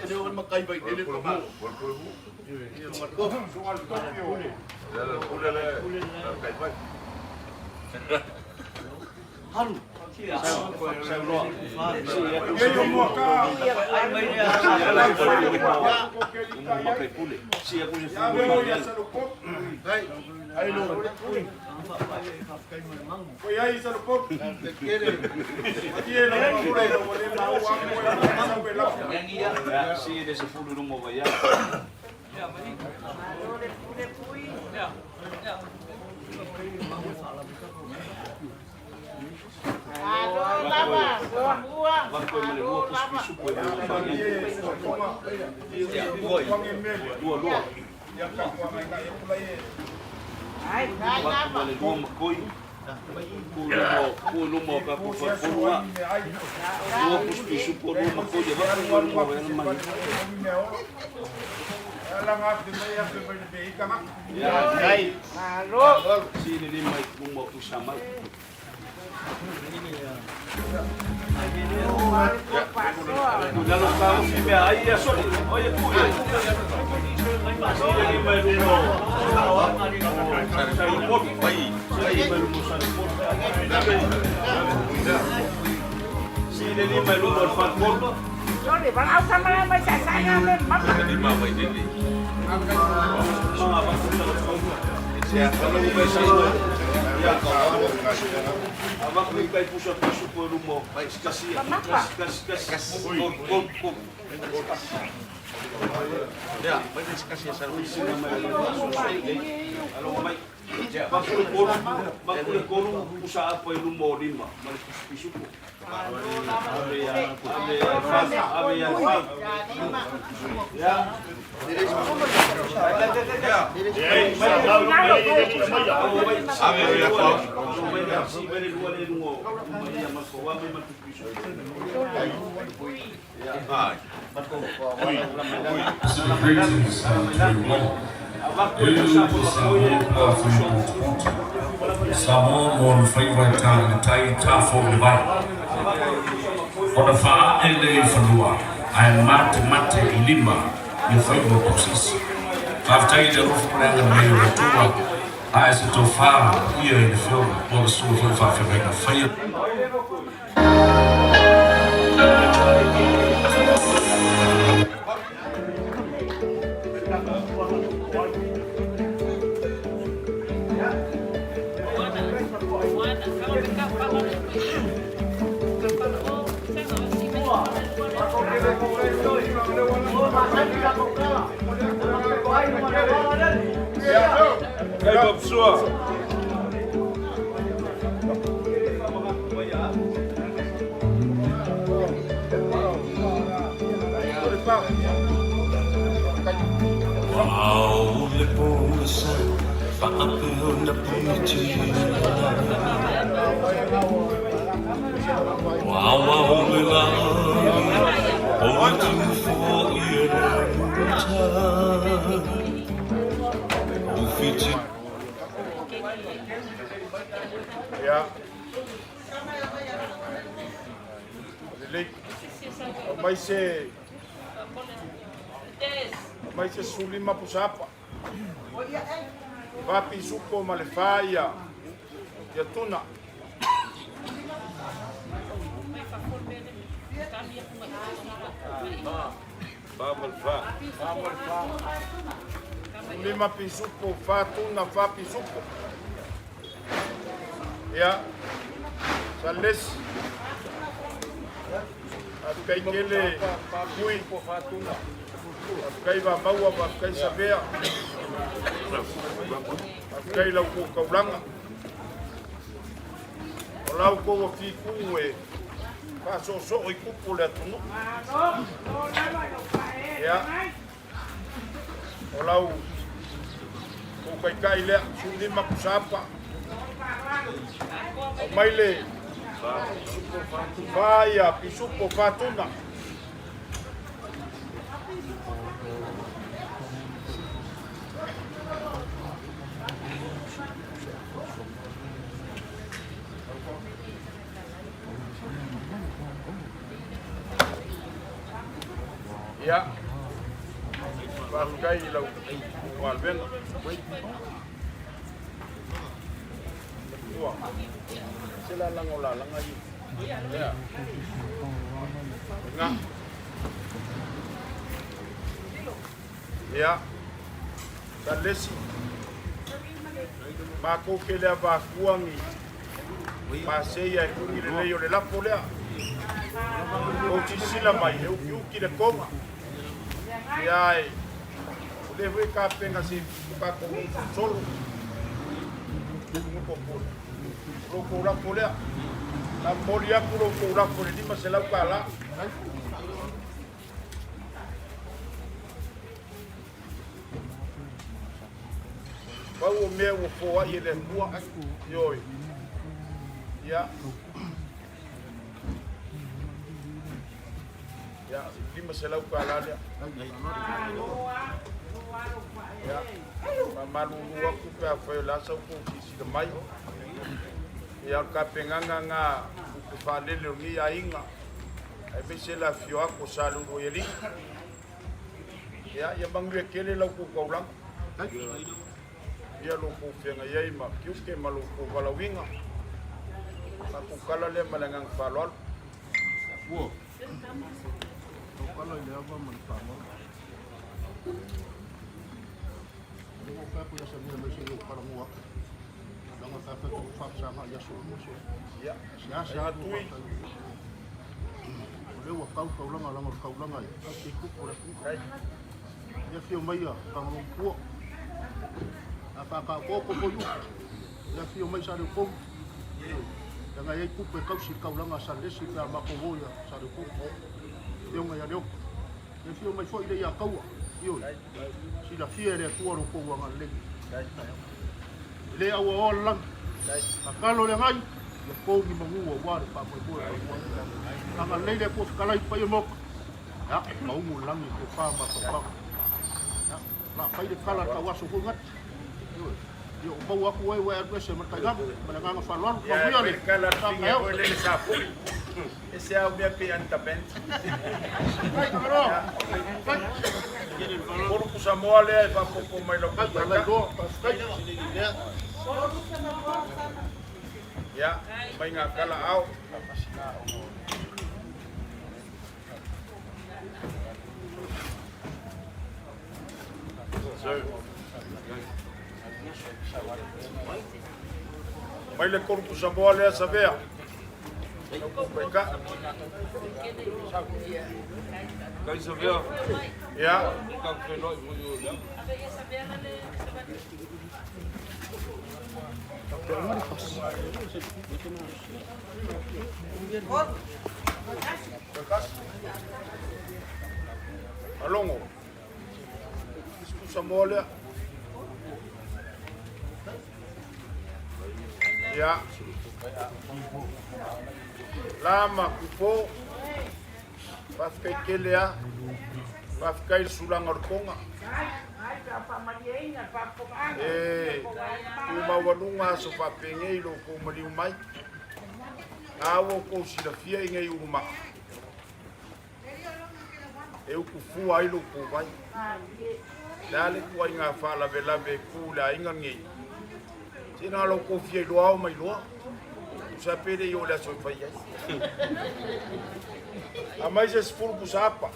E le o le matai vailele pa malo. Suga le tofi o. Ei o mua ka. Ia ave o ia Salupop. Oi ai Salupop. Matie la pule la wale ma ua mo e sau e lau. Malo le pule pui. Malo lava. Mua. Malo lava. Matie sotonga. Wangi mele. Ia ka kua ngai ngai e pula e. Ai, ai lava. Malo. Malo ko faasoa. Sole, valaau tama mai saisaiga me mama. Maku le tolu pusa apa i luma o lima ma le pusi pisupo. Ave ia, ave ia e fa, ave ia e fa. Ia. Greetings to everyone. Eu te Samoa Whai Samoa mo le faiva i tā le tai tafo i le vai. Ona faaee lea i fanua, ae matemate i lima i faiva o sisi. Faafetai i le alofa ma le agalelei o le Atua, ae se tofa ia i le Afioga po o le Susuga foi i le Faafeagaiga. Faia. Ao le posa faapea ona piti Wao le lani o le tufo i e le muta O whiti Ia. Lelei. Aumai se aumai se 15 pusa apa. Fa pisupo ma le fa ia ia tuna. Fa ma le fa. 15 pisupo, fa tuna, fa pisupo. Ia. Salesi. Faafetai tele Pui. Faafetai Vamaua, faafetai Savea. Faafetai lau kou taulaga. O lau kou afi ku e faasoosoo i tupu o le atunuu. Ia. O lau kou taitai lea, 15 pusa apa. Aumai le fa ia pisupo fa tuna. Ia. Faafetai i lau galuega. Matua. Se lalaga o lalaga ia. Ia. Nga. Ia. Salesi. Matou te le avatua ni maseia e kugi lelei o le lafo lea. Tou silasila mai e utiuti le toga. Ia e o lea foi tapena se tatou solo. O lo tou lafo lea. Na momoli atu lo tou lafo i le $500. Pau o mea ua foai e le Atua. Ioe. Ia. Ia, $500 lea. Ia. Faamalulu atu pe afai o le a sau tou silasila mai. Ia, o le tapenaga lena upu faalele o lenei aiga, aemaise le afifio atu o Saleuluaialii. Ia, ia manuia tele la outou taulaga. Ia lo outou feagai ai ma tiute ma lo outou valaauina. Tatou tala lea ma le agaga faaaloalo. Ua tautala i le ava ma le faaaloalo. Lea ua ou fai atu ia Samia mai se i ou talanoa atu. Leaga sa fai atu faasaga i aso uma se. Ia, Seasea atu faafetai. O lea ua tau taulaga leaga o le taulaga e tasi ai tupu o le atunuu. Ia afio mai ia Tagaloa Matua. Faakaopopo foi upu, le afio mai Saleupolu, ioe, leaga e i ai tupe e tausi i le taulaga a Salelesi pe a matou o ia Saleupolu. Afioga ia Leota, le afio mai foi le ia Taua, ioe, silafia e le Atua lo outou agalelei i taeao. E le auaoa le lagi, tatalo le agai, ia pou ni manu aua le faamoemoe o taua. Agalelei le Atua fetalai i le paia o le Maota, ia, maugu le lagi i le tofa ma le faautaga. Ia, o le a fai le tala i le tauaso foi gata. Ioe, ia o maua atu oe ua e alu ese ma le tainaga, ma le agaga faaaloalo. Manuia le taeao. Ese au mea pe antabent. Kolu pusa moa lea e faapopo mai lau Ia, mai ngā kala ao. Mai le kolu pusa moa lea Savea. Kai Savea. Ia. Kau whenoi mo i o lea. Alongo. Pusa moa lea. Ia. Lama kupo. Faafetai tele a. Faafetai le sulaga o le toga. E tu maualuga aso faapenei lo outou maliu mai. A ua outou silafia i nei ulumaa. E utu fua ai lo outou vai. Le a le ituaiga faalavelave e tu i le aiga lenei. Se na o lo outou fia iloa ao mai loa. Tusa pe le i oo i le aso e fai ai. Aumai se 10 pusa apa.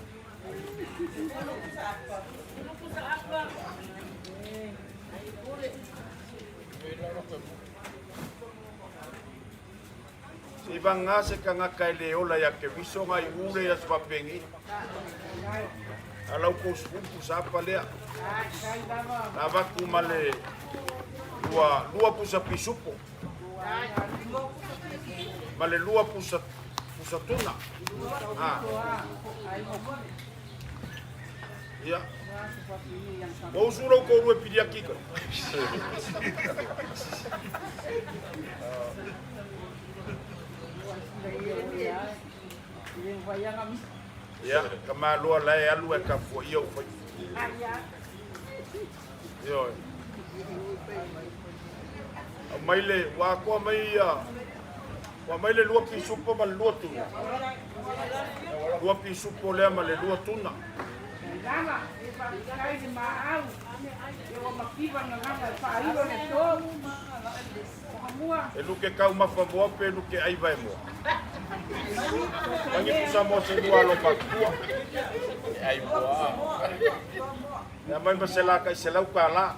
Se i vagā se tagata e le ola ia Keriso ga i ule i aso faapenei. A lau kou 10 pusa apa lea. Na avatu ma le lua, lua pusa pisupo. Ma le lua pusa, pusa tuna. Ha. Ia. Ua usu lou toalua e piliaki kai. Ia, ka maloa la e alu e ka fuaia ou faiva. Ioe. Aumai le, ua atoa mai ia, ua aumai le lua pisupo ma le lua tuna. Lua pisupo lea ma le lua tuna. E luke taumafa moa pe luke ai vae moa. Mani pusa moa se lua alo matua. E ai moa. E mai ma se la kai se lau ka la.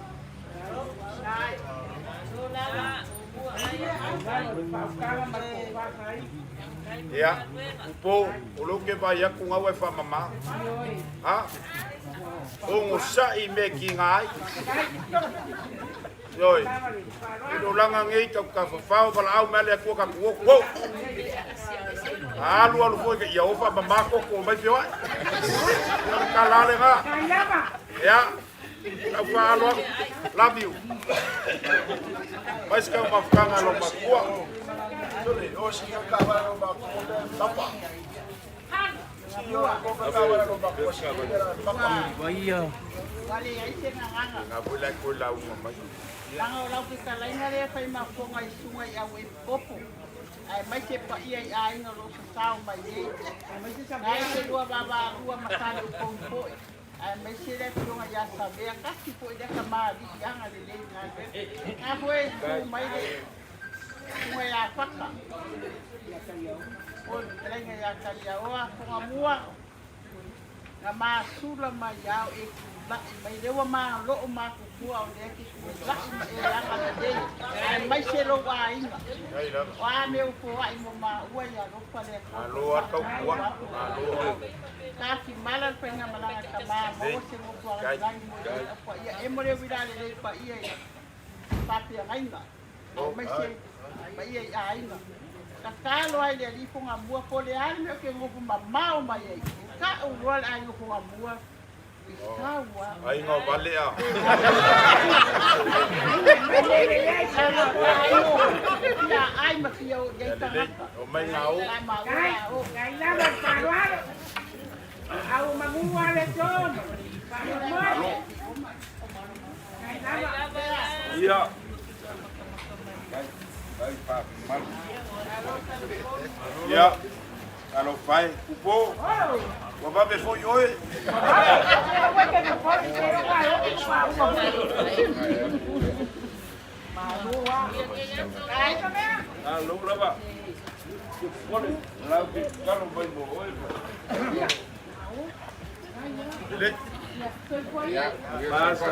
Ia, upo, o lou ke vai aku ngau e whamama. Ha? Ongo sa'i me ki ngā ai. Ioe, i lo langa ngei tau ka whawhao wala au mea le atua ka kuo kuo. A alu alu foi ka ia ofa ma mako ko mai fio ai. Ia ka la le nga. Ia, lau wha alo aku. Love you. Mai se kau mafukanga lo makua. Ngā foi lai koe lauga mai. Langa o lau fetalaiga lea fai mafofoga i susuga i au e popo aemaise paia i aiga o lo o sasao mai nei. Nai se lua vaavaalua ma Saleupou foi, aemaise le afioga ia Savea, tasi foi lea kamali'i agalelei i galuega. Na foi e tu mai le susuga ia Faka, o le fetalaiga ia Taliaoa, Fogamua, Na masula mai ao e tula'i mai lea ua malo'o matutua o lea e te tula'i ma e agalelei aemaise lou aiga. O a mea ua foa'i mo maua i alofa le Atua Tatimala le faigamalaga tama maua se loto agalelagi mo le paia e mo le uila lelei paia i Faafeagaiga, aemaise paia i aiga. Tatalo ai le Alii Fogamua po o le a le mea ou te nofo mamao mai ai, e tau loa le aiga Fogamua i sau a. Aiga o Valea. Fia ai ma fia o i ai tagata. O mai ngā o. Kai lava le faaaloalo. Au manu ale tonu. Faamoemoe. Kai lava. Ia. Ia. Talofa e, Kupo. Ua vave foi oe. Malo lava. Lau ke talo mai mo oe. Lelei. Masa.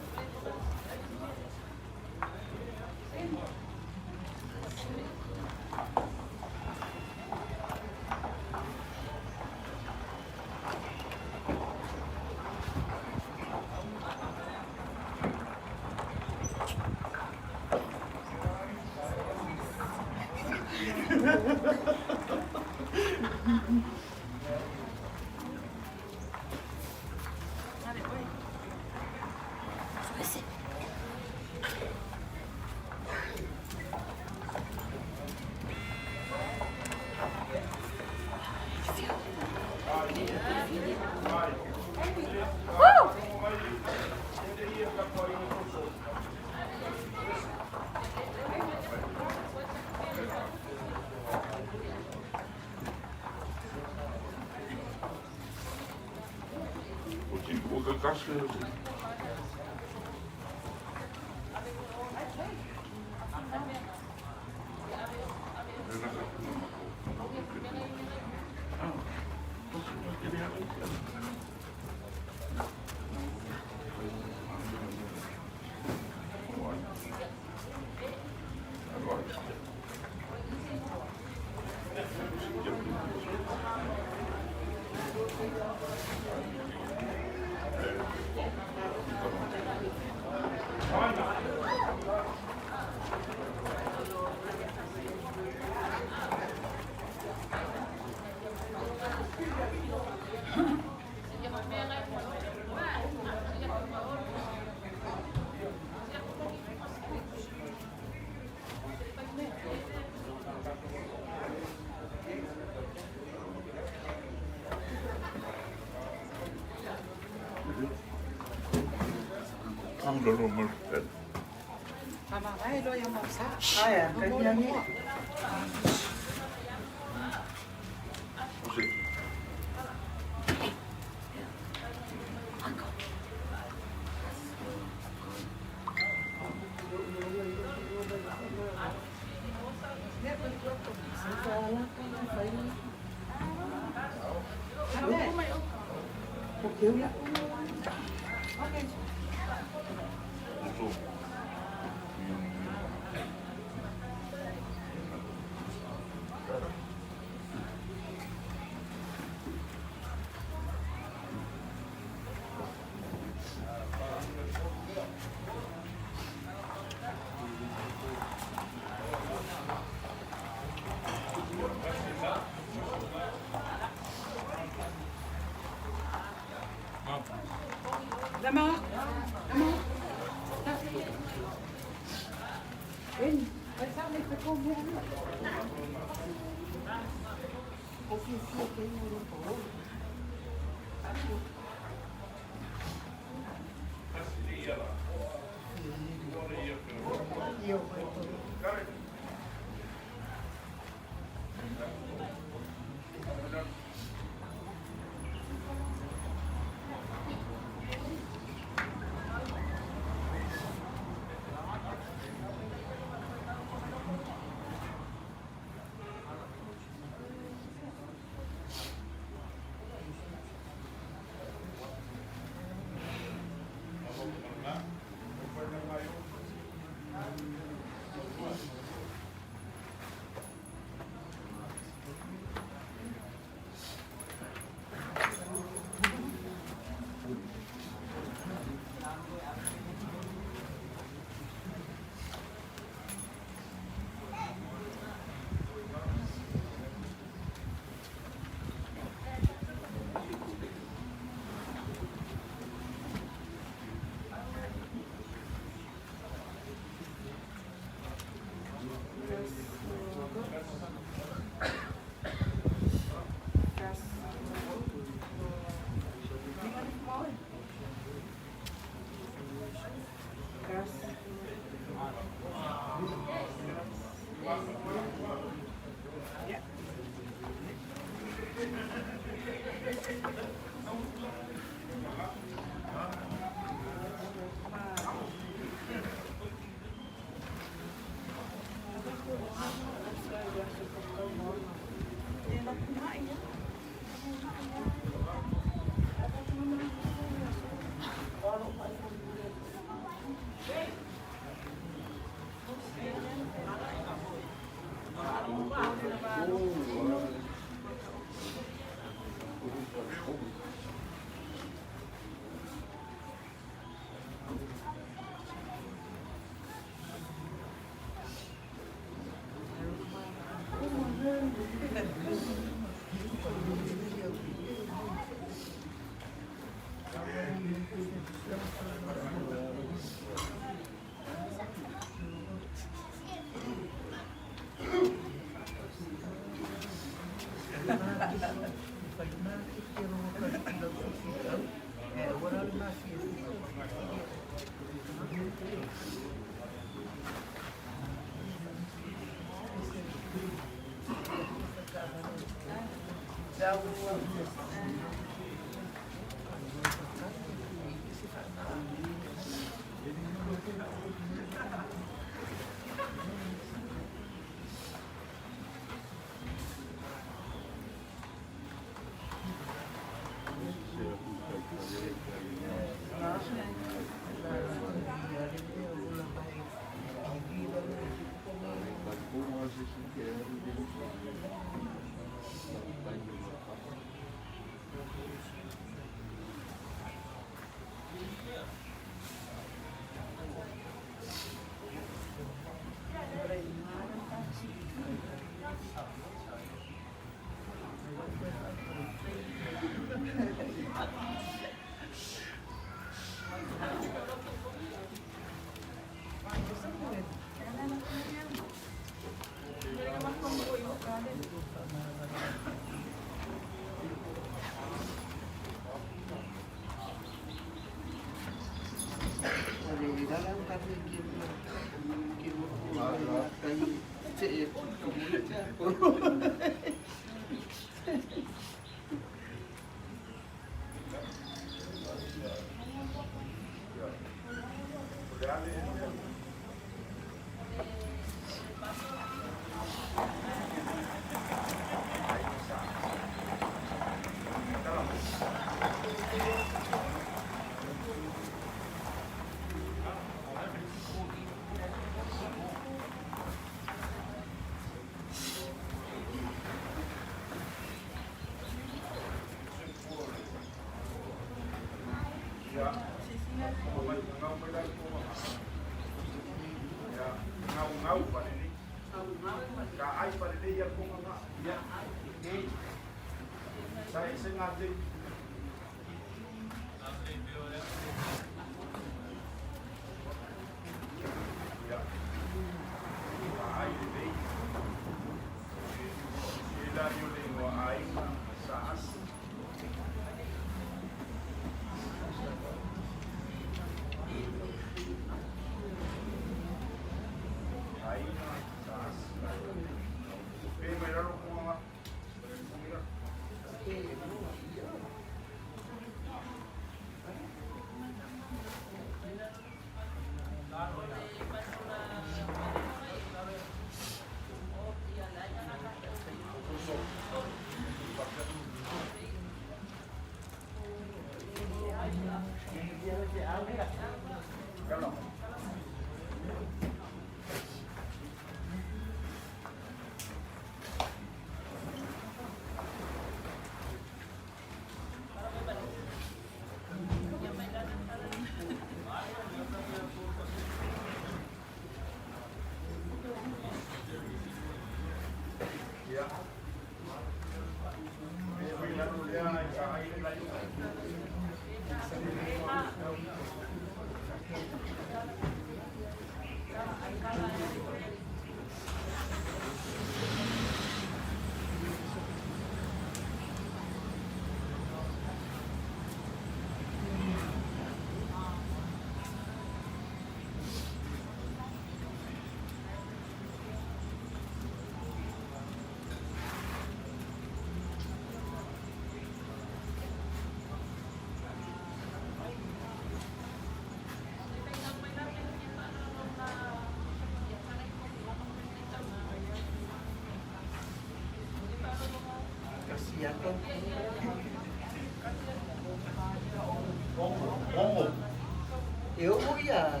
E oo ia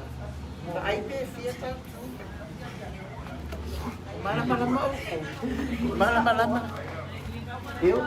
vaai pe fia tatou. O malamalama oukou. Malamalama. E oo.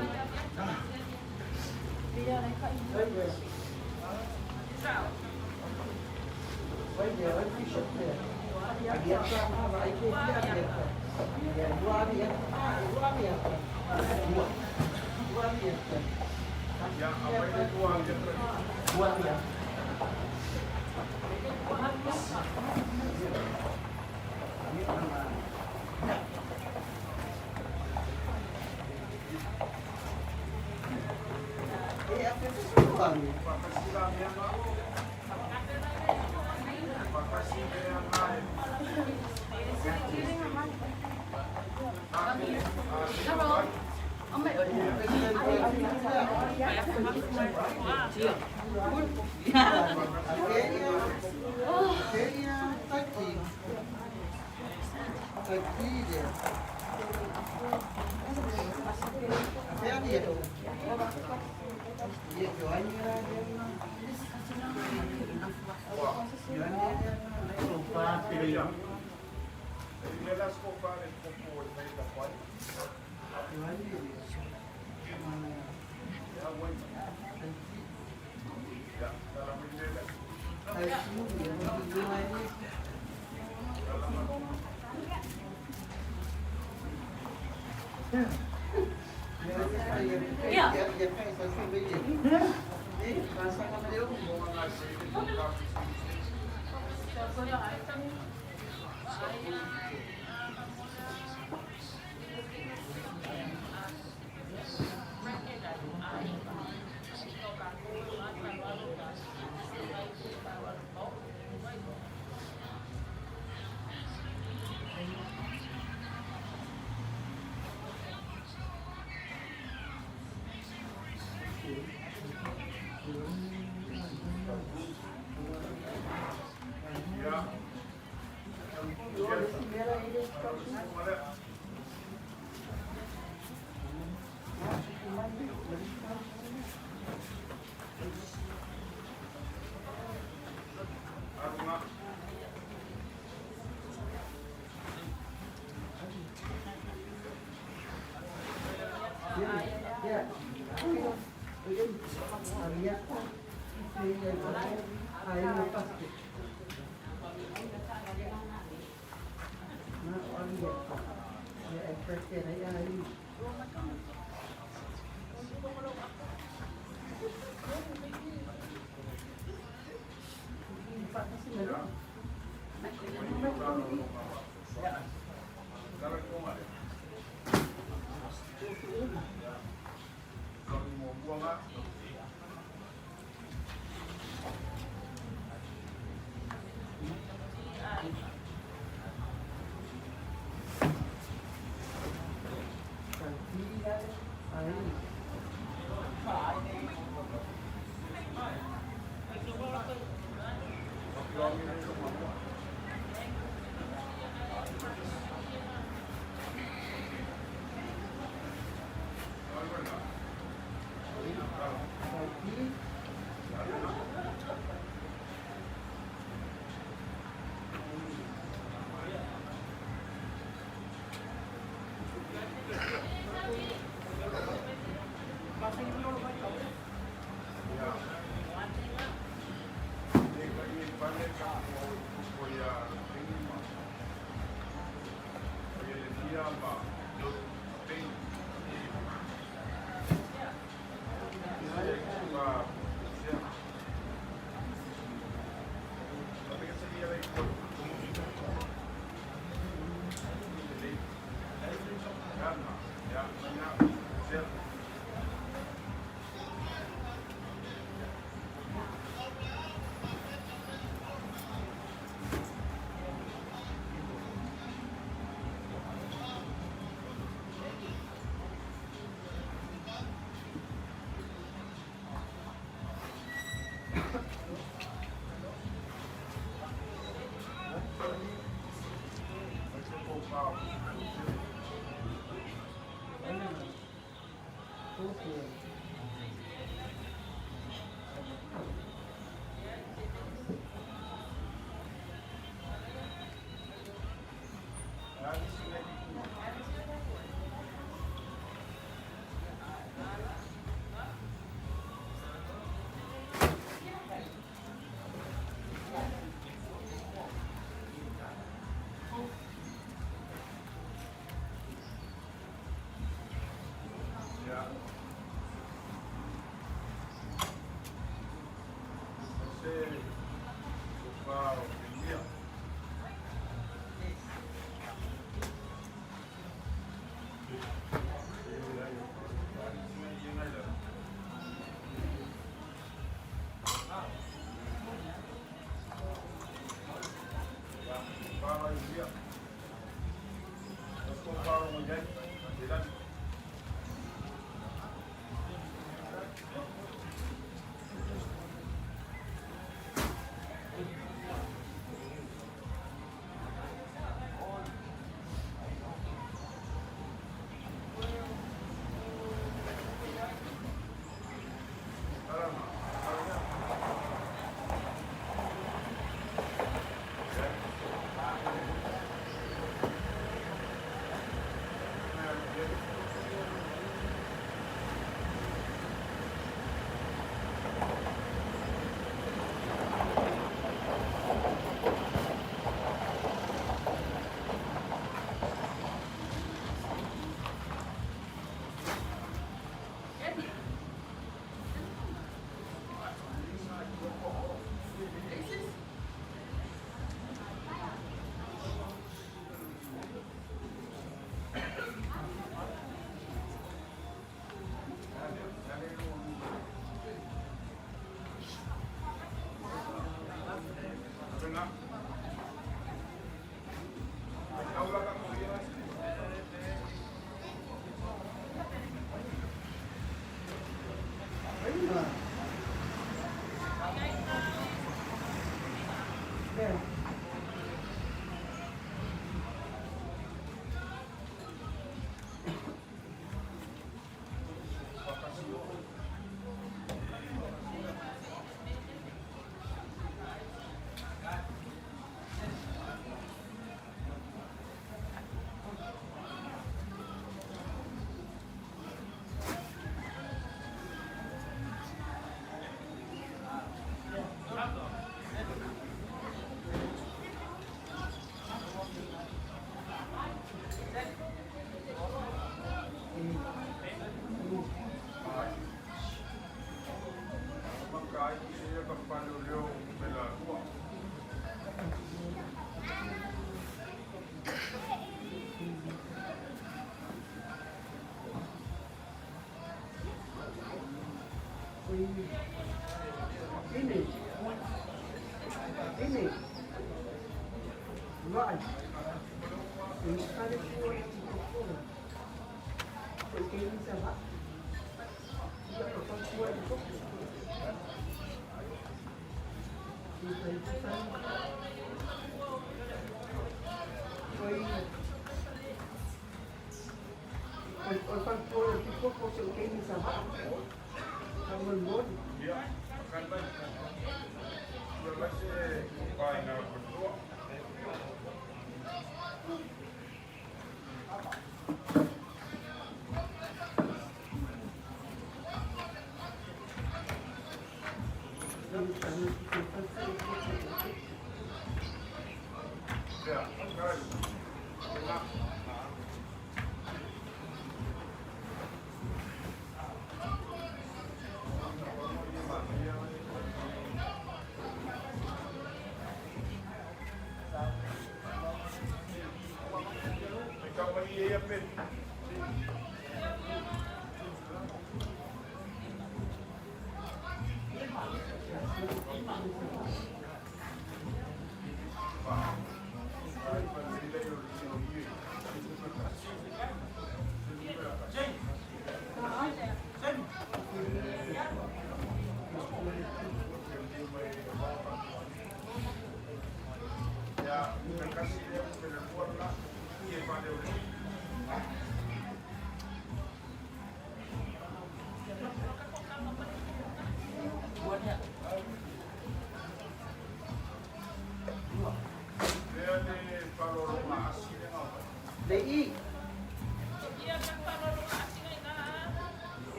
Le i.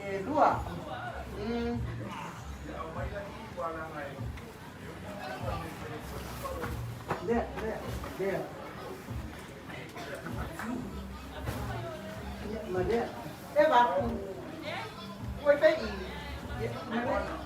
E lua. Lea, lea, lea. Ia, ma lea. E va. Ua fai i. Ia, ma lea.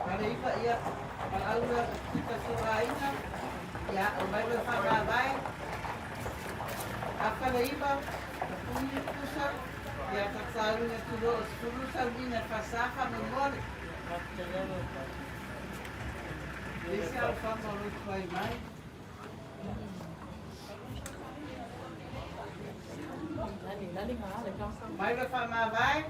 Faleiva, ia, valaau lea i suaina, ia, o mai le faamavae. 8.09, tapuni pusa, ia tatauina tulo o sefulu sauniga fasā faamolemole. Le isi alofaga o lo tuai mai. Mai le faamavae.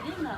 Ina.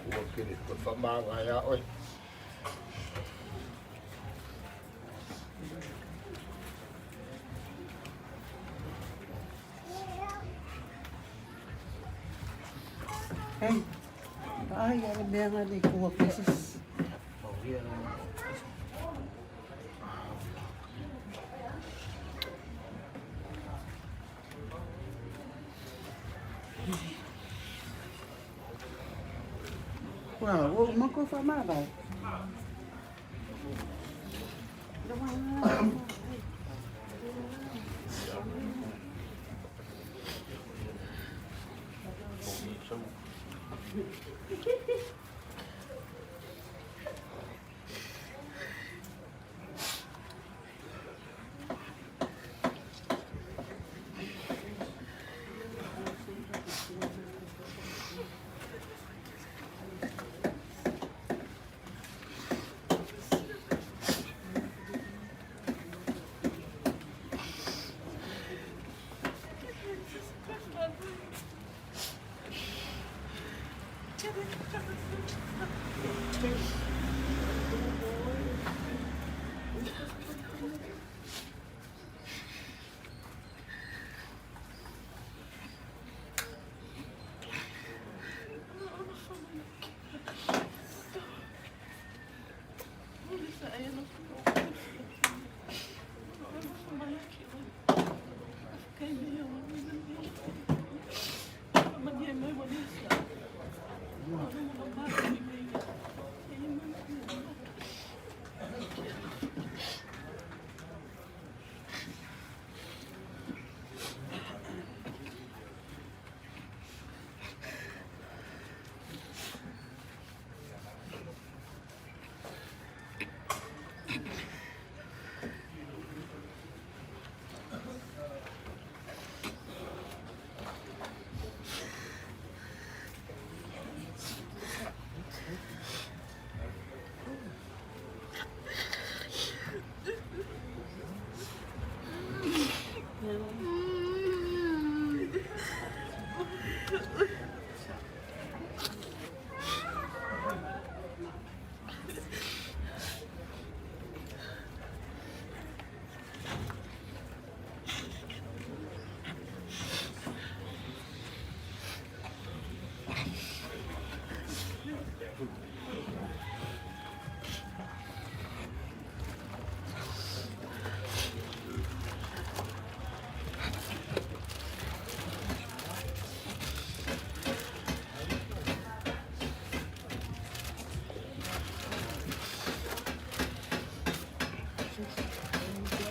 Ua kele toe faamavae a oe. Hei, ai a le mea nga nei kua pieces. Ua, ua uma kou faamavae.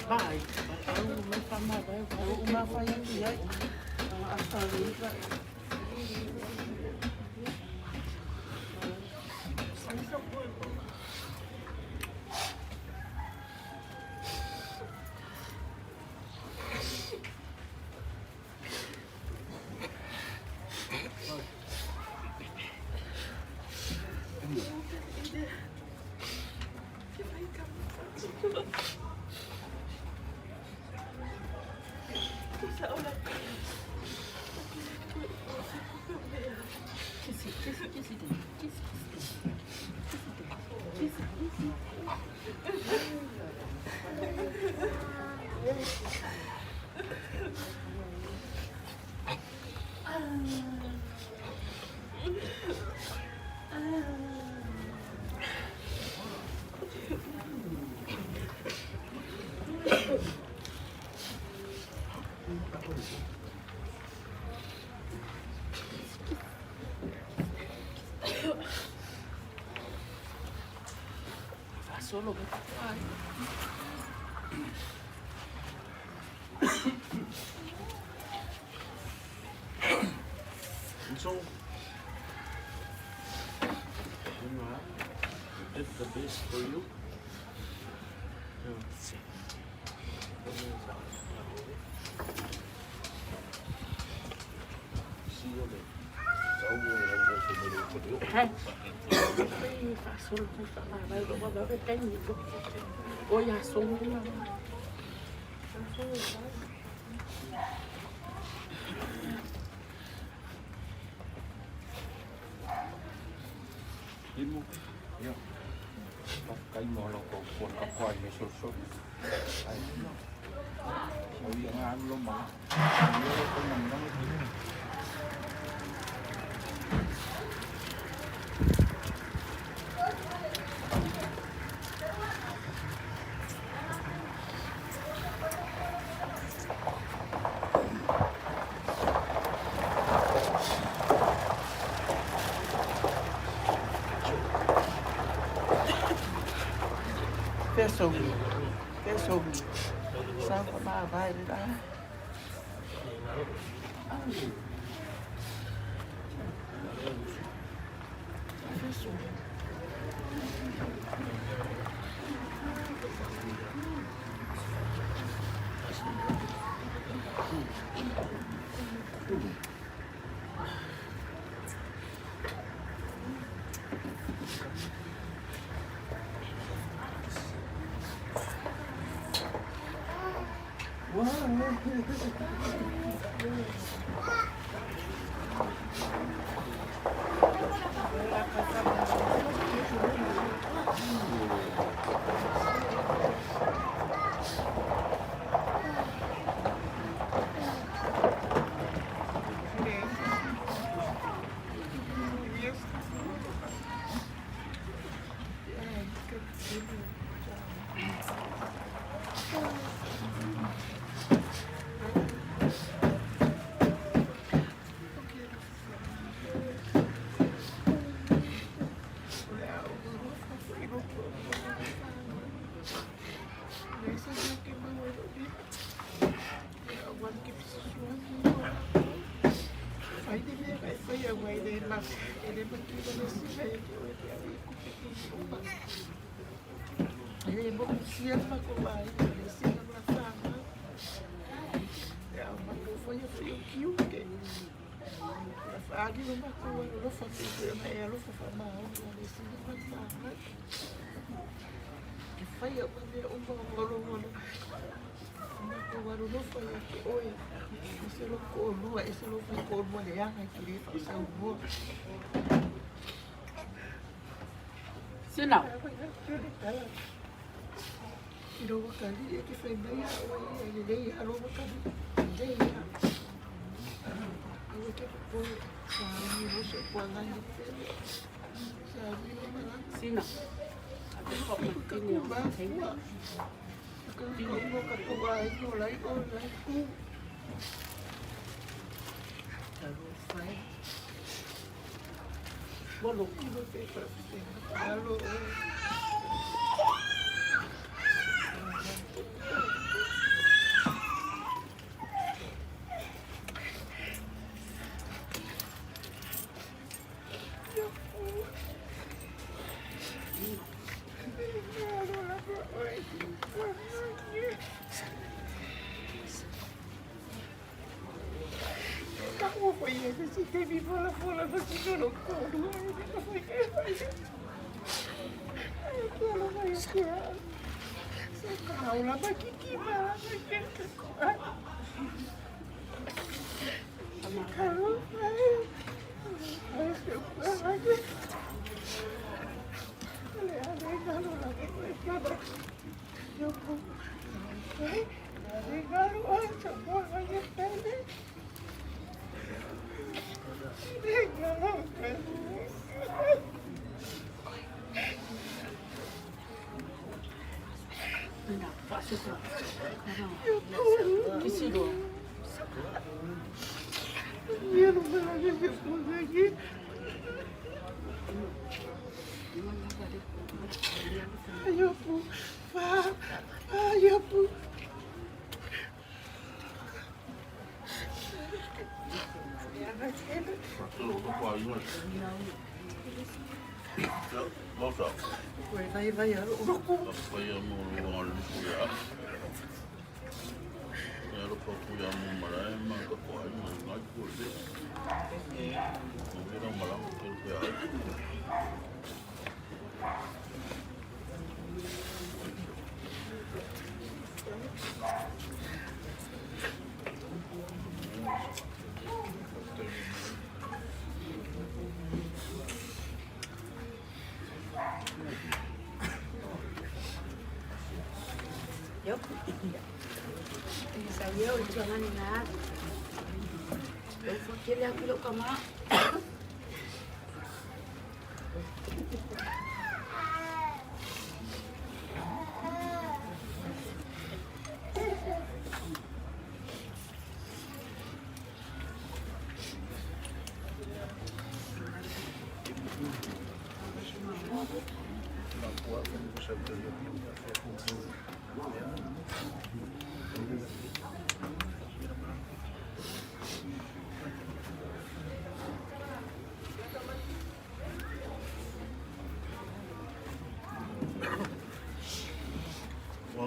Vai, au mai faamavae, ua uma fai atu i ai. Asa le iva. Faasolo mai. So, we did the best for you. Limu. Ia. Faafetai mo lau tautua tapuai mai solisoli. Ai. Sau ia nga alu lo mala. Ia lo tau manulagi te. Fesogi, fesogi. Sa fa ma vai le la. Fesogi. Sinau. Sina.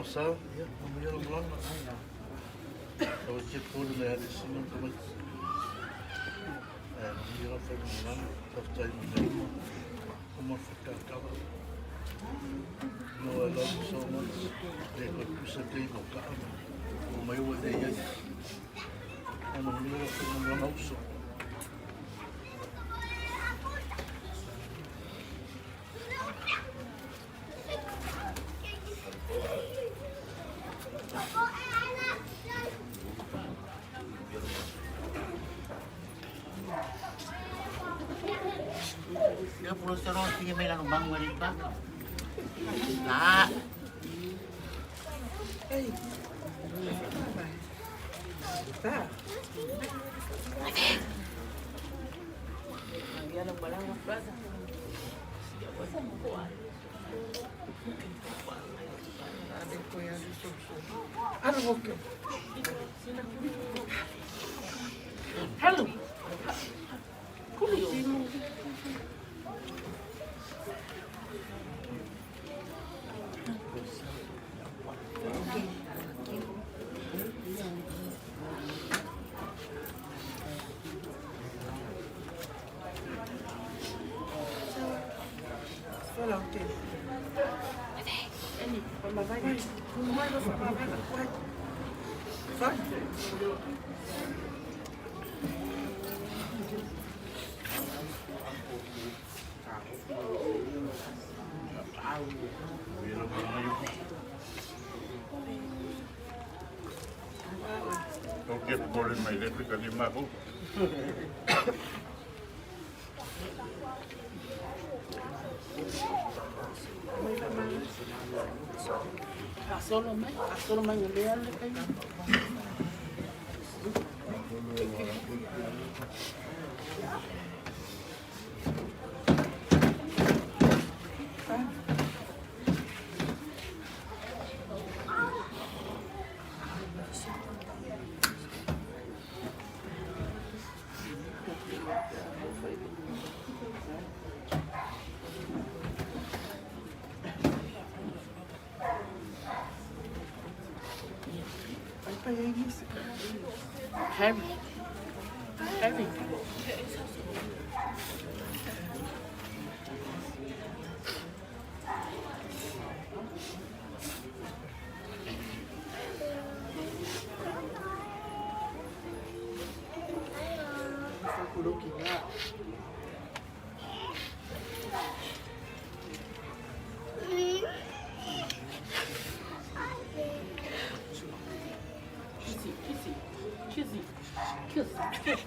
Sao, ia, manuia lau malaga. Lau e pule mai ale sina o tamaiti. Ae manuia lau faimalaga, faafetai mo mea uma. Uma whakakala. No, I love you so much. Le koe pusa te mo ka ana. O mai ua le iai. Ae manuia lau faimalaga uso. Ia pulo se ro tinga mai lalo bangu ari pa. La. Ei. Tá. Hello. Don't get bored in my lip, because you might. Solo mai, solo mai le ale kai. Harry. Harry. Kissy, kissy, kissy, kiss, kiss.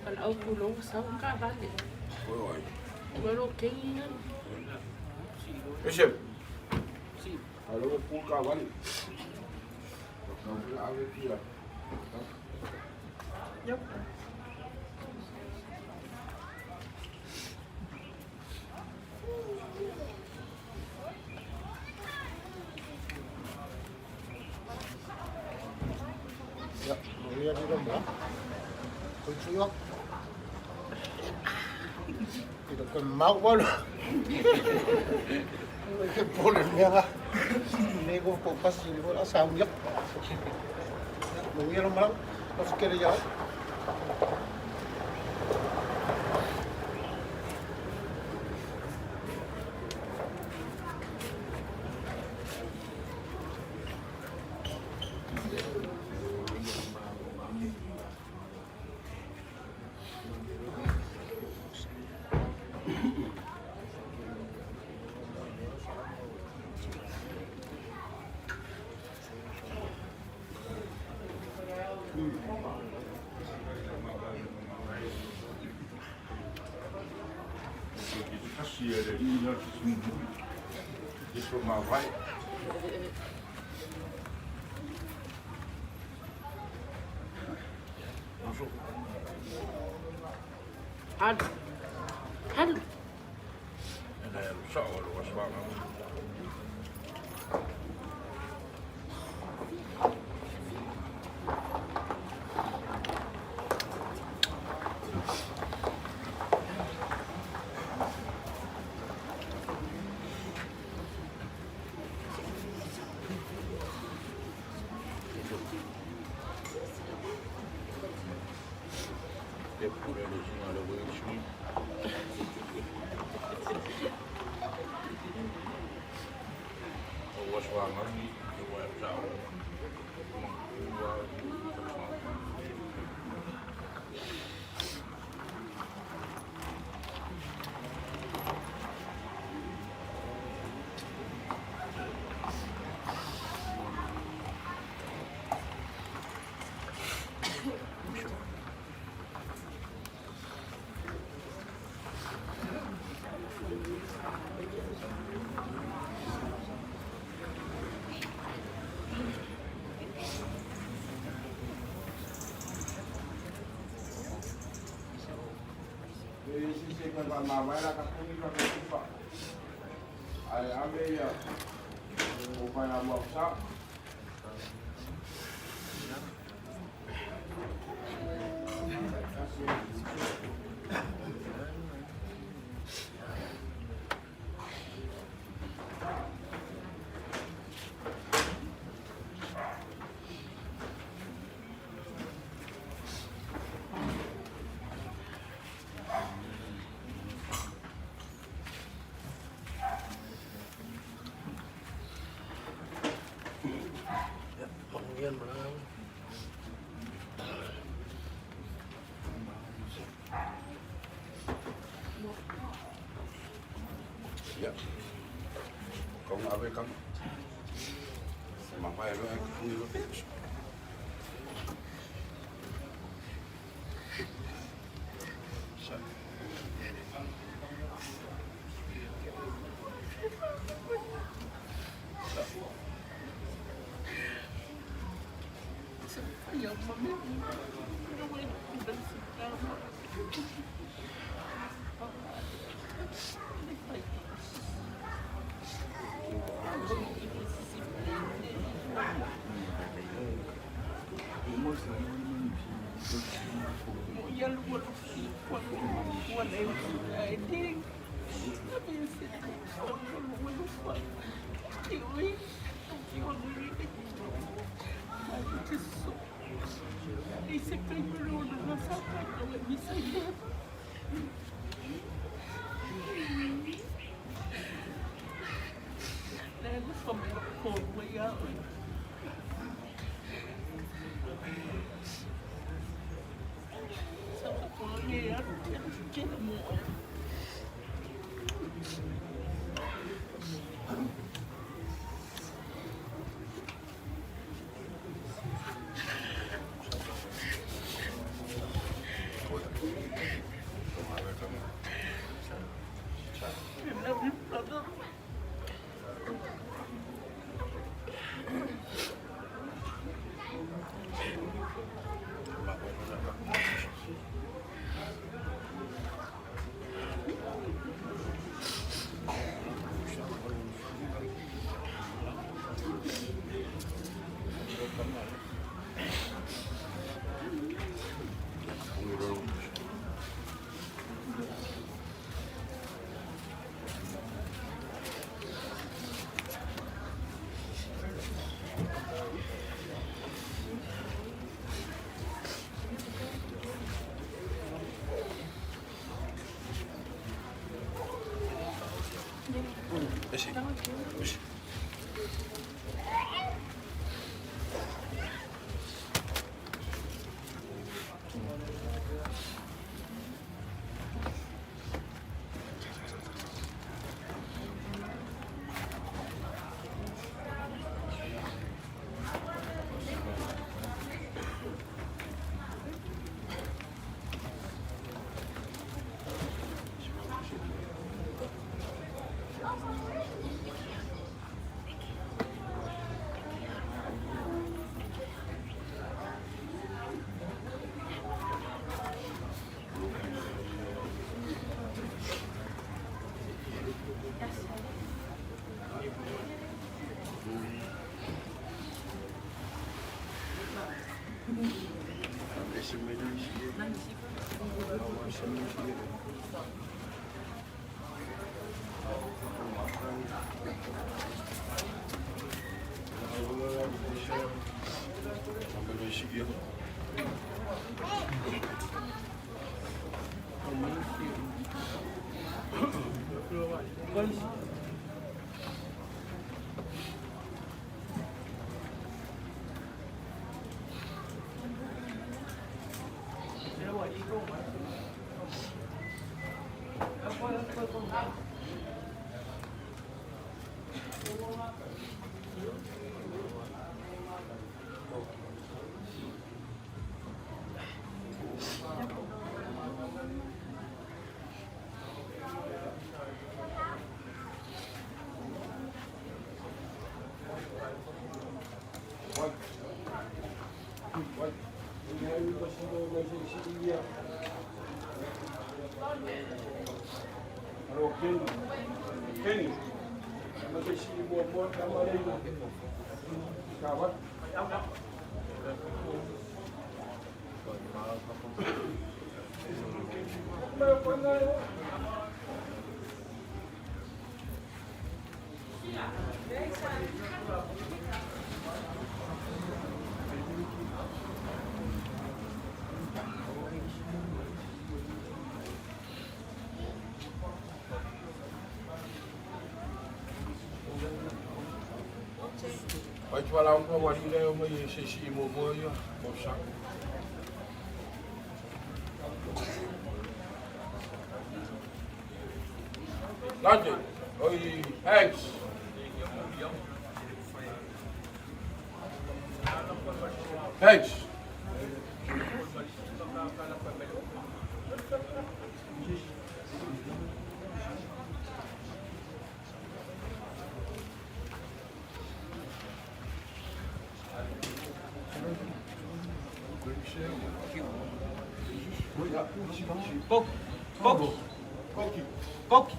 Palau pulou sau ka vale. Ua lo kengi nga. Ese. Alo pu ka vale. Ave pia. Yep. Ya, manuia le lau malaga. Koe tui atu. I le koe mamao ua lo. Ke pole mea la. Nei ko ko pasi le la sauni atu. Ya, manuia lau malaga. Laufetele ia oe. Kasi e le ina te sumuhuri. Iso ngā vai. Alu. Alu. Ena e alu sao alu aswanga. E pure le singa le wei sui. O aswanga ni e wa sao. Mangkua. E si se koe pa mawai la ka puni ka kupa. Ai ave ia o pai la mua sa. Manuia le malaga. Ia. Kaunga ave kama. Mawai lo e ka puni lo. Vai te falar um cavalinho, né? Uma xixi, momô, ó. Lande, oi, Hanks. Hanks. Koki. Koki. Koki.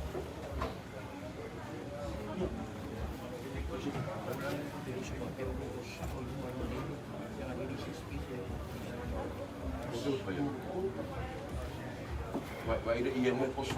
Vai, vai, ia mo poso.